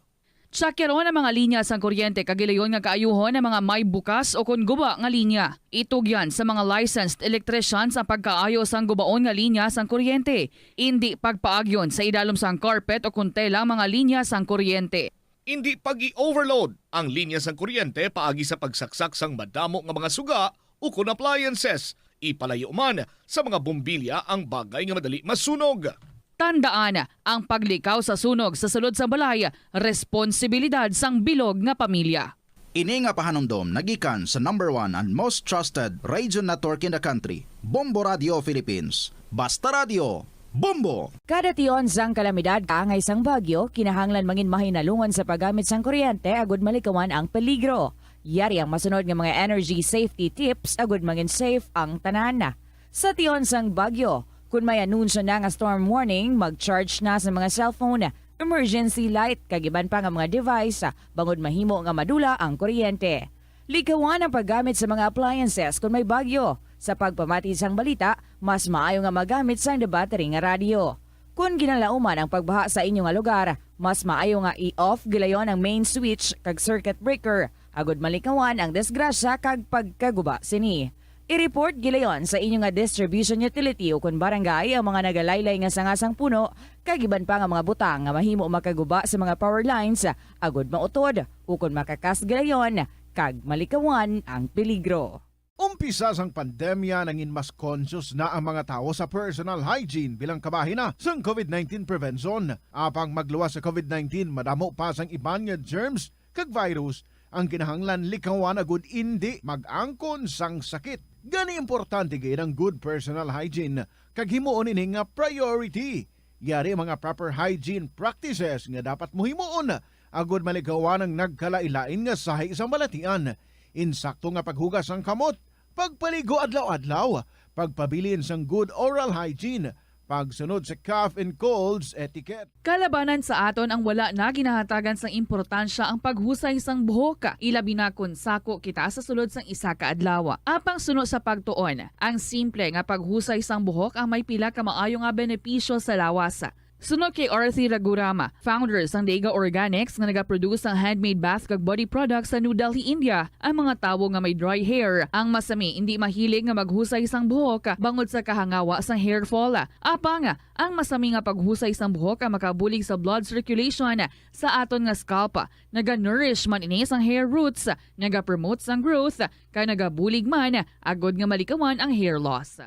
Tsakyaron ang mga linya sang kuryente kag gilayon nga kaayuhon ang mga may bukas ukon guba nga linya. Itugyan sa mga licensed electricians ang pagkaayo sang gubaon nga linya sang kuryente. Indi pagpaagyon sa idalom sang carpet ukon tela ang mga linya sang kuryente. Indi pag-i-overload ang linya sang kuryente paagi sa pagsaksak sang madamo nga mga suga ukon appliances. Ipalayo man sa mga bombilya ang bagay nga madali masunog. Tandaan, ang paglikaw sa sunog sa sulod sang balay, responsibilidad sang bilog nga pamilya. Ini nga pahanumdom nagikan sa number one and most trusted radio network in the country, Bombo Radio Philippines. Basta Radio, Bombo! Kada tion sang kalamidad kaangay sang bagyo, kinahanglan mangin mahinalungon sa paggamit sang kuryente agud malikawan ang peligro. Yari ang masunod nga mga energy safety tips agud mangin safe ang tanan. Sa tion sang bagyo, kun may anunsyo na nga storm warning, mag-charge na sa mga cellphone, emergency light, kag iban pa nga mga device, bangod mahimo nga madula ang kuryente. Likawan ang paggamit sa mga appliances kon may bagyo. Sa pagpamati sang balita, mas maayo nga magamit sang debattery nga radyo. Kon ginalauman ang pagbaha sa inyo nga lugar, mas maayo nga i-off gilayon ang main switch kag circuit breaker, agud malikawan ang disgrasya kag pagkaguba sini. I-report gilayon sa inyo nga distribution utility ukon barangay ang mga nagalaylay nga sanga sang puno kag iban pa nga mga butang nga mahimo makaguba sa mga power lines, agud mautod ukon makakas gilayon kag malikawan ang peligro. Umpisa sang pandemya, nangin mas conscious na ang mga tawo sa personal hygiene bilang kabahin na sang COVID nineteen prevention. Apang magluwas sa COVID nineteen, madamo pa sang iban nga germs kag virus ang kinahanglan likawan agud indi mag-angkon sang sakit. Gani, importante gid ang good personal hygiene kag himuon ini nga priority. Yari ang mga proper hygiene practices nga dapat mo himuon agud malikawan ang nagkalain-lain nga sahi sang balatian. Insakto nga paghugas sang kamot, pagpaligo adlaw-adlaw, pagpabilin sang good oral hygiene, pagsunod sa cough and colds etiquette. Kalabanan sa aton ang wala na ginahatagan sang importansya ang paghusay sang buhok, ilabi na kon sako kita sa sulod sang isa ka adlaw. Apang suno sa pagtuon, ang simple nga paghusay sang buhok ang may pila ka maayo nga benepisyo sa lawas. Suno kay Arthi Raghuram, founder sang Dega Organics nga nagaproduce sang handmade bath kag body products sa New Delhi, India, ang mga tawo nga may dry hair ang masami indi mahilig nga maghusay sang buhok bangod sa kahangawa sang hair fall. Apang ang masami nga paghusay sang buhok ang makabulig sa blood circulation sa aton nga scalp. Naga-nourish man ini sang hair roots, naga-promote sang growth, kag nagabulig man agud nga malikawan ang hair loss.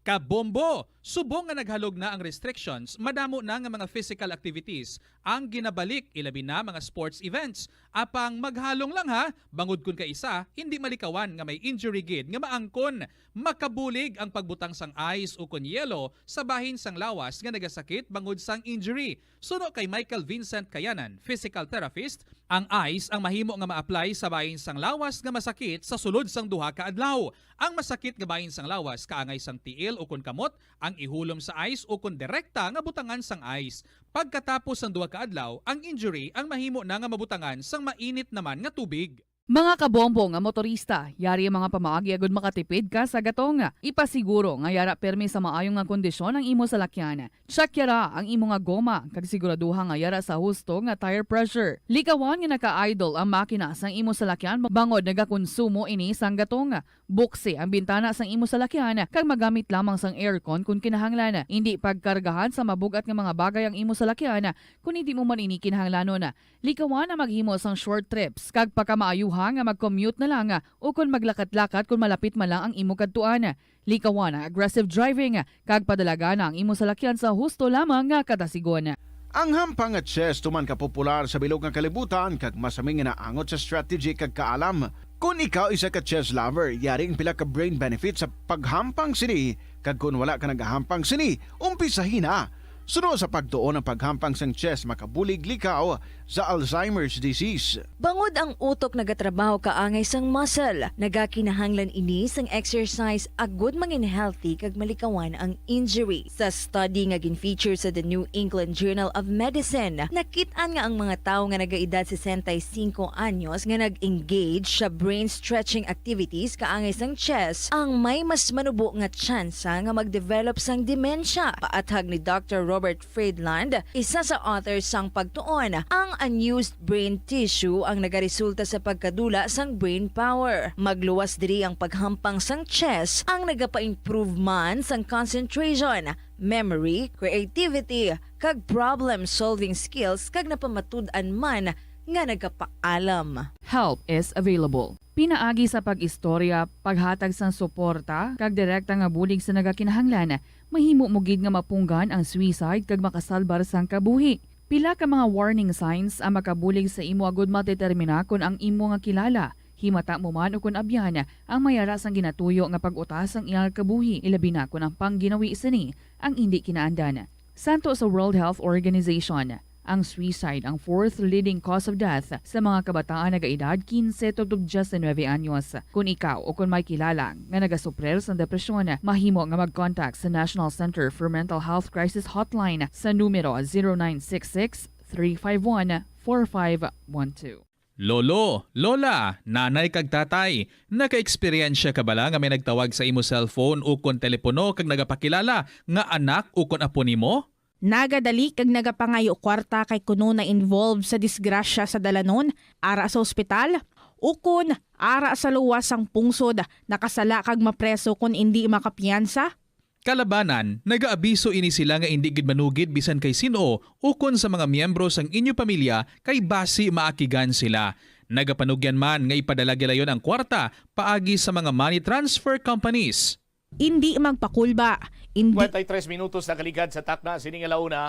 Kabombo! Subong nga naghalog na ang restrictions, madamo na nga mga physical activities ang ginabalik, ilabi na mga sports events. Apang maghalong lang ha, bangod kun kaisa hindi malikawan nga may injury gid nga maangkon. Makabulig ang pagbutang sang ice ukon yelo sa bahin sang lawas nga nagasakit bangod sang injury. Suno kay Michael Vincent Kayanan, physical therapist, ang ice ang mahimo nga ma-apply sa bahin sang lawas nga masakit sa sulod sang duha ka adlaw. Ang masakit nga bahin sang lawas kaangay sang tiil ukon kamot ang ihulom sa ice ukon direkta nga butangan sang ice. Pagkatapos sang duha ka adlaw, ang injury ang mahimo na nga mabutangan sang mainit naman nga tubig. Mga kabombo nga motorista, yari ang mga pamaagi agud makatipid ka sa gatong. Ipasiguro nga yara pirme sa maayo nga kondisyon ang imo salakyan. Check yara ang imo nga goma kag siguraduha nga yara sa husto nga tire pressure. Likawan nga naka-idle ang makina sang imo salakyan bangod nagakonsumo ini sang gatong. Buksi ang bintana sang imo salakyan kag magamit lamang sang aircon kon kinahanglan. Indi pagkargahan sa mabug-at nga mga bagay ang imo salakyan kon indi mo man ini kinahanglanon. Likawan ang maghimo sang short trips kag pakamaayuha nga mag-commute na lang ukon maglakat-lakat kon malapit man lang ang imo kadtuan. Likawan ang aggressive driving kag padalagan ang imo salakyan sa husto lamang nga kadasigon. Ang hampang nga chess tuman ka popular sa bilog nga kalibutan kag masami nga naangot sa strategy kag kaalam. Kon ikaw isa ka chess lover, yari ang pila ka brain benefits sa paghampang sini, kag kon wala ka nagahampang sini, umpisahi na. Suno sa pagtuon, ang paghampang sang chess makabulig likaw sa Alzheimer's disease. Bangod ang utok nagatrabaho kaangay sang muscle, nagakinahanglan ini sang exercise agud mangin healthy kag malikawan ang injury. Sa study nga gin-feature sa The New England Journal of Medicine, nakit-an nga ang mga tawo nga nagaedad sesenta y cinco anyos nga nag-engage sa brain stretching activities kaangay sang chess ang may mas manubo nga tsansa nga mag-develop sang demensya. Paathag ni Doctor Robert Friedland, isa sa author sang pagtuon, ang unused brain tissue ang nagaresulta sa pagkadula sang brain power. Magluwas diri ang paghampang sang chess ang nagapa-improve man sang concentration, memory, creativity, kag problem-solving skills, kag napamatud-an man nga nagapaalam. Help is available. Pinaagi sa pag-istorya, paghatag sang suporta, kag direkta nga bulig sa nagakinahanglan, mahimo mo gid nga mapunggan ang suicide kag makasalbar sang kabuhi. Pila ka mga warning signs ang makabulig sa imo agud madetermina kon ang imo nga kilala, himata mo man ukon abyan, ang may ara sang ginatuyo nga pag-utas sang iyang kabuhi, ilabi na kon ang pangginawi sini ang indi kinaandan. Santo sa World Health Organization, ang suicide ang fourth leading cause of death sa mga kabataan nagaedad quince tubtob diecinuebe anyos. Kon ikaw o kon may kilala nga nagasuprir sang depresyon, mahimo nga mag-contact sa National Center for Mental Health Crisis Hotline sa numero zero nine six six, three five one, four five one two. Lolo, lola, nanay kag tatay, nakaeksperyensya ka bala nga may nagtawag sa imo cellphone ukon telepono kag nagapakilala nga anak ukon apo nimo? Nagadali kag nagapangayo kwarta kay kuno na-involve sa disgrasya sa dalanon, ara sa ospital, ukon ara sa luwas sang pungsod, nakasala kag mapreso kon indi makapiyansa? Kalabanan, nagaabiso ini sila nga indi gid manugid bisan kay sin-o ukon sa mga miyembro sang inyo pamilya kay basi maakigan sila. Nagapanugyan man nga ipadala gilayon ang kwarta paagi sa mga money transfer companies. Indi magpakulba, indi. Kwenta tres minutos na kaligad sa takna sining alauna.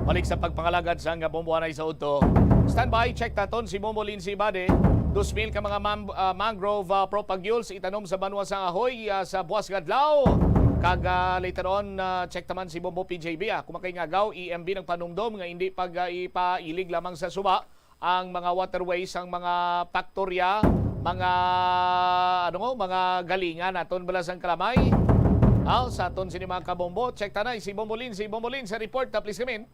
Balik sa pagpangalagad sang bombo anay sa udto. Standby, check taton si Bombo Lindsay Bade. Dos mil ka mga mam- ah, mangrove ah, propagules itanom sa banwa sang Ahoy ah, sa buwas nga adlaw. Kag ah, later on, ah, check taman si Bombo P J B. Ah. Kumakay nga agaw, E M B nagpanumdom nga indi pag ah, ipailig lamang sa suba ang mga waterways, ang mga paktorya, mga ano, mga galingan aton bala sang kalamay. Aw, sa aton sini mga kabombo, check tanay si Bombolin, si Bombolin sa report na please kamin.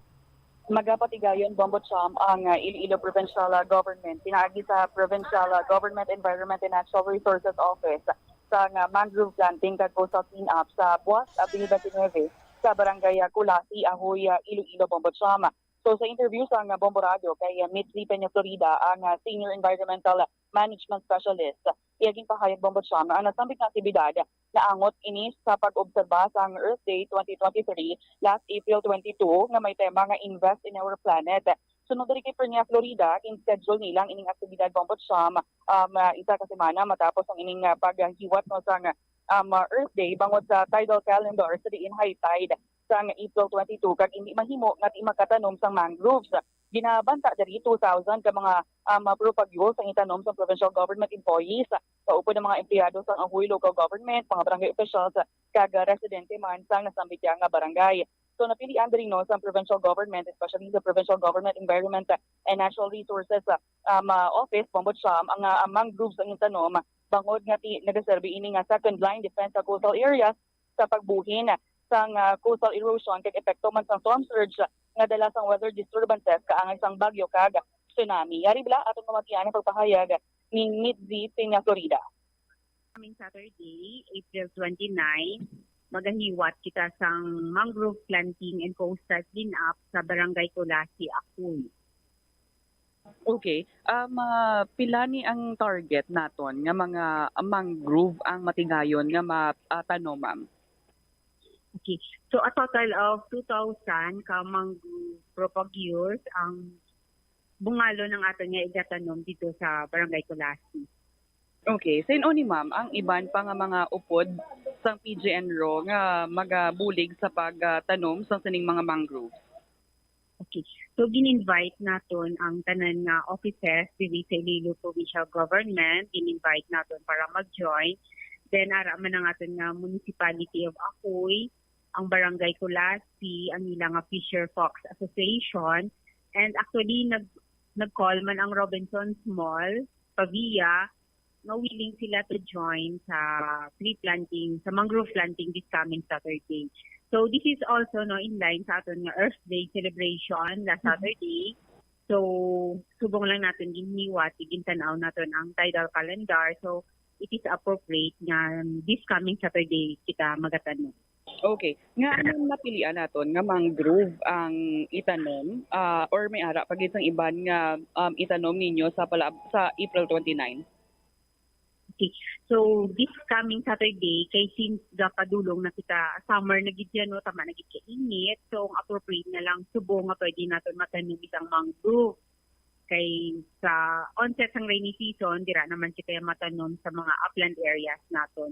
Magapatigayon, Bombo Cham, ang uh, Iloilo Provincial uh, Government pinaagi sa Provincial uh, Government Environment and Natural Resources Office sa uh, mangrove planting kag coastal cleanup sa Buas, Abril twenty-nine, sa Barangay uh, Culasi, Ahoy, uh, Iloilo, Bombo Cham. So sa interview sang Bombo Radio kay Mitzi Peña Florida, ang ah, Senior Environmental Management Specialist, iya ginpahayag, Bombo Cham, nga ang nasambit nga aktibidad naangot ini sa pag-obserba sang Earth Day twenty twenty-three last April twenty-two nga may tema nga Invest in Our Planet. Sunod diri kay Peña Florida, gin-schedule nila ang ining aktibidad, Bombo Cham, um, ah, isa ka semana matapos ang ining ah, paghiwat no sang um, ah, Earth Day bangod sa tidal calendar sa diin high tide sang April twenty-two kag indi mahimo nga di makatanom sang mangroves. Ginabanta diri two thousand ka mga um, propagules ang itanom sa provincial government employees, kaupod ang mga empleyado sang Ahoy local government, mga barangay officials, kag residente man sang nasambit nga barangay. So napilian diri no sa provincial government, especially sa provincial government environment and natural resources um, uh, office, Bombo Cham, ang uh, mangroves ang itanom bangod nga ti nagaserbi ini nga second line defense sa coastal areas sa pagbuhin sang ah, coastal erosion kag epekto man sang storm surge nga dala sang weather disturbances kaangay sang bagyo kag tsunami. Yari bala aton mamatian ang pagpahayag ni Mitzi Peña Florida. Coming Saturday, April twenty-nine, magahiwat kita sang mangrove planting and coastal cleanup sa Barangay Culasi, Acuy. Okay. Um, ah, pila ni ang target naton nga mga mangrove ang matigayon nga matanom, ma'am? Okay. So a total of two thousand ka mangrove propagules ang bungalo ng aton nga igatanom dito sa Barangay Culasi. Okay. Sin-o ni ma'am ang iban pa nga mga upod sang P G N R O nga magabulig sa pagtanom sang sining mga mangroves? Okay. So gin-invite naton ang tanan nga offices diri sa Iloilo Provincial Government, gin-invite naton para mag-join. Then ara man ang aton nga Municipality of Acuy, ang Barangay Culasi, ang ila nga Fisher Fox Association. And actually nag nag-call man ang Robinsons Mall, Pavia, nga willing sila to join sa tree planting, sa mangrove planting this coming Saturday. So this is also no in line sa aton nga Earth Day celebration last Saturday. So subong lang naton ginhiwat, gintan-aw naton ang tidal calendar. So it is appropriate nga this coming Saturday kita magatanom. Okay. Nga anong napilian naton nga mangrove ang itanom, ah, or may ara pa gid sang iban nga um, itanom ninyo sa pala sa April twenty-nine? Okay. So this coming Saturday, kay since gapadulong na kita, summer na gid yan, no, tama na gid kainit. So ang appropriate na lang subong nga pwede naton matanom isang mangrove. Kay sa onset sang rainy season, dira naman kita matanom sa mga upland areas naton.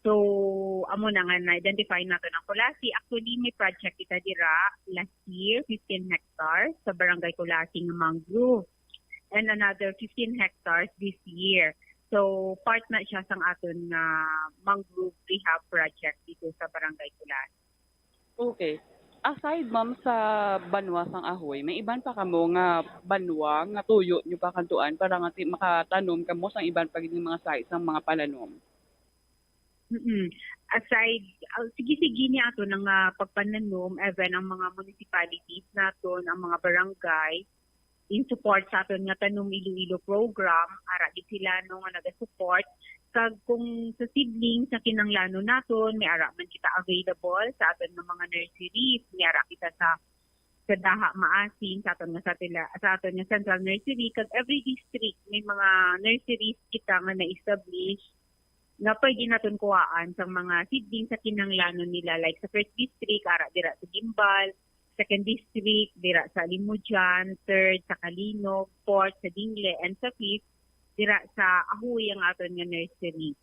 So amo na nga na-identify naton ang Culasi. Actually may project kita dira last year, fifteen hectares sa Barangay Culasi nga mangrove, and another fifteen hectares this year. So part na siya sang aton nga mangrove rehab project dito sa Barangay Culasi. Okay. Aside, ma'am, sa banwa sang Ahoy, may iban pa kamo nga banwa nga tuyo nyo pa kantuan para nga ti- makatanom kamo sang iban pa gid nga mga site sang mga pananom? Mm. Aside, ah, sige-sige ni ato nga pagpananom, even ang mga municipalities naton, ang mga barangay, in support sa aton nga Tanom Iloilo program, ara gid sila no nga naga-support. Kag kung sa seedlings nga kinahanglanon naton, may ara man kita available sa aton nga mga nurseries, may ara kita sa sa Daha Maasin, sa aton nga satila, sa aton nga central nursery, kag every district may mga nurseries kita nga na-establish nga pwede naton kuhaan sang mga seedlings sa kinahanglanon nila, like sa first district, ara dira sa Guimbal, second district, dira sa Limojan, third sa Calinog, fourth sa Dingle, and sa fifth, dira sa Ahoy ang aton nga nursery.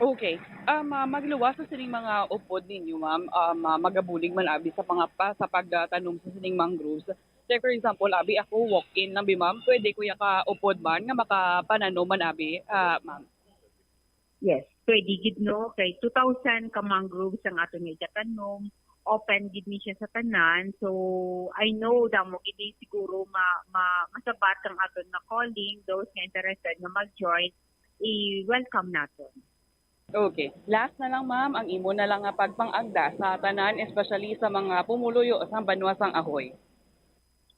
Okay. Um, ah, magluwas sa sining mga upod ninyo, ma'am, um, ah, magabulig man abi sa mga pa, sa pagtanom sa sining mangroves. Say, for example, abi ako walk-in lang bi, ma'am, pwede ko ya ka upod man nga makapananom man abi, ah, ma'am? Yes, pwede gid, no, kay two thousand ka mangroves ang aton nga igatanom. Open gid ni siya sa tanan. So, I know damo gid ni siguro ma, ma, masabat ang aton nga calling, those nga interested nga mag-join, i-welcome naton. Okay. Last na lang, ma'am, ang imo na lang nga pagpangagda sa tanan, especially sa mga pumuluyo sa banwa sang Ahoy.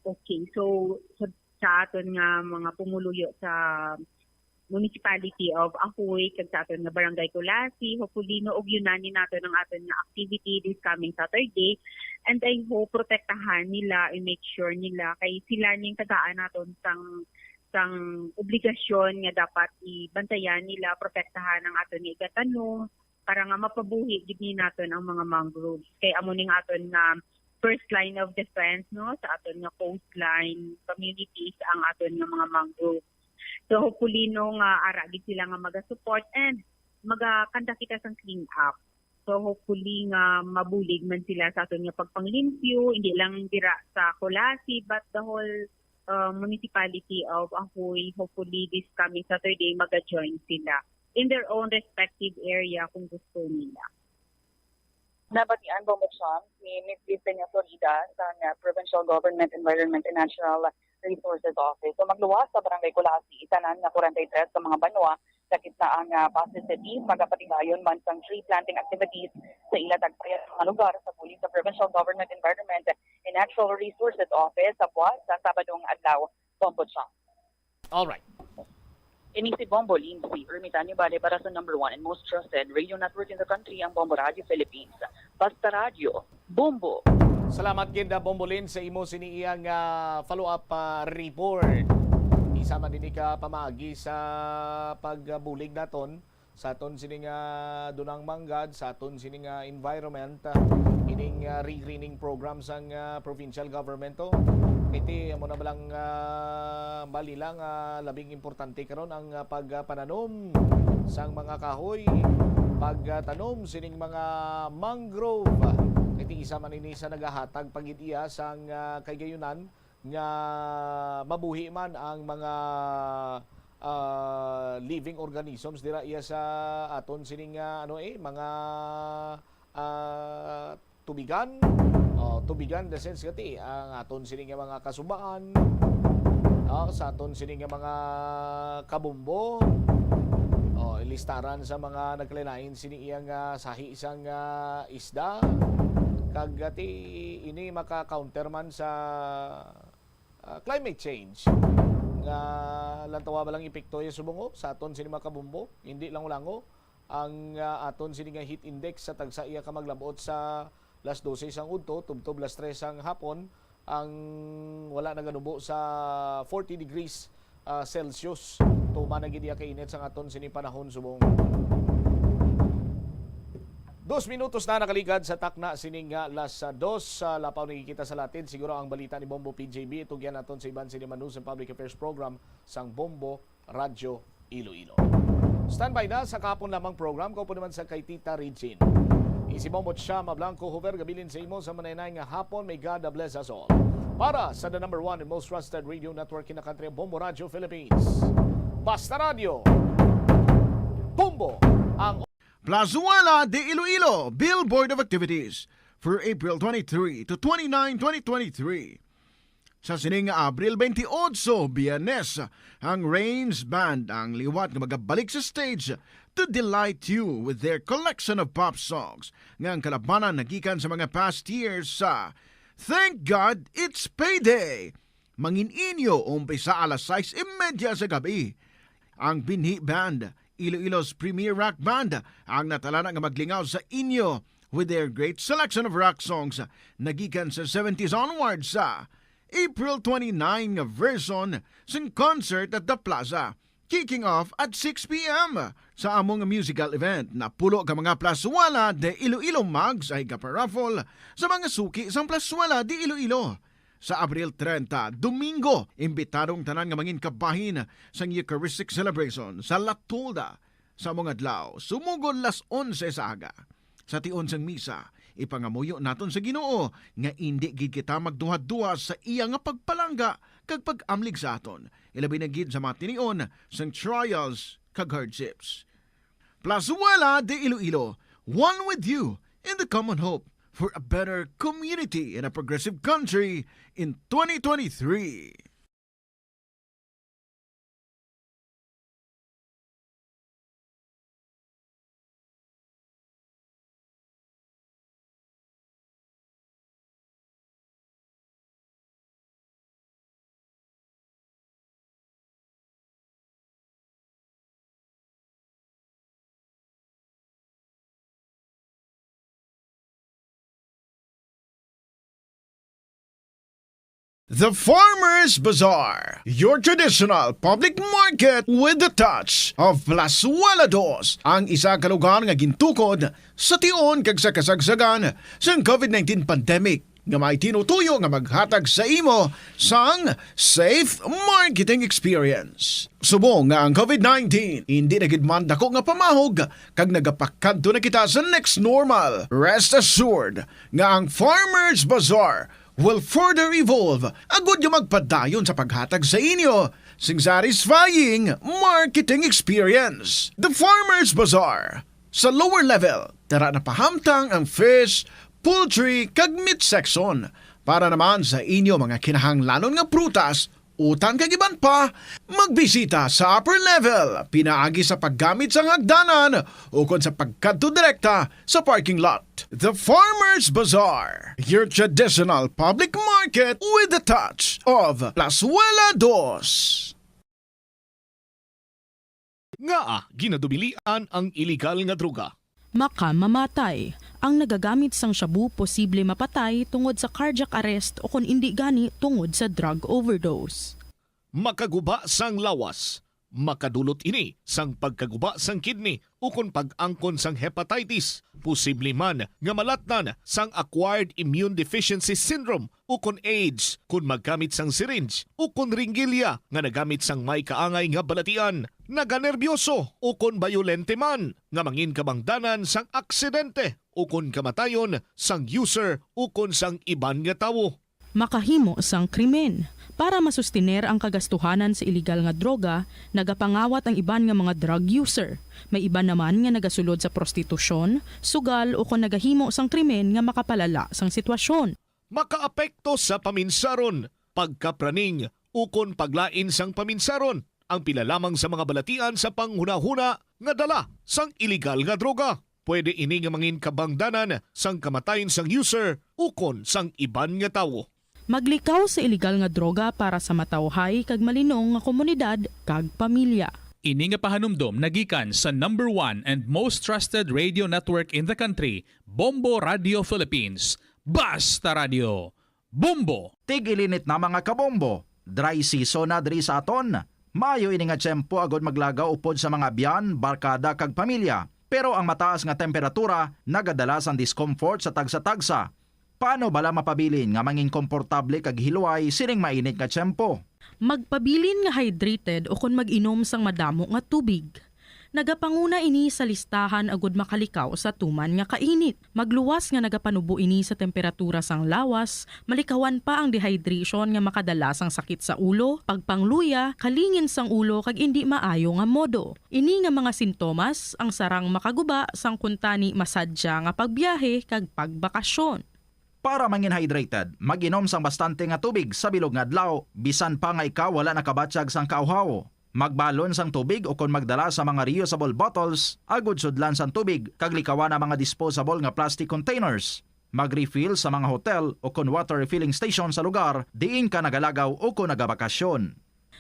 Okay, so sa, sa aton nga mga pumuluyo sa Municipality of Ahoy kag sa aton nga Barangay Culasi, hopefully, no, ugyonan ni naton ang aton nga activity this coming Saturday. And I hope protektahan nila, i-make sure nila kay sila ning tagaan naton sang sang obligasyon nga dapat ibantayan nila, protektahan ang aton nga igatanom para nga mapabuhi gid ni naton ang mga mangroves. Kay amo ning aton nga first line of defense, no, sa aton nga coastline communities ang aton nga mga mangroves. So hopefully, no, nga ara gid sila nga maga-support and magakanda kita sang clean up. So hopefully nga mabulig man sila sa aton nga pagpanglimpyo, hindi lang dira sa Culasi but the whole uh, municipality of Ahoy. Hopefully this coming Saturday maga-join sila in their own respective area kung gusto nila. Nabatian, Bombo Cham, si Miss Yesenia Florida sa, uh, Provincial Government Environment and Natural Resources Office. So magluwas sa Barangay Culasi, tanan nga forty-three ka mga banwa sa gitna ang, uh, Passi City, magapatigayon man sang tree planting activities sa ila tagpayan nga mga lugar sa bulig sa Provincial Government Environment and Natural Resources Office sa buwas sa Sabado nga adlaw, Bombo Cham. Alright. Ini si Bombo Lindsay Ermitanio Bale para sa number one and most trusted radio network in the country, ang Bombo Radio Philippines. Basta Radio, Bombo! Salamat gid, Bombo Lin, sa imo sini iyang, ah, follow-up, ah, report. Isa man ini ka pamaagi sa pagbulig naton sa aton sini nga dunang manggad, sa aton sini nga environment, ah, ining, ah, regreening program sang, ah, provincial government to. Kay ti amo na ba lang, ah, bali lang, ah, labing importante karon ang, ah, pagpananom sang mga kahoy, pagtanom sining mga mangrove. Kay ti isa man ini sa nagahatag pa gid iya sang, ah, kahigayonan nga mabuhi man ang mga, ah, living organisms dira iya sa aton sining, ah, ano, eh, mga, ah, tubigan. Oh, tubigan in the sense nga ti ang aton sining nga mga kasubaan, oh, sa aton sining nga mga kabumbo. Oh, ilistaran sa mga nagkalain-lain sini iya nga sahi sang, ah, isda. Kag, ah, ti ini maka-counter man sa, ah, climate change nga lantawa ba lang epekto iya subong, oh, sa aton sini mga kabumbo, hindi lang lango ang, ah, aton sini nga heat index sa tagsa iya ka maglab-ot sa las dose sang udto tubtob las tres sang hapon, ang wala naganubo sa forty degrees, ah, Celsius. Tuman na gid iya kainit sang aton sini panahon subong. Dos minutos na nakaligad sa takna sining, ah, las, ah, dos. Sa lapaw na kita sa latid, siguro ang balita ni Bombo P J B, itugyan naton sa iban sini man news and public affairs program sang Bombo Radyo Iloilo. Standby na sa kahapon lamang program, kaupo naman sa kay Tita Regine. Isi Bombo Chama Blanco Hover, gabilin sa imo sa manay-nay nga hapon. May God bless us all. Para sa the number one and most trusted radio network in the country, Bombo Radyo Philippines. Basta Radyo. Bombo ang Plazuela de Iloilo, Billboard of Activities for April twenty-three to twenty-nine, twenty twenty-three. Sa sining nga Abril twenty-eight, Biyernes, ang Rains Band ang liwat nga magabalik sa stage to delight you with their collection of pop songs nga ang kalabanan nagikan sa mga past years sa Thank God It's Payday. Mangin-inyo umpisa alas sais y media sa gabi. Ang Binhi Band, Iloilo's premier rock band, ang natalana nga maglingaw sa inyo with their great selection of rock songs nagikan sa seventies onwards sa April twenty-nine nga version sang Concert at the Plaza, kicking off at six p.m. Sa among musical event, napulo ka mga Plazuela de Iloilo mugs ang igaparaffle sa mga suki sang Plazuela de Iloilo. Sa Abril treinta, Domingo, imbitado ang tanan nga mangin kabahin sang Eucharistic Celebration sa La Tolda sa among adlaw, sumugod las onse sa aga. Sa tion sang misa, ipangamuyo naton sa Ginoo nga indi gid kita magduhaduha sa iya nga pagpalangga kag pag-amlig sa aton, ilabi na gid sa mga tinion sang trials kag hardships. Plazuela de Iloilo, one with you in the common hope for a better community and a progressive country in twenty twenty-three. The Farmers Bazaar, your traditional public market with the touch of Plazuela Dos, ang isa ka lugar nga gintukod sa tion kag sa kasagsagan sang COVID nineteen pandemic, nga may tinutuyo nga maghatag sa imo sang safe marketing experience. Subong nga ang COVID nineteen hindi na gid man dako nga pamahog kag nagapakadto na kita sa next normal, rest assured nga ang Farmers Bazaar will further evolve agud nga magpadayon sa paghatag sa inyo sing satisfying marketing experience. The Farmers Bazaar, sa lower level, tara na pahamtang ang fish, poultry, kag meat section. Para naman sa inyo mga kinahanglanon nga prutas, utan kag iban pa, magbisita sa upper level, pinaagi sa paggamit sang hagdanan ukon sa pagkadto direkta sa parking lot. The Farmers Bazaar, your traditional public market with the touch of Plazuela Dos. Ngaa ginadubilian ang iligal nga droga? Makamamatay. Ang nagagamit sang shabu posible mapatay tungod sa cardiac arrest o kon indi gani tungod sa drug overdose. Makaguba sang lawas. Makadulot ini sang pagkaguba sang kidney ukon pag-angkon sang hepatitis. Posible man nga malatnan sang acquired immune deficiency syndrome ukon AIDS kon maggamit sang syringe ukon ringgilya nga nagamit sang may kaangay nga balatian, naganerbyoso ukon bayolente man, nga mangin kabangdanan sang aksidente ukon kamatayon sang user ukon sang iban nga tawo. Makahimo sang krimen. Para masustiner ang kagastuhanan sa iligal nga droga, nagapangawat ang iban nga mga drug user. May iban naman nga nagasulod sa prostitusyon, sugal, ukon nagahimo sang krimen nga makapalala sang sitwasyon. Makaapekto sa paminsaron, pagkapraning, ukon paglain sang paminsaron ang pila lamang sa mga balatian sa panghunahuna nga dala sang iligal nga droga. Pwede ini nga mangin kabangdanan sang kamatayon sang user ukon sang iban nga tawo. Maglikaw sa iligal nga droga para sa matawhay kag malinong nga komunidad kag pamilya. Ini nga pahanumdom nagikan sa number one and most trusted radio network in the country, Bombo Radio Philippines. Basta Radio, Bombo! Tig-ilinit na, mga kabombo. Dry season na diri sa aton. Maayo ini nga tiyempo agud maglagaw upod sa mga abyan, barkada, kag pamilya. Pero ang mataas nga temperatura nagadala sang discomfort sa tagsa-tagsa. Paano bala mapabilin nga mangin komportable kag hilway sining mainit nga tiyempo? Magpabilin nga hydrated ukon mag-inom sang madamo nga tubig. Nagapanguna ini sa listahan agud makalikaw sa tuman nga kainit. Magluwas nga nagapanubo ini sa temperatura sang lawas, malikawan pa ang dehydration nga makadala sang sakit sa ulo, pagpangluya, kalingin sang ulo kag indi maayo nga modo. Ini nga mga sintomas ang sarang makaguba sang kuntani masadya nga pagbiyahe kag pagbakasyon. Para mangin hydrated, mag-inom sang bastante nga tubig sa bilog nga adlaw, bisan pa nga ikaw wala nakabatyag sang kauhaw. Magbalon sang tubig ukon magdala sa mga reusable bottles agud sudlan sang tubig kag likawan ang mga disposable nga plastic containers. Mag-refill sa mga hotel ukon water refilling station sa lugar diin ka nagalagaw ukon nagabakasyon.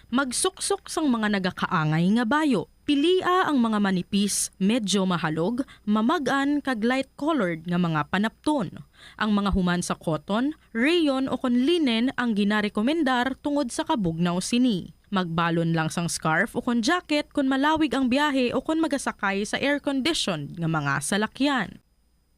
Magsuksok sang mga nagakaangay nga bayo. Pilia ang mga manipis, medyo mahalog, mamag-an, kag light-colored nga mga panapton. Ang mga human sa cotton, rayon, ukon linen ang ginarekomendar tungod sa kabugnaw sini. Magbalon lang sang scarf ukon jacket kon malawig ang biyahe ukon magasakay sa air-conditioned nga mga salakyan.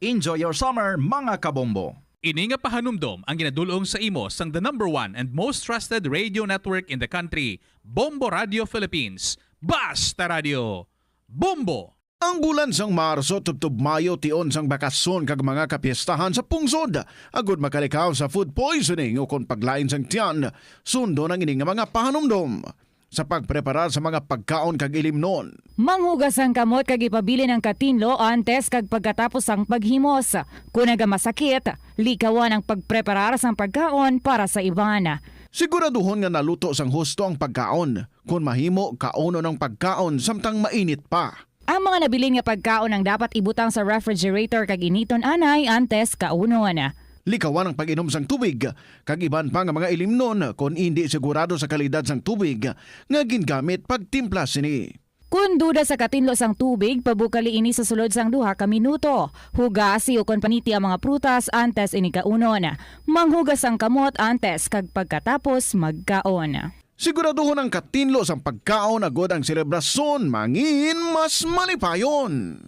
Enjoy your summer, mga kabombo! Ini nga pahanumdom ang ginadul-ong sa imo sang the number one and most trusted radio network in the country, Bombo Radio Philippines. Basta Radio, Bombo! Ang bulan sang Marso tubtob Mayo tion sang bakasyon kag mga kapiestahan sa pungsod, agud makalikaw sa food poisoning ukon paglain sang tiyan. Sundon ang ini nga mga pahanumdom sa pagpreparar sa mga pagkaon kag ilimnon. Manghugas ang kamot kag ipabilin ang katinlo antes kag pagkatapos sang paghimos. Kon nagamasakit, likawan ang pagpreparar sang pagkaon para sa iban. Siguraduhon nga naluto sang husto ang pagkaon. Kon mahimo, kaunon ang pagkaon samtang mainit pa. Ang mga nabilin nga pagkaon ang dapat ibutang sa refrigerator kag initon anay antes kaunon. Likawan ang pag-inom sang tubig kag iban pa nga mga ilimnon kon indi sigurado sa kalidad sang tubig nga gingamit pagtimpla sini. Kon duda sa katinlo sang tubig, pabukali ini sa sulod sang duha ka minuto. Hugasi ukon paniti ang mga prutas antes ini kaunon. Manghugas ang kamot antes kag pagkatapos magkaon. Siguraduhon ang katinlo sang pagkaon agod ang selebrasyon mangin mas malipayon.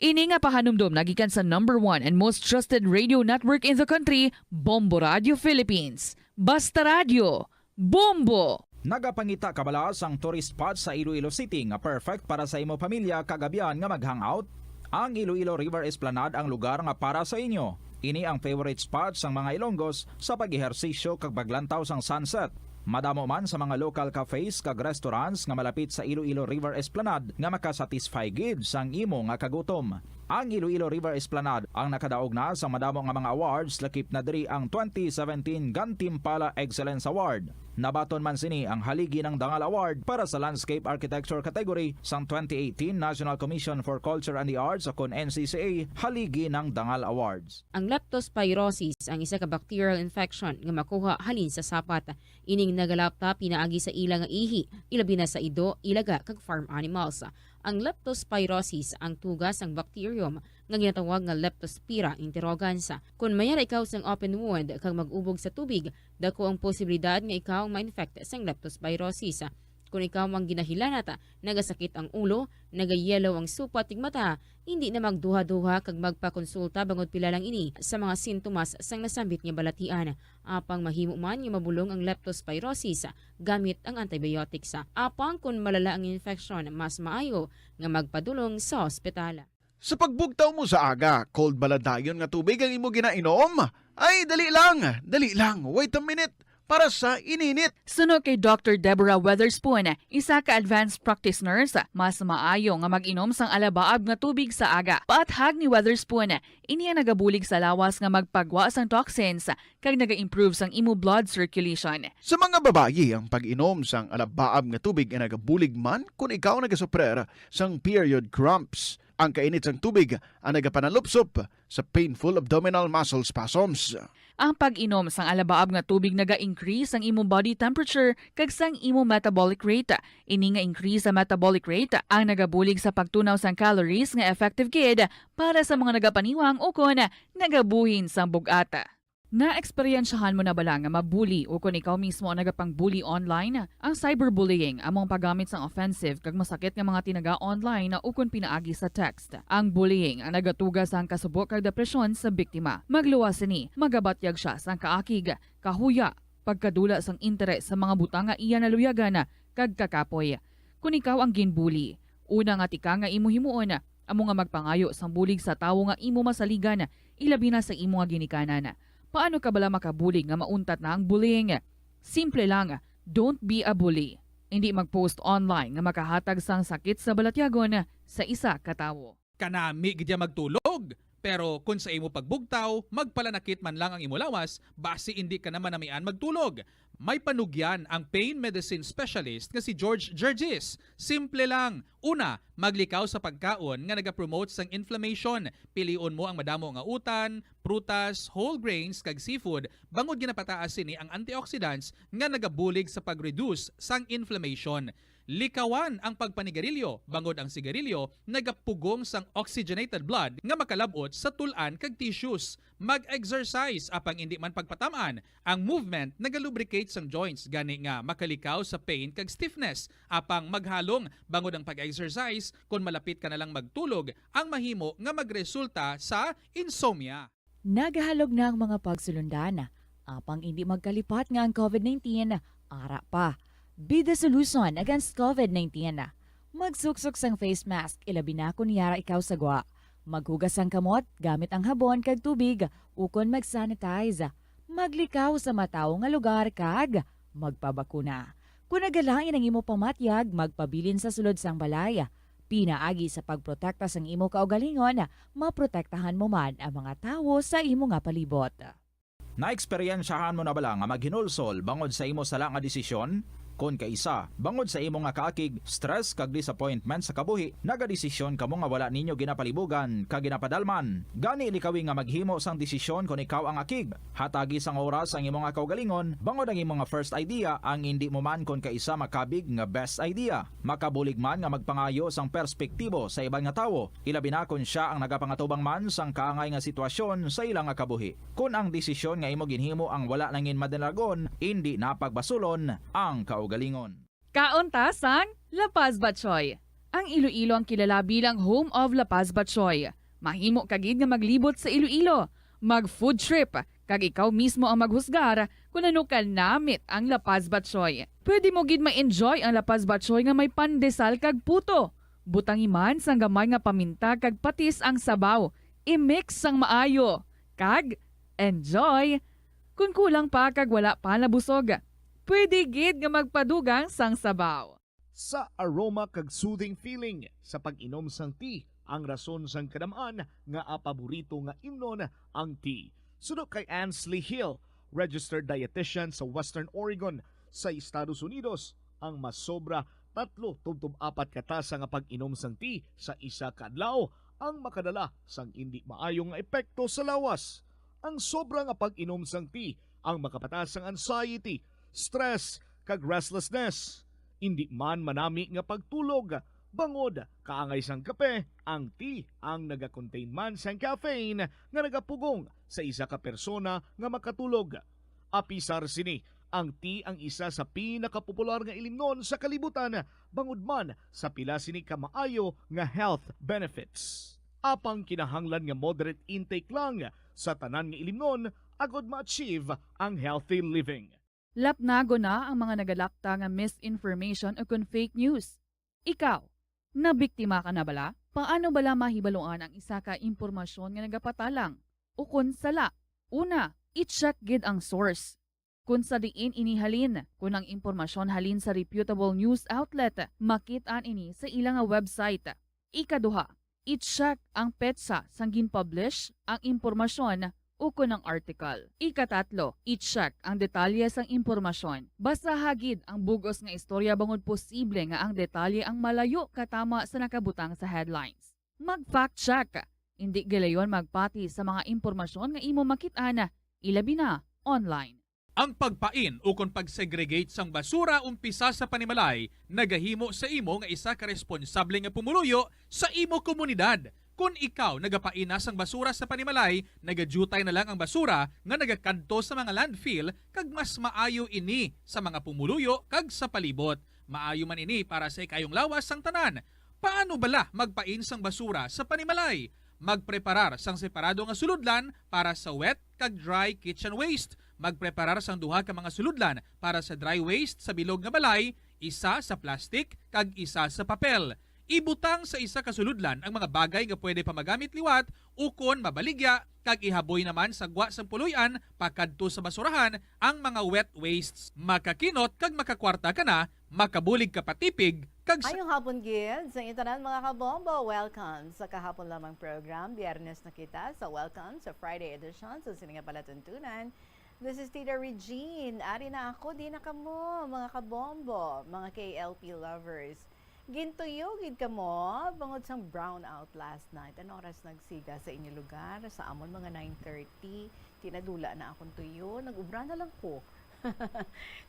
Ini nga pahanumdom nagikan sa number one and most trusted radio network in the country, Bombo Radio Philippines. Basta Radio, Bombo! Nagapangita ka bala sang tourist spot sa Iloilo City nga perfect para sa imo pamilya kag abyan nga mag-hangout? Ang Iloilo River Esplanade ang lugar nga para sa inyo. Ini ang favorite spot sang mga Ilonggos sa pag-ehersisyo kag paglantaw sang sunset. Madamo man sa mga local cafes kag restaurants nga malapit sa Iloilo River Esplanade nga makasatisfy gid sang imo nga kagutom. Ang Iloilo River Esplanade ang nakadaog na sa madamo nga mga awards, lakip na diri ang twenty seventeen Gantimpala Excellence Award. Nabaton man sini ang Haligi ng Dangal Award para sa Landscape Architecture category sang twenty eighteen National Commission for Culture and the Arts, o kon N C C A Haligi ng Dangal Awards. Ang leptospirosis ang isa ka bacterial infection nga makuha halin sa sapat. Ining nagalapta pinaagi sa ila nga ihi, ilabi na sa ido, ilaga, kag farm animals. Ang leptospirosis ang tuga sang bacterium nga ginatawag nga Leptospira interrogans. Kon mayara ikaw sang open wound kag mag-ubog sa tubig, dako ang posibilidad nga ikaw ma-infect sang leptospirosis. Kon ikaw ang ginahilanat, nagasakit ang ulo, nagayellow ang supat kag mata, hindi na magduha-duha kag magpakonsulta bangod pila lang ini sa mga sintomas sang nasambit nga balatian. Apang mahimo man nga mabulong ang leptospirosis gamit ang antibiotics. Apang kon malala ang infeksyon, mas maayo nga magpadulong sa ospital. Sa pagbugtaw mo sa aga, cold bala dayon nga tubig ang imo ginainom? Ay, dali lang, dali lang, wait a minute, para sa ininit. Suno kay Doctor Deborah Weatherspoon, isa ka advanced practice nurse, mas maayo nga mag-inom sang alabaab nga tubig sa aga. Paathag ni Weatherspoon, ini ang nagabulig sa lawas nga magpagwa sang toxins kag naga-improve sang imo blood circulation. Sa mga babayi, ang pag-inom sang alabaab nga tubig ay nagabulig man kon ikaw nagasuprer sang period cramps. Ang kainit sang tubig ang nagapanalupsop sa painful abdominal muscle spasms. Ang pag-inom sang alabaab nga tubig naga-increase sang imo body temperature kag sang imo metabolic rate. Ini nga increase sa metabolic rate ang nagabulig sa pagtunaw sang calories nga effective gid para sa mga nagapaniwang ukon nagabuhin sang bug-at. Naeksperyensyahan mo na bala nga ma-bully ukon ikaw mismo ang nagapang-bully online? Ang cyberbullying amo ang paggamit sang offensive kag masakit nga mga tinaga online ukon pinaagi sa text. Ang bullying ang nagatuga sang kasubo kag depresyon sa biktima. Magluwas sini, magabatyag sia sang kaakig, kahuya, pagkadula sang interes sa mga butang nga iya naluyagan kag kakapoy. Kon ikaw ang ginbully, una nga tikang nga imo himuon amo nga magpangayo sang bulig sa tawo nga imo masaligan, ilabi na sa imo nga ginikanan. Paano ka bala makabulig nga mauntat na ang bullying? Simple lang, don't be a bully. Indi mag-post online nga makahatag sang sakit sa balatyagon sa isa ka tawo. Kanami gid ya magtulog. Pero kon sa imo pagbugtaw, magpalanakit man lang ang imo lawas, basi indi ka na manamian magtulog. May panugyan ang pain medicine specialist nga si George Gergis. Simple lang. Una, maglikaw sa pagkaon nga nagapromote sang inflammation. Pilion mo ang madamo nga utan, prutas, whole grains, kag seafood, bangod ginapataas sini ang antioxidants nga nagabulig sa pag-reduce sang inflammation. Likawan ang pagpanigarilyo, bangod ang sigarilyo nagapugong sang oxygenated blood nga makalab-ot sa tul-an kag tissues. Mag-exercise, apang indi man pagpatam-an. Ang movement nagalubricate sang joints, gani nga makalikaw sa pain kag stiffness. Apang maghalong, bangod ang pag-exercise, kon malapit ka na lang magtulog, ang mahimo nga magresulta sa insomnia. Nagahalog na ang mga pagsulundan, apang indi magkalipat nga ang COVID nineteen ara pa. Be the solution against COVID nineteen. Magsuksok sang face mask, ilabi na kon yara ikaw sa gwa. Maghugas sang kamot gamit ang habon kag tubig, ukon mag-sanitize. Maglikaw sa matawo nga lugar kag magpabakuna. Kon nagalain ang imo pamatyag, magpabilin sa sulod sang balay. Pinaagi sa pagprotekta sang imo kaugalingon, maprotektahan mo man ang mga tawo sa imo nga palibot. Naeksperyensyahan mo na bala nga maghinulsol bangod sa imo sala nga desisyon? Kon kaisa, bangod sa imo nga kaakig, stress kag disappointment sa kabuhi, nagadesisyon kamo nga wala ninyo ginapalibugan kag ginapadalman. Gani, likawi nga maghimo sang desisyon kon ikaw ang akig. Hatagi sang oras ang imo nga kaugalingon bangod ang imo nga first idea ang indi mo man kon kaisa makabig nga best idea. Makabulig man nga magpangayo sang perspektibo sa iban nga tawo, ilabi na kon sia ang nagapangatubang man sang kaangay nga sitwasyon sa ila nga kabuhi. Kon ang desisyon nga imo ginhimo ang wala nangin madalagon, indi na pagbasulon ang kaugalingon. Kaon ta sang La Paz Batchoy. Ang Iloilo ang kilala bilang home of La Paz Batchoy. Mahimo ka gid nga maglibot sa Iloilo, mag food trip, kag ikaw mismo ang maghusgar kon ano ka namit ang La Paz Batchoy. Pwede mo gid ma-enjoy ang La Paz Batchoy nga may pandesal kag puto. Butangi man sang gamay nga paminta kag patis ang sabaw. I-mix sang maayo. Kag enjoy! Kon kulang pa kag wala pa nabusog, pwede gid nga magpadugang sang sabaw. Sa aroma kag soothing feeling sa pag-inom sang tea ang rason sang kadam-an nga paborito nga imnon ang tea. Suno kay Ansley Hill, registered dietitian sa Western Oregon sa Estados Unidos, ang masobra tatlo tubtob apat ka tasa nga pag-inom sang tea sa isa ka adlaw ang makadala sang indi maayo nga epekto sa lawas. Ang sobra nga pag-inom sang tea ang makapataas sang anxiety, stress, kag restlessness. Indi man manami nga pagtulog, bangod kaangay sang kape, ang tea ang naga-contain man sang caffeine nga nagapugong sa isa ka persona nga makatulog. Apisar sini, ang tea ang isa sa pinakapopular nga ilimnon sa kalibutan, bangod man sa pila sini ka maayo nga health benefits. Apang kinahanglan nga moderate intake lang sa tanan nga ilimnon agod ma-achieve ang healthy living. Lapnagon na ang mga nagalakta nga misinformation ukon fake news. Ikaw, nabiktima ka na bala? Paano bala mahibaluan ang isa ka impormasyon nga nagapatalang ukon sala? Una, i-check gid ang source. Kon sa diin ini halin, kon ang impormasyon halin sa reputable news outlet, makit-an ini sa ila nga website. Ikaduha, i-check ang petsa sang gin-publish ang impormasyon ukon ang article. Ikatatlo, i-check ang detalye sang impormasyon. Basaha gid ang bug-os nga istorya bangod posible nga ang detalye ang malayo katama sa nakabutang sa headlines. Mag-fact check. Indi gilayon magpati sa mga impormasyon nga imo makit-an, ilabi na online. Ang pagpain ukon pag-segregate sang basura umpisa sa panimalay nagahimo sa imo nga isa ka responsable nga pumuluyo sa imo komunidad. Kon ikaw nagapain na sang basura sa panimalay, nagadyutay na lang ang basura nga nagakadto sa mga landfill, kag mas maayo ini sa mga pumuluyo kag sa palibot. Maayo man ini para sa ikayong lawas sang tanan. Paano bala magpain sang basura sa panimalay? Magpreparar sang separado nga sulodlan para sa wet kag dry kitchen waste. Magpreparar sang duha ka mga sulodlan para sa dry waste sa bilog nga balay, isa sa plastic kag isa sa papel. Ibutang sa isa ka sulodlan ang mga bagay nga pwede pa magamit liwat ukon mabaligya, kag ihaboy naman sa gwa sang puloy-an pakadto sa basurahan ang mga wet wastes. Makakinot kag makakwarta ka na, makabulig ka pa tipig, kag sa Maayong hapon gid sa inyo tanan, mga kabombo. Welcome sa Kahapon Lamang program. Biyernes na kita, sa welcome sa Friday edition sa sini nga palatuntunan. This is Tita Regine. Ari na ako, di na kamo, mga kabombo, mga K L P lovers. Gintuyo gid kamo bangod sang brownout last night. Ano oras nagsiga sa inyo lugar? Sa amon, mga nine thirty. Tinadula na akong tuyo. Nag-ubra na lang ko.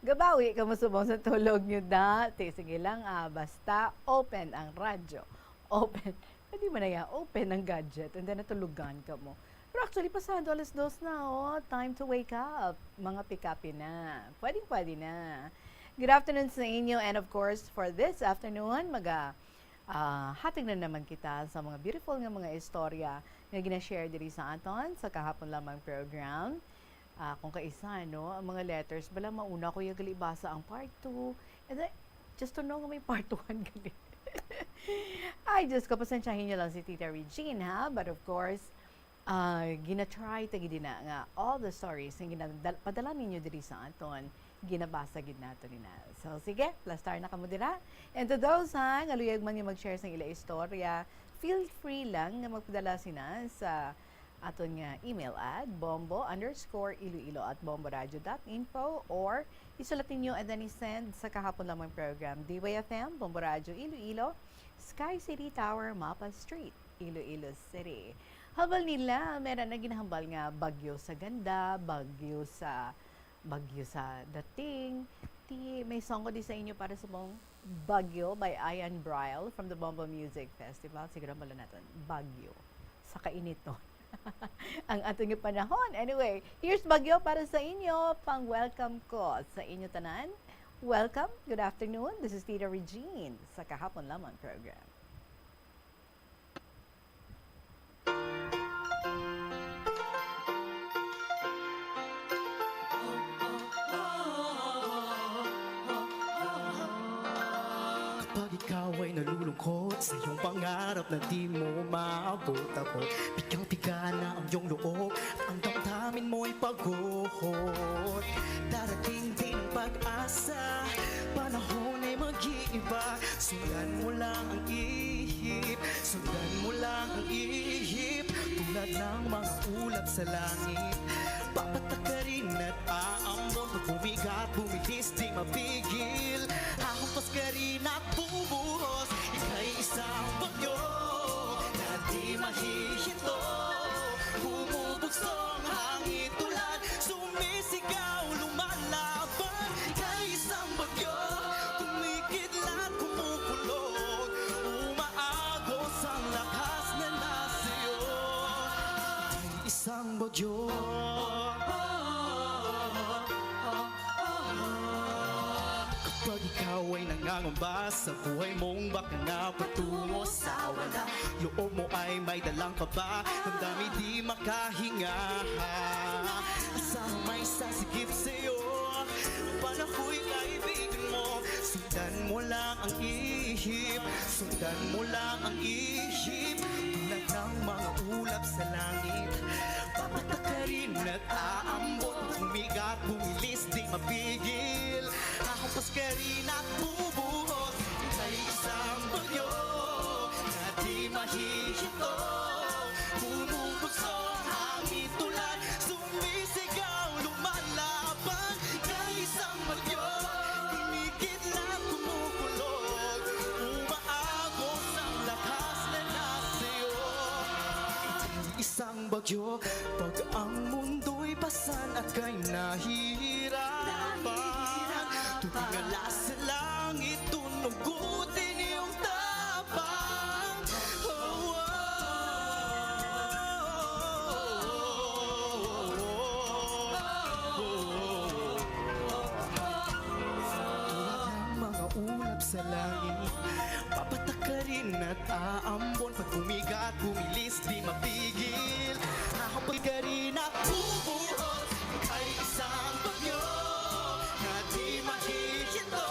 Gabawi kamo subong sa tulog nyo, da. Ti, sige lang, ah. Basta open ang radyo. Open. Pwede man na ya, open ang gadget. And then natulugan kamo. Pero actually, pasado alas dos na, oh. Time to wake up. Mga pick-up na. Pwedeng-pwede na. Good afternoon sa inyo. And of course, for this afternoon, maga Ah, hatag na naman kita sa mga beautiful nga mga istorya nga gina-share diri sa aton sa kahapon lamang program. Ah, kung kaisa, no, ang mga letters, bala mauna ko yung gali basa ang part two. And then, just to know nga may part one gali. Ay, Diyos ko, pasensyahin niyo lang si Tita Regine, ha? But of course, ah, gina-try ta gid na nga all the stories nga ginadal-, padala ninyo diri sa aton, ginabasa gid nato nina. So, sige, plastar na kamo dira. And to those, ha, nga luyag man nga mag-share sang ila istorya, feel free lang nga magpadala sina sa aton nga email at bombo underscore iloilo at bomboradio dot info, or isulat ninyo and then i-send sa kahapon lamang program, D Y F M, Bombo Radio Iloilo, Sky City Tower, Mapa Street, Iloilo City. Habal nila, meron na ginahambal nga bagyo sa ganda, bagyo sa, bagyo sa dating. Ti, may song ko di sa inyo para sa mong Bagyo by Ian Brial from the Bombo Music Festival. Siguro mala naton, bagyo sa kainiton ang aton nga panahon. Anyway, here's Bagyo para sa inyo, pang welcome ko sa inyo tanan. Welcome, good afternoon. This is Tita Regine sa Kahapon Lamang Program. Kapag ikaw ay nalulungkot sa iyong pangarap na di mo maabot-abot, pigang-piga na ang iyong loob at ang damdamin mo'y pagod. Darating din ang pag-asa, panahon ay mag-iiba. Sundan mo lang ang ihip, sundan mo lang ang ihip. Tulad ng mga ulap sa langit, papatak ka rin at aambon. Pag bumigat, bumilis, di mapigil. Hahampas ka rin at bubuhos. Ika'y isang bagyo na di mahihinto. Bumubugso ang hangin, tulad sumisigaw, lumalaban. Ika'y isang bagyo, kumikidlat, kumukulot. Umaagos ang lakas na nasa iyo. Ika'y isang bagyo. Kapag ikaw ay nangangamba sa buhay mong baka nga patungo sa wala, loob mo ay may dalang kaba, damdamin di makahinga. Asahan may sasigip sa'yo, panahoy kaibigan mo. Sundan mo lang ang ihip, sundan mo lang ang ihip. Tulad ng mga ulap sa langit, papatak ka rin at aambon. Bumigat, bumilis, di mapigil. Hahampas ka rin at bubuhos. Ika'y isang bagyo na di mahihinto. Bumubugso ang hangin, tulad sumisigaw, lumalaban. Ika'y isang bagyo, kumikidlat, kumukulot. Umaagos ang lakas na nasa iyo. Ika'y isang bagyo, pag ang mundo'y pasan at kay nahihirapan. Tumingala sa langit, tunugutin iyong tapang. Oh, oh, oh, oh, oh, oh. Tulad ng mga ulap sa langit, papatak ka rin at aambon. Pag bumigat, bumilis, di mapigil. Hahampas ka rin at bubuhos. Ika'y isang bagyo na di mahihinto.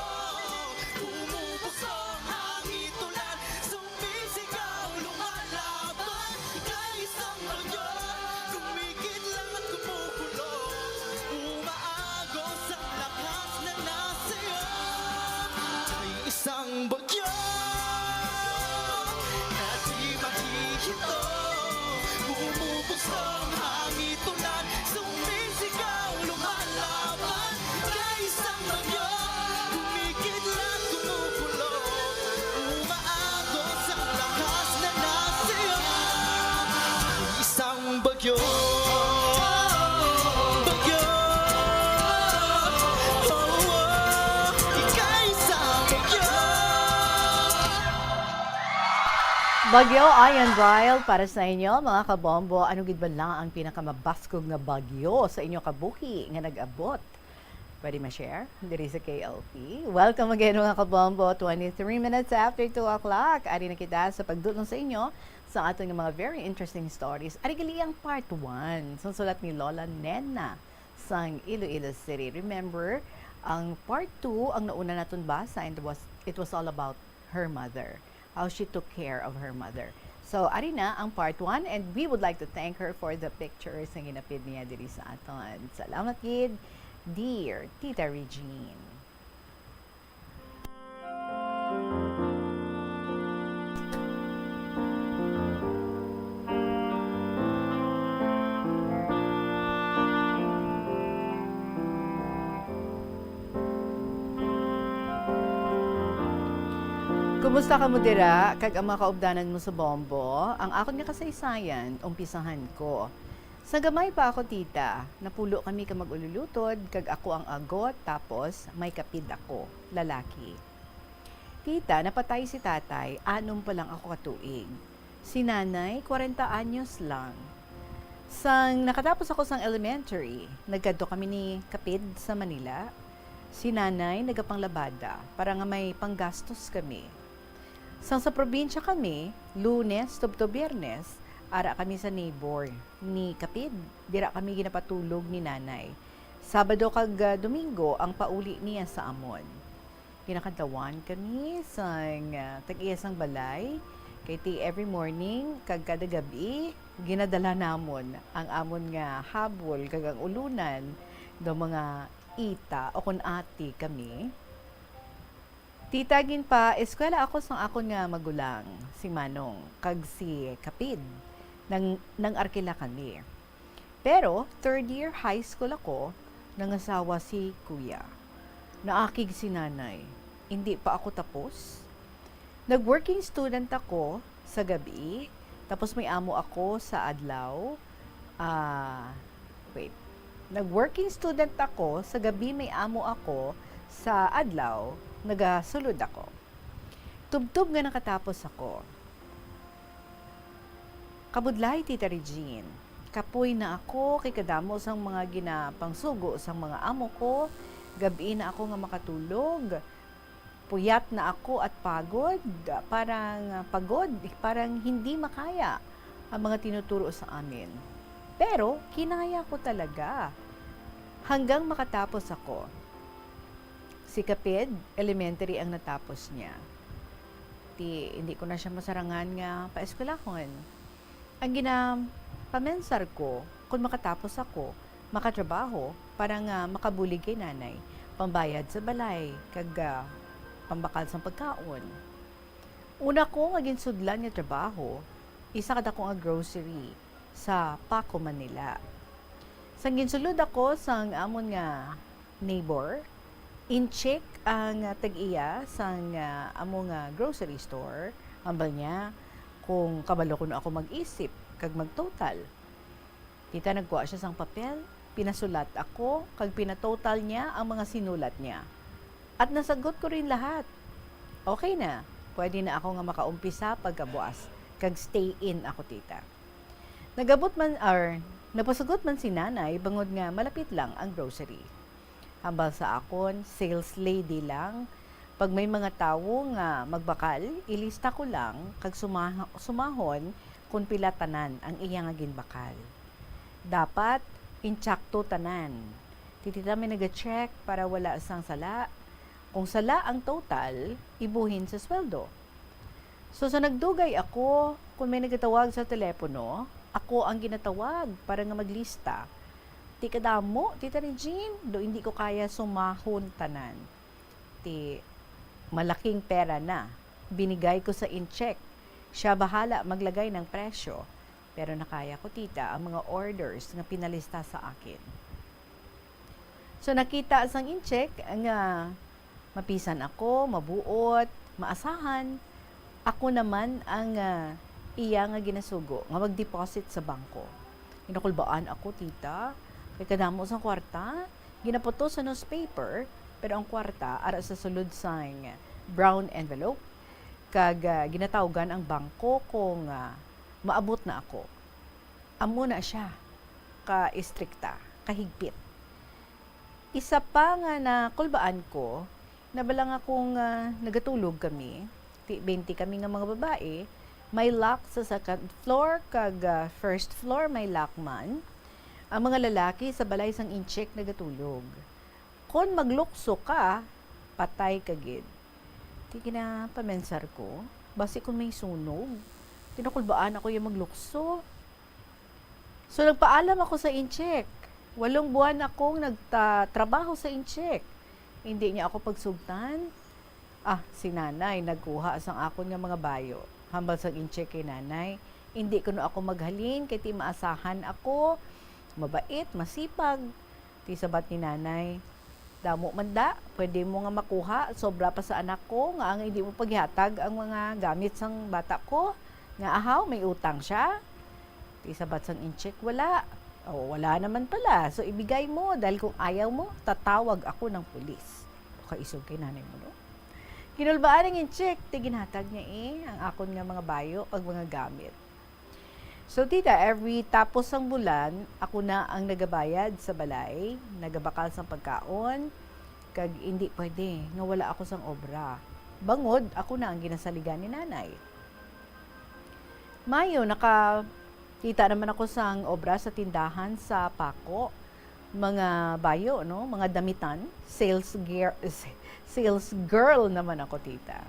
Bumubugso ang hangin, tulad sumisigaw, lumalaban. Ika'y isang bagyo, kumikidlat, kumukulot. Umaagos ang lakas na nasa iyo. Ika'y isang bagyo na di mahihinto. Bumubugso ang hangin, tulad sumisigaw, lumalaban. Ika'y isang bagyo, kumikidlat, kumukulot. Umaagos ang lakas na nasa iyo. Ika'y isang bagyo. Bagyo. Oh, oh. Ika'y isang bagyo. Bagyo Ian Brial para sa inyo, mga kabombo. Ano gid bala ang pinakamabaskog nga bagyo sa inyo kabuhi nga nag-abot? Pwede ma-share diri sa K L P. Welcome again, mga kabombo. Twenty-three minutes after two o'clock. Ari na kita sa pagdulong sa inyo sa aton nga mga very interesting stories. Ari gali ang part one, sang sulat ni Lola Nena sang Iloilo City. Remember, ang part two ang nauna naton basa, and was, it was all about her mother, how she took care of her mother. So, ari na ang part one, and we would like to thank her for the pictures nga ginapid niya diri sa aton. Salamat gid, dear Tita Regine. Kumusta kamo dira, kag ang mga kaupdanan mo sa Bombo? Ang akon nga kasaysayan, umpisahan ko. Sa gamay pa ako, tita, napulo kami ka mag-ululutod, kag ako ang agot, tapos may kapid ako, lalaki. Tita, napatay si tatay, anom pa lang ako ka tuig. Si nanay, kwarenta anyos lang. Sang nakatapos ako sang elementary, nagkadto kami ni kapid sa Manila. Si nanay nagapanglabada para nga may panggastos kami. Sang sa probinsya kami, Lunes tubtob Biyernes, ara kami sa neighbor ni kapid. Dira kami ginapatulog ni nanay. Sabado kag, ah, Domingo ang pauli niya sa amon. Ginakadlawan kami sang, ah, tag-iya sang balay, kay ti every morning kag kada gab-i, ginadala namon ang amon nga habol kag ang ulunan do mga ita o kon ati kami. Tita, ginpa-eskwela ako sang akon nga magulang, si Manong, kag si Kapid. Nang, nang-arkila kami. Pero, third year high school ako, nangasawa si Kuya. Naakig si Nanay. Indi pa ako tapos. Nag-working student ako sa gabi, tapos may amo ako sa adlaw. Ah, wait. Nag-working student ako, sa gabi may amo ako, sa adlaw, nagasulod ako. Tubtob nga nakatapos ako. Kabudlay, Tita Regine. Kapoy na ako kay kadamo sang mga ginapangsugo sang mga amo ko. Gab-i na ako nga makatulog. Puyat na ako at pagod. Parang, ah, pagod, parang hindi makaya ang mga tinuturo sa amin. Pero kinaya ko talaga hanggang makatapos ako. Si Kapid, elementary ang natapos niya. Ti, hindi ko na siya masarangan nga paeskwelahon. Ang ginapamensar ko, kung makatapos ako, makatrabaho para nga makabulig kay nanay, pambayad sa balay, kag, ah, pambakal sang pagkaon. Una ko nga ginsudlan nga trabaho, isa ka dako nga grocery sa Paco, Manila. Sang ginsulod ako sang amon nga neighbor, incheck ang, ah, tag-iya sang, ah, amo nga grocery store. Hambal niya kung kabalo kuno ako mag-isip kag mag-total. Tita, nagkuha siya sang papel, pinasulat ako, kag pinatotal niya ang mga sinulat niya. At nasagot ko rin lahat. Okay na, pwede na ako nga makaumpisa pagkabuas, kag stay in ako, tita. Nagabot man, or napasugot man si nanay, bangod nga malapit lang ang grocery. Hambal sa akon, sales lady lang. Pag may mga tawo nga magbakal, ilista ko lang kag sumaha-, sumahon kon pila tanan ang iya nga ginbakal. Dapat intsakto tanan. Ti tita may naga-check para wala sang sala. Kung sala ang total, ibuhin sa sweldo. So, sa nagdugay ako, kung may nagatawag sa telepono, ako ang ginatawag para nga maglista. Ti kadamo, Tita Regine, do hindi ko kaya sumahon tanan. Ti malaking pera na. Binigay ko sa incheck. Siya bahala maglagay ng presyo. Pero nakaya ko, tita, ang mga orders nga pinalista sa akin. So, nakita sang incheck nga mapisan ako, mabuot, maasahan. Ako naman ang, ah, iya nga ginasugo nga mag-deposit sa bangko. Ginakulbaan ako, tita, kay kadamo sang kwarta. Ginaputos sa newspaper, pero ang kwarta ara sa sulod sang brown envelope, kag, ah, ginatawgan ang bangko kung, ah, maabot na ako. Amo na siya ka istrikta, kahigpit. Isa pa nga nakulbaan ko, nabala nga kung, ah, nagatulog kami, ti-, twenty kami nga mga babae, may lock sa second floor kag, ah, first floor may lock man. Ang mga lalaki sa balay sang incheck nagatulog. Kon maglukso ka, patay ka gid. Ti ginapamensar ko, basi kon may sunog, ti nakulbaan ako nga maglukso. So, nagpaalam ako sa incheck. Walong buwan akong nagta-, trabaho sa incheck. Hindi niya ako pagsugtan. Ah, si nanay nagkuha sang akon nga mga bayo. Hambal sang incheck kay nanay, hindi kuno ako maghalin kay ti maasahan ako. Mabait, masipag. Ti sabat ni nanay, "Damo man da, pwede mo nga makuha, sobra pa sa anak ko, nga ang hindi mo paghatag ang mga gamit sang bata ko, nga ahaw, may utang siya." Ti sabat sang incheck, "Wala." "O, wala naman pala. So, ibigay mo, dahil kung ayaw mo, tatawag ako ng pulis." Kaisog kay nanay mo, no? Ginulbaan ang incheck, ti ginhatag niya, eh, ang akon nga mga bayo kag mga gamit. So, tita, every tapos sang bulan, ako na ang nagabayad sa balay, nagabakal sang pagkaon, kag indi pwede nga wala ako sang obra. Bangod ako na ang ginasaligan ni nanay. Mayo, nakakita naman ako sang obra sa tindahan sa Paco. Mga bayo, no? Mga damitan. Sales gear-, sales girl naman ako, tita.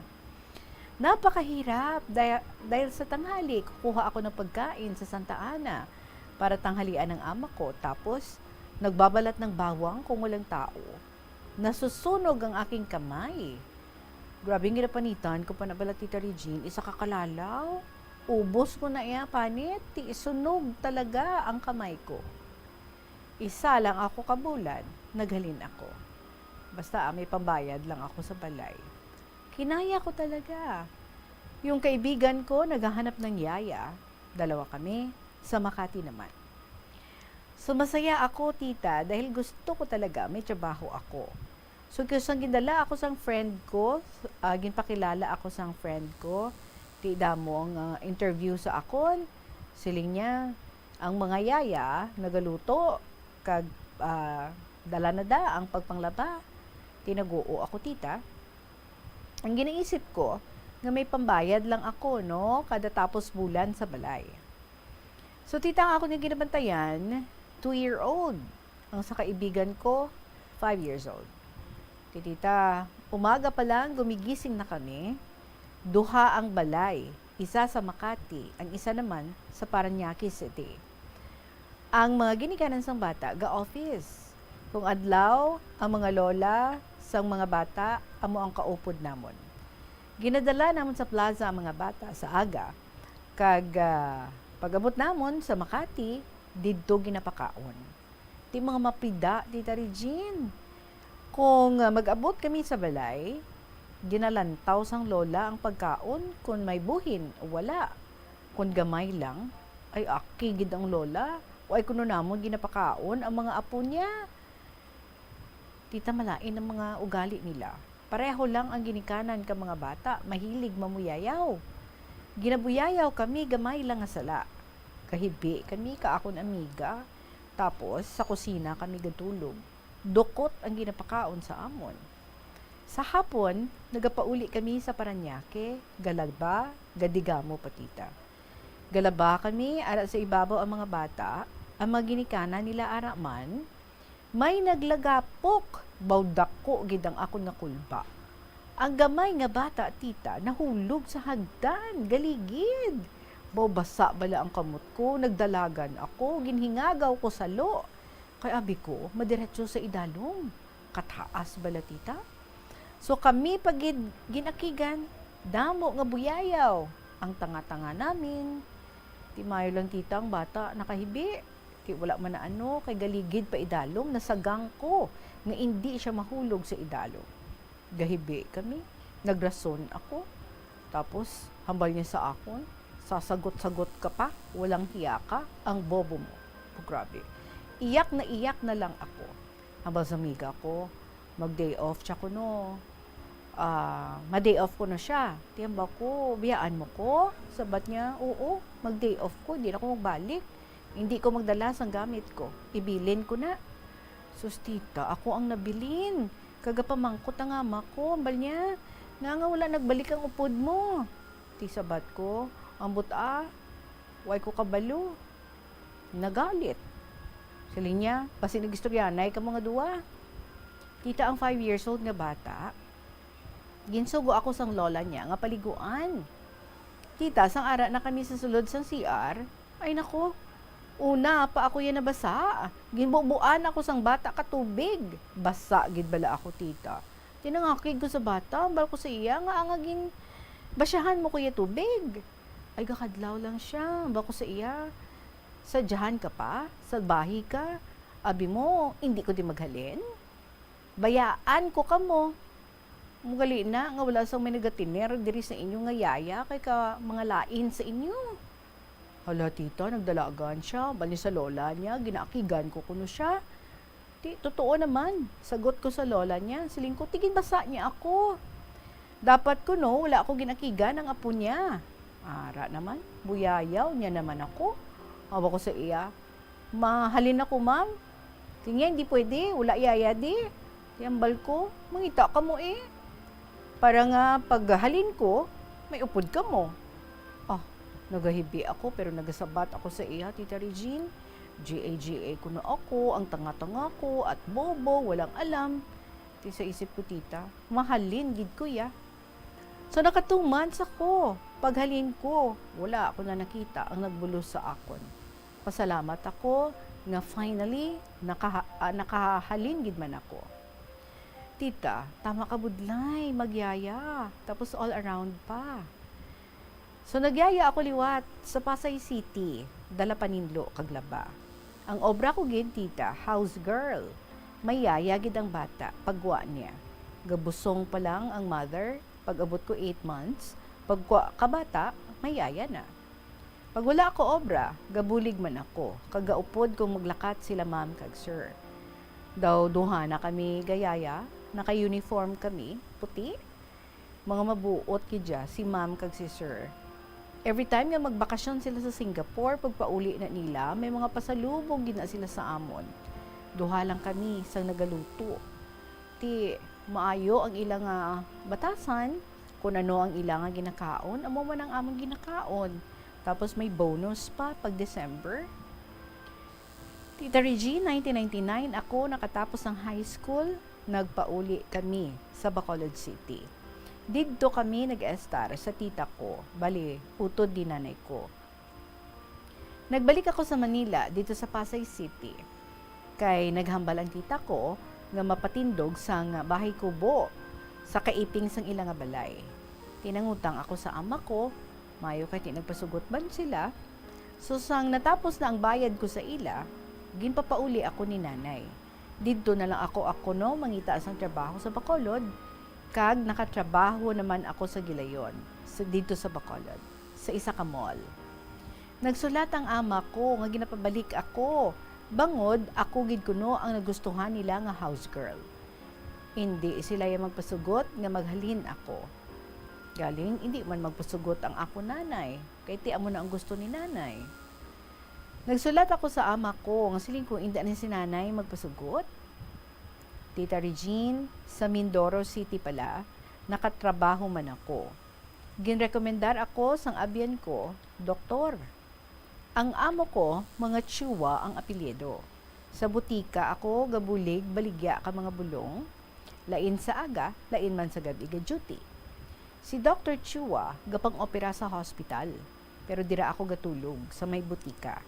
Napakahirap daya-, dahil sa tanghali, kukuha ako ng pagkain sa Santa Ana para tanghalian ng ama ko. Tapos, nagbabalat ng bawang kung walang tao. Nasusunog ang aking kamay. Grabe ang ginapanitan ko pa na bala, Tita Regine, isa ka kalalaw. Ubos ko na iya, panit, ti sunog talaga ang kamay ko. Isa lang ako ka bulan, naghalin ako. Basta, ah, may pambayad lang ako sa balay. Kinaya ko talaga. Yung kaibigan ko naghahanap ng yaya. Dalawa kami. Sa Makati naman. So, masaya ako, tita, dahil gusto ko talaga may trabaho ako. So, kusang gindala ako sang friend ko, ah, ginpakilala ako sang friend ko, ti damo ang, ah, interview sa akon. Siling niya, ang mga yaya nagaluto, kag, ah, dala na da ang pagpanglaba. Ti nag-oo ako, tita. Ang ginaisip ko, nga may pambayad lang ako, no, kada tapos bulan sa balay. So, tita, ang ako nga ginabantayan, two-year-old. Ang sa kaibigan ko, five years old. Ti tita, umaga pa lang, gumigising na kami. Duha ang balay, isa sa Makati, ang isa naman sa Parañaque City. Ang mga ginikanan sang bata, ga-office. Kung adlaw, ang mga lola sang mga bata, amo ang kaupod namon. Ginadala namon sa plaza ang mga bata sa aga, kag, ah, pag-abot namon sa Makati, didto ginapakaon. Ti mga mapida, Tita Regine. Kung, ah, mag-abot kami sa balay, ginalantaw sang lola ang pagkaon, kon may buhin o wala. Kon gamay lang, ay aki gid ang lola. Wa kuno namon ginapakaon ang mga apo niya. Tita, malain ang mga ugali nila. Pareho lang ang ginikanan ka mga bata, mahilig mamuyayaw. Ginabuyayaw kami gamay lang nga sala. Gahibi kami ka akon amiga. Tapos, sa kusina kami gatulog. Dukot ang ginapakaon sa amon. Sa hapon, nagapauli kami sa Parañaque, galaba, gadigamo pa, tita. Galaba kami, ara sa ibabaw ang mga bata, ang mga ginikanan nila ara man, may naglagapok, baw dako gid ang akon nga kulba. Ang gamay nga bata, tita, nahulog sa hagdan, galigid. Baw basa bala ang kamot ko, nagdalagan ako, ginhingagaw ko salo. Kay abi ko, madiretso sa idalom. Kataas bala, tita? So, kami pa gid ginakigan, damo nga buyayaw ang tanga-tanga namin. Ti mayo lang, tita, ang bata nakahibi. Ti wala man na ano, kay galigid pa idalom, nasagang ko nga indi siya mahulog sa idalom. Gahibi kami. Nagrason ako. Tapos, hambal niya sa akon, "Sasagot-sagot ka pa, walang hiya ka, ang bobo mo." Oh, grabe. Iyak na iyak na lang ako. Hambal sa amiga ko, "Mag-day off siya kuno. Ah, ma-day off ko na siya." Ti hambal ko, "Biyaan mo ko?" Sabat niya, "Oo, mag-day off ko, di na ko magbalik. Hindi ko magdala sang gamit ko. Ibilin ko na." "Sus, tita, ako ang nabilin. Kagapamangkot ang ama ko, ambal niya, nga nga wala nagbalik ang upod mo." Ti sabat ko, "Ambot, ah, way ko kabalo." Nagalit. Siling niya, "Basi nag-istoryanay kamo nga duwa." Tita, ang five years old nga bata, ginsugo ako sang lola niya nga paliguan. Tita, sang ara na kami sa sulod sang C R, ay nako, una pa ako yan nabasa. Ginbubuan ako sang bata ka tubig. Basa gid bala ako, tita. Tinangakig ko sa bata, ambal ko sa iya nga, "Anga gin basyahan mo ko ya tubig?" "Ay, gakadlaw lang siya," ambal ko sa iya. "Sadyahan ka pa? Salbahe ka? Abi mo, indi ko di maghalin? Bayaan ko kamo." Mugali na nga wala sang may nagatiner diri sa inyo nga yaya kay ka mga lain sa inyo. Hala, tita, nagdalagan siya. Bali sa lola niya, ginaakigan ko kuno siya. Ti, totoo naman, sagot ko sa lola niya. Siling ko, "Ti ginbasa niya ako. Dapat kuno wala ako ginakigan ang apo niya." Ara naman, buyayaw niya naman ako. Awa ko sa iya, "Mahalin ako, ma'am." Siling niya, "Hindi pwede, wala yaya di." Ti ambal ko, "Mangita kamo eh. Para nga paghalin ko, may upod kamo." Ah, nagahibi ako, pero nagasabat ako sa iya, Tita Regine. G A G A kuno ako, ang tanga-tanga ko, at bobo, walang alam. Ti sa isip ko, tita, mahalin gid ko ya. So, naka two months ako. Paghalin ko, wala ako na nakita ang nagbulos sa akon. Pasalamat ako nga finally, nakaha-, ah, nakahalin gid man ako. Tita, tama ka budlay, magyaya. Tapos all around pa. So, nagyaya ako liwat sa Pasay City, dala paninlo kag laba. Ang obra ko gid, tita, house girl. May yaya gid ang bata, paggwa niya. Gabusong pa lang ang mother, pag-abot ko eight months, pagkwa ka bata, may yaya na. Pag wala ko obra, gabulig man ako, kag gaupod kung maglakat sila ma'am kag sir. Daw duha na kami gayaya, naka-uniform kami, puti. Mga mabuot gid ya si ma'am kag si sir. Every time nga magbakasyon sila sa Singapore, pagpauli na nila, may mga pasalubong gid na sila sa amon. Duha lang kami sang nagaluto. Ti, maayo ang ila nga batasan, kun ano ang ila nga ginakaon, amo man ang amon ginakaon. Tapos may bonus pa pag December. Tita Regine, nineteen ninety-nine ako nakatapos ang high school, nagpauli kami sa Bacolod City. Didto kami nag-estar sa tita ko, bali, utod ni nanay ko. Nagbalik ako sa Manila, dito sa Pasay City. Kay naghambal ang tita ko nga mapatindog sang bahay kubo sa kaiping sang ila nga balay. Ti nangutang ako sa ama ko, mayo kay ti nagpasugot man sila. So, sang natapos na ang bayad ko sa ila, ginpapauli ako ni nanay. Didto na lang ako, ako, no, mangita sang trabaho sa Bacolod, kag nakatrabaho naman ako sa gilayon, sa, didto sa Bacolod, sa isa ka mall. Nagsulat ang ama ko nga ginapabalik ako, bangod ako gid kuno ang nagustuhan nila nga house girl. Indi sila ya magpasugot nga maghalin ako. Galing, indi man magpasugot ang akon nanay, kay ti amo na ang gusto ni nanay. Nagsulat ako sa ama ko nga siling ko, indi na si nanay magpasugot. Tita Regine, sa Mindoro City pala, nakatrabaho man ako. Ginrekomendar ako sang abyan ko, doktor. Ang amo ko, mga Chua ang apelyido. Sa butika ako gabulig baligya ka mga bulong, lain sa aga, lain man sa gab-i ga-duty. Si Doktor Chua gapang-opera sa hospital, pero dira ako gatulog sa may butika.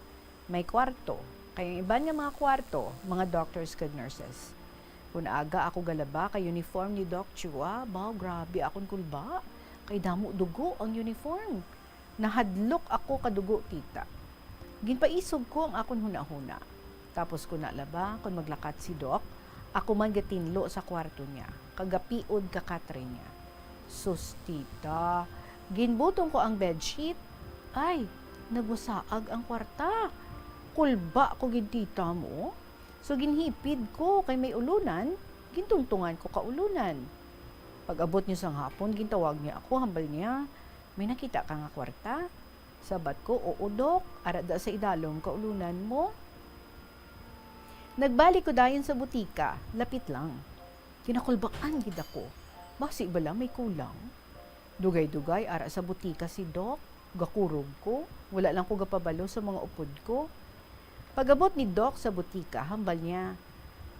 May kwarto, kay ang iban nga mga kwarto, mga doctors kag nurses. Kun aga ako galaba kay uniform ni Doc Chua, baw, grabe akon kulba, kay damo dugo ang uniform. Nahadlok ako ka dugo, tita. Ginpaisog ko ang akon hunahuna. Tapos ko nalaba, kon maglakat si Doc, ako man gatinlo sa kwarto niya, kag gapiod ka katre niya. Sus, tita, ginbutong ko ang bedsheet. Ay, nagwasaag ang kwarta. Kulba ko gid, tita mo. So, ginhipid ko kay may ulunan, gintungtungan ko ka ulunan. Pag-abot niya sang hapon, gintawag niya ako, hambal niya, "May nakita ka nga kwarta?" Sabat ko, "Oo, Dok, ara da sa idalom ka ulunan mo." Nagbalik ko dayon sa butika, lapit lang. Kinakulbaan gid ako. Basi bala may kulang? Dugay-dugay ara sa butika si Doc, gakurog ko. Wala lang ko gapabalo sa mga upod ko. Pag-abot ni Doc sa butika, hambal niya,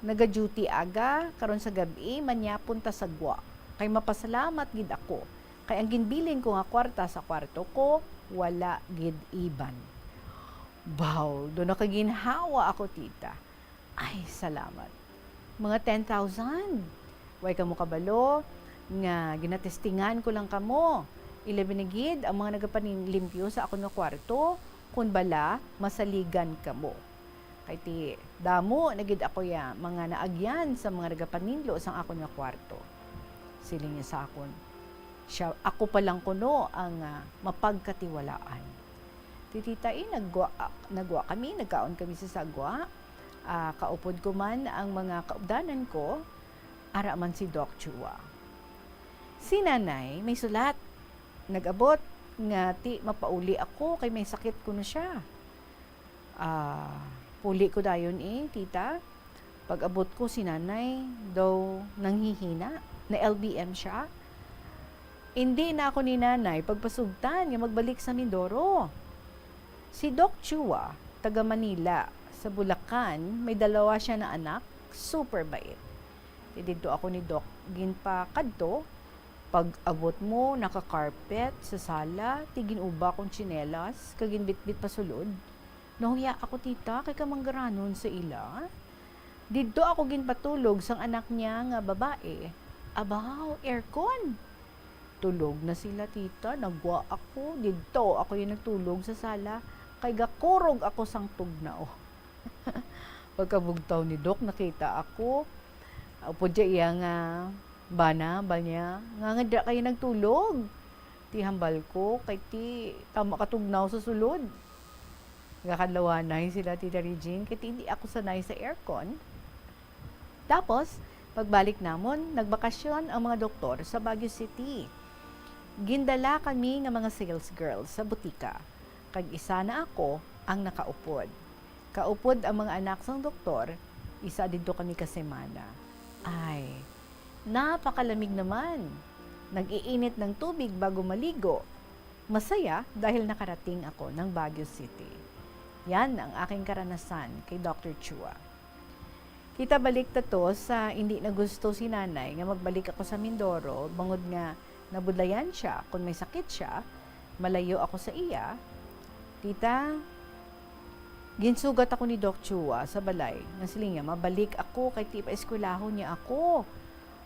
"Naga-duty aga, karon sa gab-i, manyapon ta sa gwa. Kay mapasalamat gid ako, kay ang ginbilin ko nga kwarta sa kwarto ko, wala gid iban." Baw, do nakaginhawa ako, tita. Ay, salamat. Mga ten thousand. Way kamo kabalo nga ginatestingan ko lang kamo. Ilabi na gid ang mga nagapanlimpyo sa akon nga kwarto, kun bala masaligan kamo. Kay ti damo na gid ako ya mga naagyan sa mga nagapaninlo sang akon nga kwarto. Siling niya sa akon, siya, ako pa lang kuno ang, ah, mapagkatiwalaan. Ti tita, eh, nagwa, nagwa kami, nagkaon kami sa sagwa. Ah, kaupod ko man ang mga kaupdanan ko, ara man si Doc Chua. Si Nanay may sulat. Nag-abot nga ti mapauli ako kay may sakit kuno siya. Ah, puli ko dayon, eh, tita. Pag-abot ko, si Nanay daw nanghihina, na L B M siya. Indi na ako ni Nanay pagpasugtan nga magbalik sa Mindoro. Si Doc Chua, taga Manila, sa Bulacan, may dalawa siya na anak, super bait. Ti didto ako ni Doc ginpakadto. Pag-abot mo, naka-carpet sa sala, ti gin-uba kong tsinelas, kag ginbitbit pasulod. Nahuya ako, tita, kay kamanggaranon sa ila. Didto ako ginpatulog sang anak niya nga babae. Abaw, aircon! Tulog na sila, tita. Nagwa ako. Didto ako yung nagtulog sa sala, kay gakurog ako sang tugnaw. Pagkabugtaw ni Doc, nakita ako. Upod siya iya nga bana, hambal niya, "Ngangadya kayo nagtulog?" Ti hambal ko, kay ti tama ka tugnaw sa sulod. Gakadlawanay sila, Tita Regine, kay ti hindi ako sanay sa aircon. Tapos, pagbalik namon, nagbakasyon ang mga doktor sa Baguio City. Gindala kami nga mga sales girls sa butika, kag isa na ako ang nakaupod. Kaupod ang mga anak sang doktor, isa didto kami ka semana. Ay, napakalamig naman. Nag-iinit ng tubig bago maligo. Masaya dahil nakarating ako ng Baguio City. Yan ang aking karanasan kay Doctor Chua. Kita, balik ta to sa hindi na gusto si Nanay nga magbalik ako sa Mindoro, bangod nga nabudlayan siya kon may sakit siya, malayo ako sa iya. Tita, ginsugat ako ni Doc Chua sa balay, nga siling niya, "Mabalik ako kay ti paeskwelahon niya ako."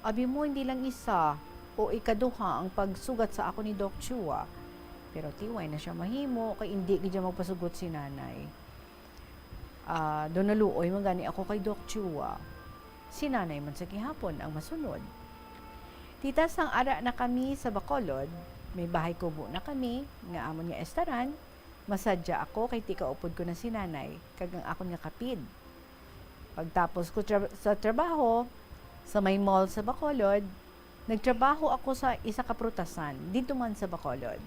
Abi mo, hindi lang isa o ikaduha ang pagsugat sa ako ni Doc Chua. Pero ti way na siya mahimo, kay hindi gid siya magpasugot si Nanay. Ah, do naluoy man gani ako kay Doc Chua. Si Nanay man sa gihapon ang masunod. Tita, sang ara na kami sa Bacolod, may bahay kubo na kami nga amon nga estaran, masadya ako kay ti kaupod ko na si Nanay kag ang akon nga kapid. Pagtapos ko tra-, sa trabaho, sa may mall sa Bacolod, nagtrabaho ako sa isa ka prutasan didto man sa Bacolod.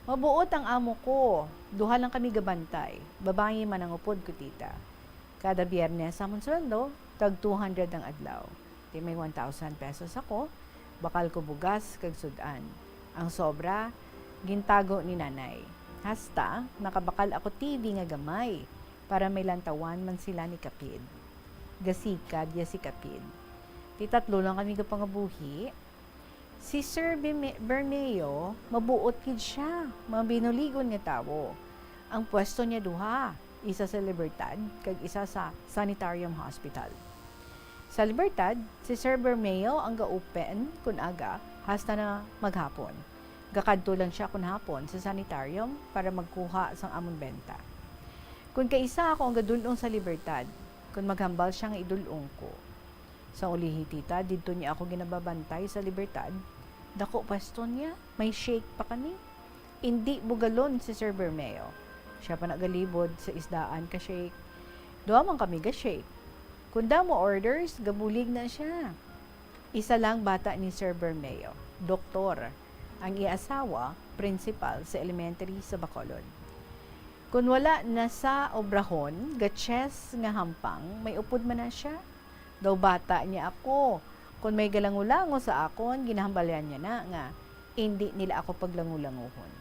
Mabuot ang amo ko, duha lang kami gabantay, babayi man ang upod ko, tita. Kada Biyernes amon sweldo, tag two hundred ang adlaw. Ti may one thousand pesos ako, bakal ko bugas kag sud-an. Ang sobra, gintago ni Nanay. Hasta nakabakal ako T V nga gamay para may lantawan man sila ni kapid. Gasikad ya si kapid. Ti tatlo lang kami gapangabuhi. Si Sir Bime-, Bermeo, mabuot gid siya, mabinuligon nga tawo. Ang pwesto niya duha, isa sa Libertad kag isa sa Sanitarium Hospital. Sa Libertad, si Sir Bermeo ang gaupen kun aga hasta na maghapon. Gakadto lang siya kun hapon sa Sanitarium para magkuha sang amon benta. Kun kaisa ako ang gadul-ong sa Libertad, kun maghambal siya nga idul-ong ko. Sa ulihi, tita, didto niya ako ginababantay sa Libertad. Dako pwesto niya, may shake pa kami. Indi bugalon si Sir Bermeo. Siya pa nagalibod sa isdaan ka shake. Duha man kami ga shake. Kun damo orders, gabulig na siya. Isa lang bata ni Sir Bermeo, doktor. Ang iya asawa, principal sa elementary sa Bacolod. Kon wala na sa obrahon, gatches nga hampang, may upod man na siya. Daw bata niya ako. Kon may galangulango sa akon, ginahambalan niya na nga indi nila ako paglangulanguhon.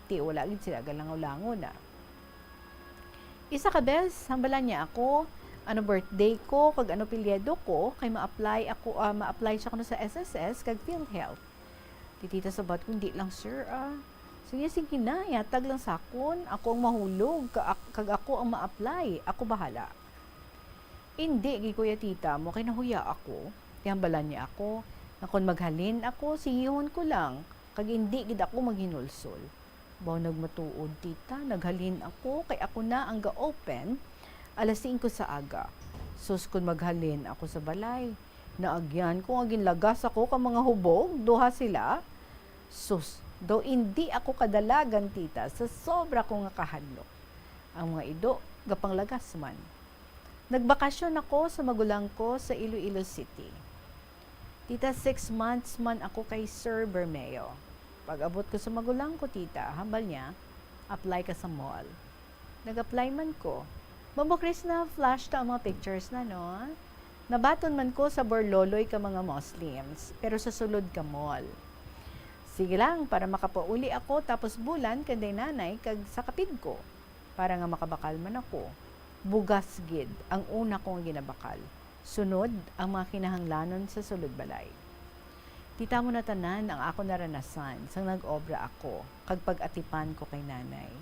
Ti wala gid sila galangulangon na. Isa ka bes, hambalan niya ako ano birthday ko kag ano apelyido ko, kay ma-apply ako, ah, ma-apply siya kuno sa S S S kag PhilHealth. Ti tita sabat ko, "Hindi lang, sir, ah." Sige, sige na, ihatag lang sa akon. Ako ang mahulog, ka-, kag ako ang ma-apply. Ako bahala. "Indi, gid, kuya tita mo, kay nahuya ako." Ti hambalan niya ako, nga kon maghalin ako, siyihon ko lang, kag indi gid ako maghinulsol. Baw nagmatuod, tita, naghalin ako, kay ako na ang ga-open alas singko sa aga. Sus, kon maghalin ako sa balay, naagyan ko nga ginlagas ako ka mga hubog, duha sila. Sus, daw indi ako kadalagan, tita, sa sobra ko nga kahadlok. Ang mga ido, gapanglagas man. Nagbakasyon ako sa magulang ko sa Iloilo City. Tita, six months man ako kay Sir Bermeo. Pag-abot ko sa magulang ko, tita, hambal niya, "Apply ka sa mall." Nag-apply man ko. Bambo Chris, na-flash ta ang mga pictures na, no? Nabaton man ko sa burloloy ka mga Muslims, pero sa sulod ka mall. Sige lang, para makapauli ako, tapos bulan kanday nanay kag sa kapid ko, para nga makabakal man ako. Bugas gid ang una ko nga ginabakal. Sunod, ang mga kinahanglanon sa sulod balay. Tita mo na tanan ang akon naranasan sang nag-obra ako kag pag-atipan ko kay nanay.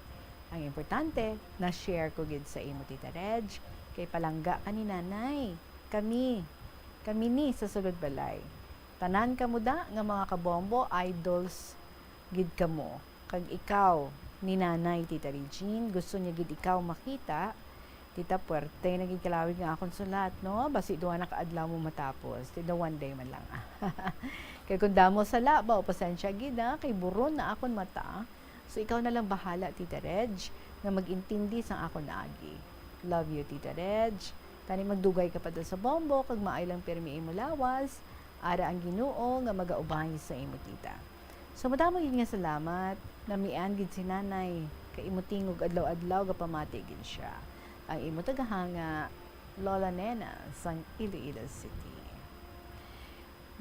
Ang importante, na-share ko gid sa imo, Tita Reg, kay palangga ka ni nanay. Kami, kami ni sa sulod balay. Tanan kamo da nga mga kabombo, idols gid kamo. Kag ikaw, ni Nanay, Tita Regine, gusto niya gid ikaw makita. Tita, puwerte na gid kalawig nga akon sulat, no? Basi duha na ka adlaw mo matapos. Tita, one day man lang. Kay kung damo sa labaw, pasensya gid, ha? Kay buron na akon mata. So, ikaw na lang bahala, Tita Reg, nga mag-intindi sang akon agi. Love you, Tita Reg. Tani magdugay ka pa daw sa bombo, kag maay lang pirmi imo lawas. Ara ang Ginoo nga magaubay sa imo, tita. So, madamo gid nga salamat. Namian gid si Nanay kay imo tingog adlaw-adlaw gapamati gid siya. Ang imo tagahanga, Lola Nena sang Iloilo City.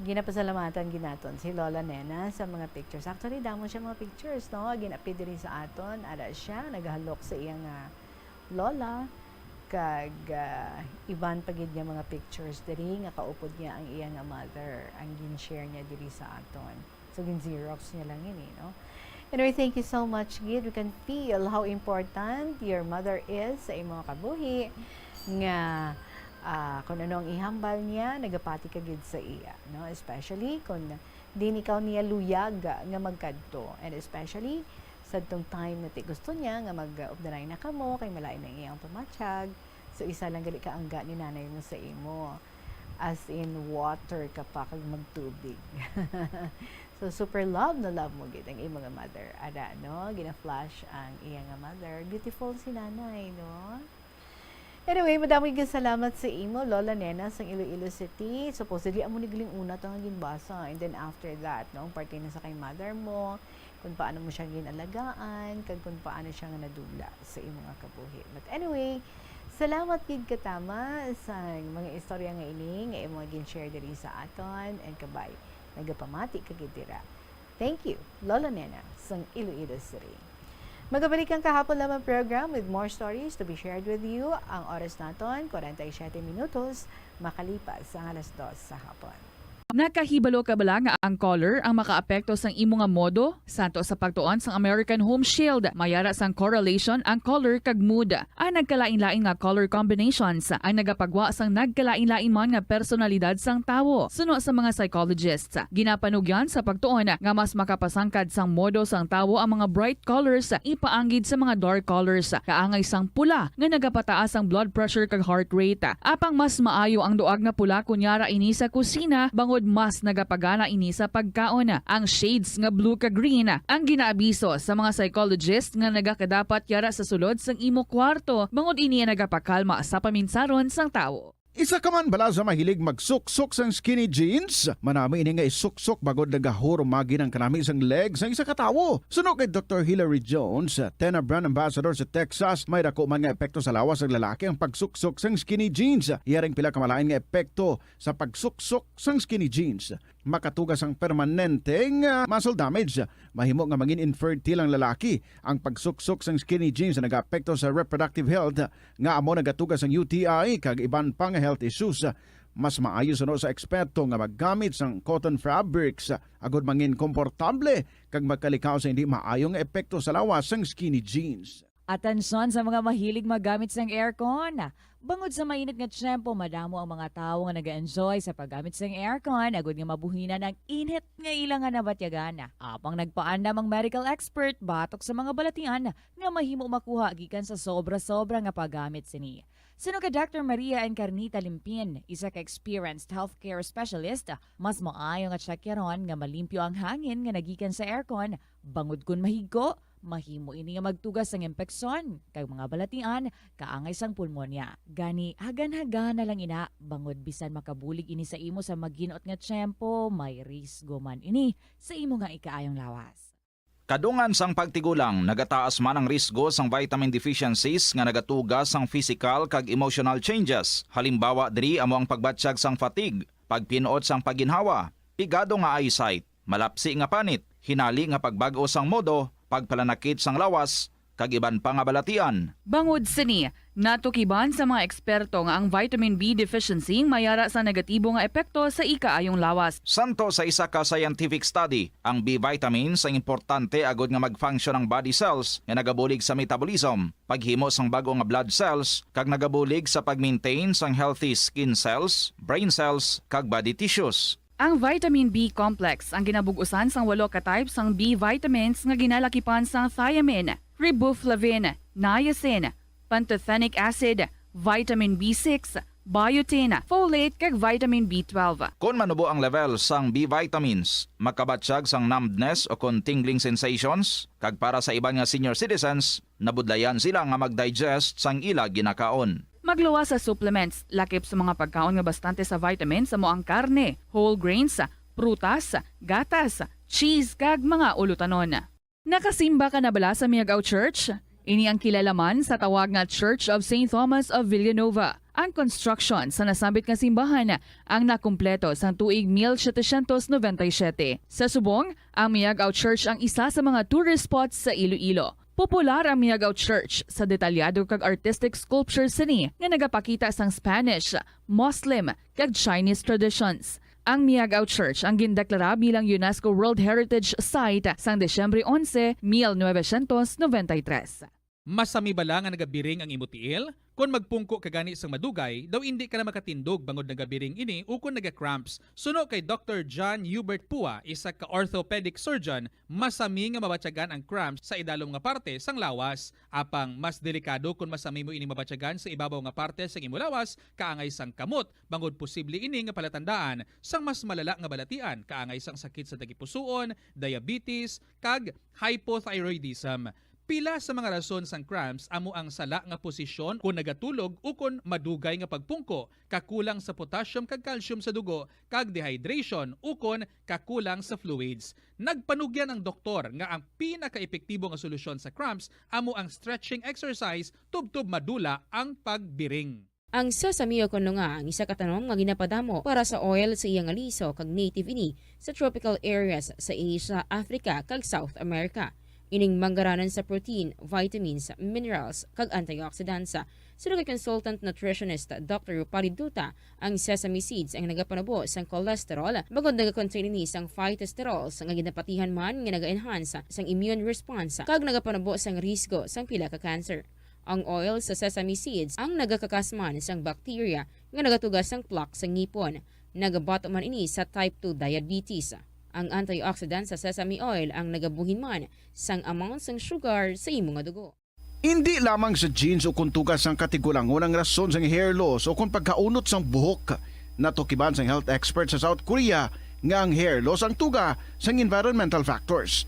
Ginapasalamatan gid naton si Lola Nena sa mga pictures. Actually, damo siya mga pictures, no? Gin-appear diri sa aton. Ara siya, nagahalok sa iya nga lola, kag, ah, iban pa gid nga mga pictures diri nga kaupod niya ang iya nga mother, ang gin-share niya diri sa aton. So, gin-xerox niya lang ini, no? Anyway, thank you so much gid. We can feel how important your mother is sa imo nga kabuhi, nga, ah, kung ano ang ihambal niya, nagapati ka gid sa iya, no? Especially kung di ikaw niya luyag nga magkadto, and especially sadtong time nga ti gusto niya nga mag-updanay na kamo kay malain ang iyang pamatyag. So, isa lang gali ka angga ni nanay mo sa imo. As in, water ka pa kag magtubig. So, super love na love mo gid ang imo nga mother. Ara, no? Gina-flash ang iya nga mother. Beautiful si nanay, no? Anyway, madamo gid salamat sa imo, Lola Nena, sang Iloilo City. Supposedly, amo ni galing una to nga ginbasa. And then after that, no, ang parte na sa kay mother mo, kung paano mo siya ginalagaan, kag kung paano siya nga nadula sa imo nga kabuhi. But anyway, salamat gid katama sa mga istorya nga ini nga imo nga gin-share diri sa aton, and kabay, nagapamati ka gid dira. Thank you, Lola Nena, sang Iloilo City. Magabalik ang Kahapon Lamang program with more stories to be shared with you. Ang oras naton, kwarenta y siyete minutos makalipas ang alas dos sa hapon. Nakahibalo ka bala nga ang color ang makaapekto sang imo nga modo? Santo sa pagtuon sang American Home Shield, may ara sang correlation ang color kag mood. Ang nagkalain-lain nga color combinations ang nagapagwa sang nagkalain-lain man nga personalidad sang tawo. Suno sa mga psychologists, ginapanugyan sa pagtuon nga mas makapasangkad sang modo sang tawo ang mga bright colors ipaanggid sa mga dark colors, kaangay sang pula nga nagapataas ang blood pressure kag heart rate. Apang mas maayo ang duag nga pula kon yara ini sa kusina, bangod mas nagapagana ini sa pagkaon. Ang shades nga blue kag green ang ginaabiso sa mga psychologist nga nagakadapat yara sa sulod sang imo kwarto, bangod ini ang nagapakalma sa paminsaron sang tawo. Isa ka man bala sa mahilig magsuksok sang skinny jeans? Manami ini nga isuksok bangod nagahurumagi ang kanami sang leg sang isa ka tawo. Suno kay Doktor Hilary Jones, TENA brand ambassador sa Texas, may dako man nga epekto sa lawas sang lalaki ang pagsuksok sang skinny jeans. Iya ring pila ka malain nga epekto sa pagsuksok sang skinny jeans. Makatuga sang permanente nga muscle damage. Mahimo nga mangin infertile ang lalaki. Ang pagsuksok sang skinny jeans nagaapekto sa reproductive health, nga amo nagatuga sang U T I kag iban pa nga health issues. Mas maayo suno sa eksperto nga maggamit sang cotton fabrics agod mangin komportable kag makalikaw sa hindi maayo nga epekto sa lawas sang skinny jeans. Atensyon sa mga mahilig maggamit sang aircon. Bangod sa mainit nga tiyempo, madamo ang mga tawo nga nag-enjoy sa paggamit sang aircon agud nga mabuhinan ang init nga ila nga nabatyagan. Apang nagpaandam ang medical expert batok sa mga balatian nga mahimo makuha gikan sa sobra-sobra nga paggamit sini. Suno kay Doktor Maria Encarnita Limpin, isa ka experienced healthcare specialist, mas maayo nga tiyakyaron nga malimpyo ang hangin nga nagikan sa aircon, bangod kon mahigko, mahimo ini nga magtuga sang impeksyon kag mga balatian kaangay sang pulmonya. Gani, hagan-hagana lang ina, bangod bisan makabulig ini sa imo sa maginot nga tiyempo, may risgo man ini sa imo nga ikaayong lawas. Kadungan sang pagtigulang, nagataas man ang risgo sang vitamin deficiencies nga nagatuga sang physical kag emotional changes. Halimbawa diri amo ang pagbatyag sang fatigue, pagpin-ot sang pagginhawa, pigado nga eyesight, malapsi nga panit, hinali nga pagbag-o sang modo, pagpalanakit sang lawas, kag iban pa nga balatian. Bangod sini, natukiban sa mga eksperto nga ang vitamin B deficiency may ara sa negatibo nga epekto sa ikaayong lawas. Santo sa isa ka scientific study, ang B vitamins ang importante agud nga mag-function ang body cells nga nagabulig sa metabolism, paghimo sang bag-o nga blood cells, kag nagabulig sa pag-maintain sang healthy skin cells, brain cells, kag body tissues. Ang vitamin B complex ang ginabug-usan sang walo ka type sang B vitamins nga ginalakipan sang thiamine, riboflavin, niacin, pantothenic acid, vitamin B six, biotin, folate, kag vitamin B twelve. Kon manubo ang level sang B vitamins, makabatyag sang numbness o kon tingling sensations, kag para sa iban nga senior citizens, nabudlayan sila nga mag-digest sang ila ginakaon. Magluwas sa supplements, lakip sa mga pagkaon nga bastante sa vitamins amo ang karne, whole grains, prutas, gatas, cheese, kag mga ulutanon. Nakasimba ka na bala sa Miag-ao Church? Ini ang kilala man sa tawag nga Church of Saint Thomas of Villanova. Ang construction sa nasambit nga simbahan ang nakumpleto sang tuig mil setecientos noventa y siete. Sa subong, ang Miag-ao Church ang isa sa mga tourist spots sa Iloilo. Popular ang Miag-ao Church sa detalyado kag artistic sculptures sini nga nagapakita sang Spanish, Muslim, kag Chinese traditions. Ang Miag-ao Church ang gindeklara bilang UNESCO World Heritage Site sang Disyembre onse, mil novecientos noventa y tres. Masami bala nga nagabiring ang imo tiil? Kon magpungko ka gani sang madugay, daw indi ka na makatindog bangod nagabiring ini ukon naga-cramps. Suno kay Doktor John Hubert Pua, isa ka orthopedic surgeon, masami nga mabatyagan ang cramps sa idalom nga parte sang lawas. Apang mas delikado kon masami mo ini mabatyagan sa ibabaw nga parte sang imo lawas, kaangay sang kamot, bangod posible ini nga palatandaan sang mas malala nga balatian, kaangay sang sakit sa tagipusoon, diabetes, kag hypothyroidism. Pila sa mga rason sang cramps amo ang sala nga posisyon kon nagatulog ukon madugay nga pagpungko, kakulang sa potassium kag calcium sa dugo, kag dehydration ukon kakulang sa fluids. Nagpanugyan ang doktor nga ang pinakaepektibo nga solusyon sa cramps amo ang stretching exercise tubtob madula ang pagbiring. Ang sesame o kon lunga ang isa ka tanom nga ginapadamo para sa oil sa iya nga liso kag native ini sa tropical areas sa Asia, Africa, kag South America. Ining manggaranan sa protein, vitamins, minerals, kag antioxidants. Suno kay consultant nutritionist Doktor Rupali Duta, ang sesame seeds ang nagapanubo sang cholesterol bangod nagakontain ini sang phytosterols nga ginapatihan man nga naga-enhance sang immune response kag nagapanubo sang risgo sang pila ka cancer. Ang oil sa sesame seeds ang nagakakas man sang bacteria nga nagatuga sang plaque sa ngipon. Nagabato man ini sa type two diabetes. Ang antioxidant sa sesame oil ang nagabuhin man sang amount sang sugar sa imo nga dugo. Indi lamang sa genes o kon tuga sang katigulangon ang rason sang hair loss o kon pagkaunot sang buhok. Natukiban sang health expert sa South Korea nga ang hair loss ang tuga sang environmental factors.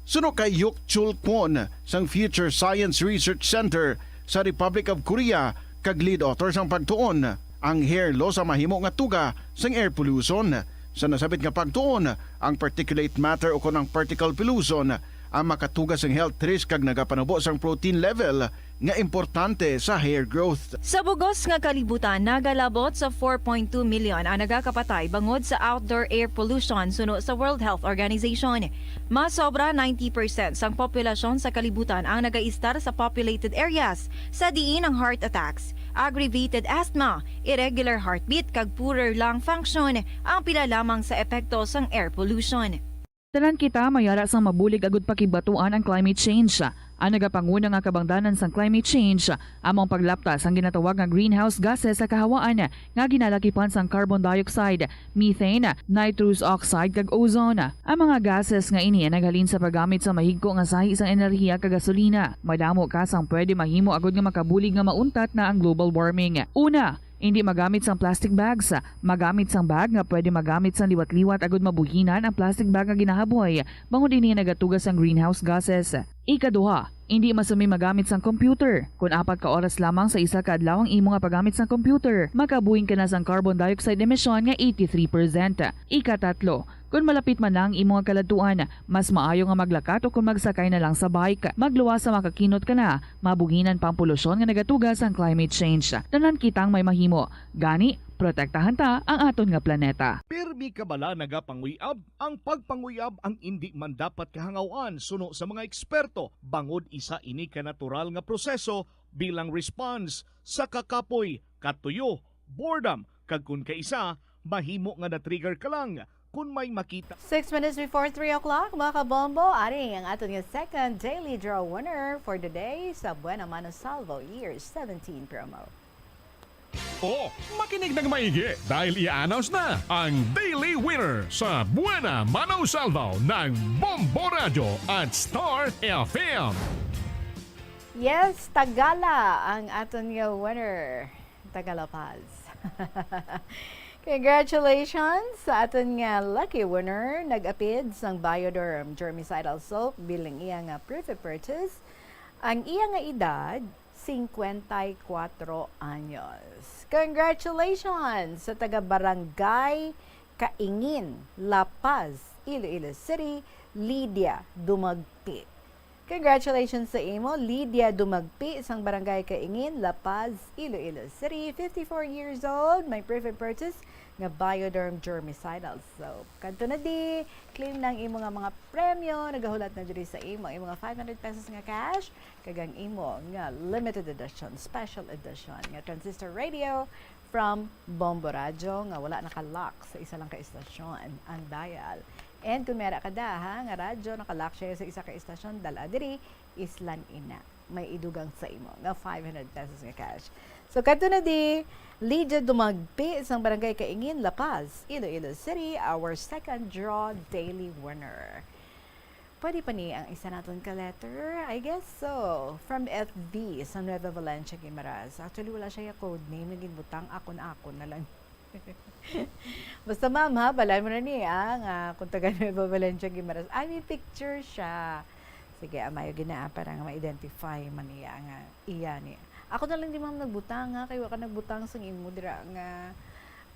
Suno kay Yuk Chul Kwon sang Future Science Research Center sa Republic of Korea kag lead author sang pagtuon, Ang hair loss ang mahimo nga tuga sang air pollution. Sa nasabit nga pagtuon, ang particulate matter o kon ang particle pollution ang makatuga sang health risk kag nagapanubo sang protein level nga importante sa hair growth. Sa bugos nga kalibutan, nagalabot sa four point two million ang nagakapatay bangod sa outdoor air pollution suno sa World Health Organization. Mas sobra ninety percent sang populasyon sa kalibutan ang nagaistar sa populated areas, sa diin ang heart attacks, aggravated asthma, irregular heartbeat, kag poorer lung function ang pila lamang sa epekto sang air pollution. Tanan kita mayara sang mabulig agud pakigbaton ang climate change. Ang nagapanguna nga kabangdanan sang climate change amo ang paglapta sang ginatawag nga greenhouse gases sa kahawaan nga ginalakipan sang carbon dioxide, methane, nitrous oxide, kag ozone. Ang mga gases nga ini naghalin sa paggamit sa mahigko nga sahi sang enerhiya kag gasolina. Madamo ka sang pwede mahimo agud nga makabulig nga mauntat na ang global warming. Una, indi magamit sang plastic bags. Magamit sang bag nga pwede magamit sang liwat-liwat agud mabuhinan ang plastic bag nga ginahaboy, bangod ini nagatuga sang greenhouse gases. Ikaduha, indi masumi magamit sang computer. Kon apat ka oras lamang sa isa ka adlaw ang imo nga paggamit sang computer, makabuhin ka na sang carbon dioxide emission nga eighty-three percent. Ikatatlo, kon malapit man na ang imo nga kaladtuan, mas maayo nga maglakat o kon magsakay na lang sa bike. Magluwas sa makakinot ka na, mabuhinan pa ang polusyon nga nagatuga sang climate change. Tanan kitang may mahimo. Gani, protektahan ta ang aton nga planeta. Pirmi ka bala nagapanguyab? Ang pagpanguyab ang indi man dapat kahangawan suno sa mga eksperto, bangod isa ini ka natural nga proseso bilang response sa kakapoy, katuyo, boredom, kag kun kaisa, mahimo nga na-trigger ka lang kun may makita. Six minutes before three o'clock, mga kabombo, ari ang aton nga second daily draw winner for the day sa Buena Mano Salvo Year seventeen promo. O, makinig ng maigi dahil i-announce na ang daily winner sa Buena Mano Salvo ng Bombo Radyo at Star F M. Yes, Tagala ang aton nga winner. Taga La Paz. Congratulations sa aton nga lucky winner. Nag-apid sang Bioderm Germicidal Soap bilang iya nga proof of purchase. Ang iya nga edad, cincuenta y cuatro anyos. Congratulations sa taga Barangay Kaingin, La Paz, Iloilo City, Lydia Dumagpi. Congratulations sa imo, Lydia Dumagpi, sang Barangay Kaingin, La Paz, Iloilo City, fifty-four years old, may proof of purchase nga Bioderm Germicidal Soap. Kadto na di, claim na ang imo nga mga premyo, nagahulat na diri sa imo, imo nga five hundred pesos nga cash, kag ang imo nga limited edition, special edition nga transistor radio from Bombo Radyo nga wala naka-lock sa isa lang ka istasyon ang dial. And kung may ara ka da, ha, nga radyo naka-lock siya sa isa ka istasyon, dala diri, islan ina. May idugang sa imo nga five hundred pesos nga cash. So, kadto na di, Lydia Dumagpi sang Barangay Kaingin, La Paz, Iloilo City, our second draw daily winner. Pwede pa ni ang isa naton ka letter? I guess so. From F B sa Nueva Valencia, Guimaras. Actually, wala siya ya code name nga ginbutang, akon-akon na lang. Basta, ma'am, ha, balay mo na ni, ah, nga kung taga Nueva Valencia, Guimaras. Ay, may picture siya. Sige, amayo gina, ah, para nga ma-identify man niya nga iya ni. Ako na lang di, ma'am, nagbutang, ha, kay wa ka nagbutang sang imo dira nga,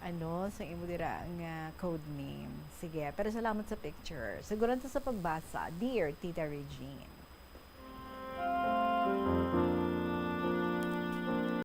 ano, sang imo dira nga code name. Sige, pero salamat sa picture. Siguro sa pagbasa, Dear Tita Regine.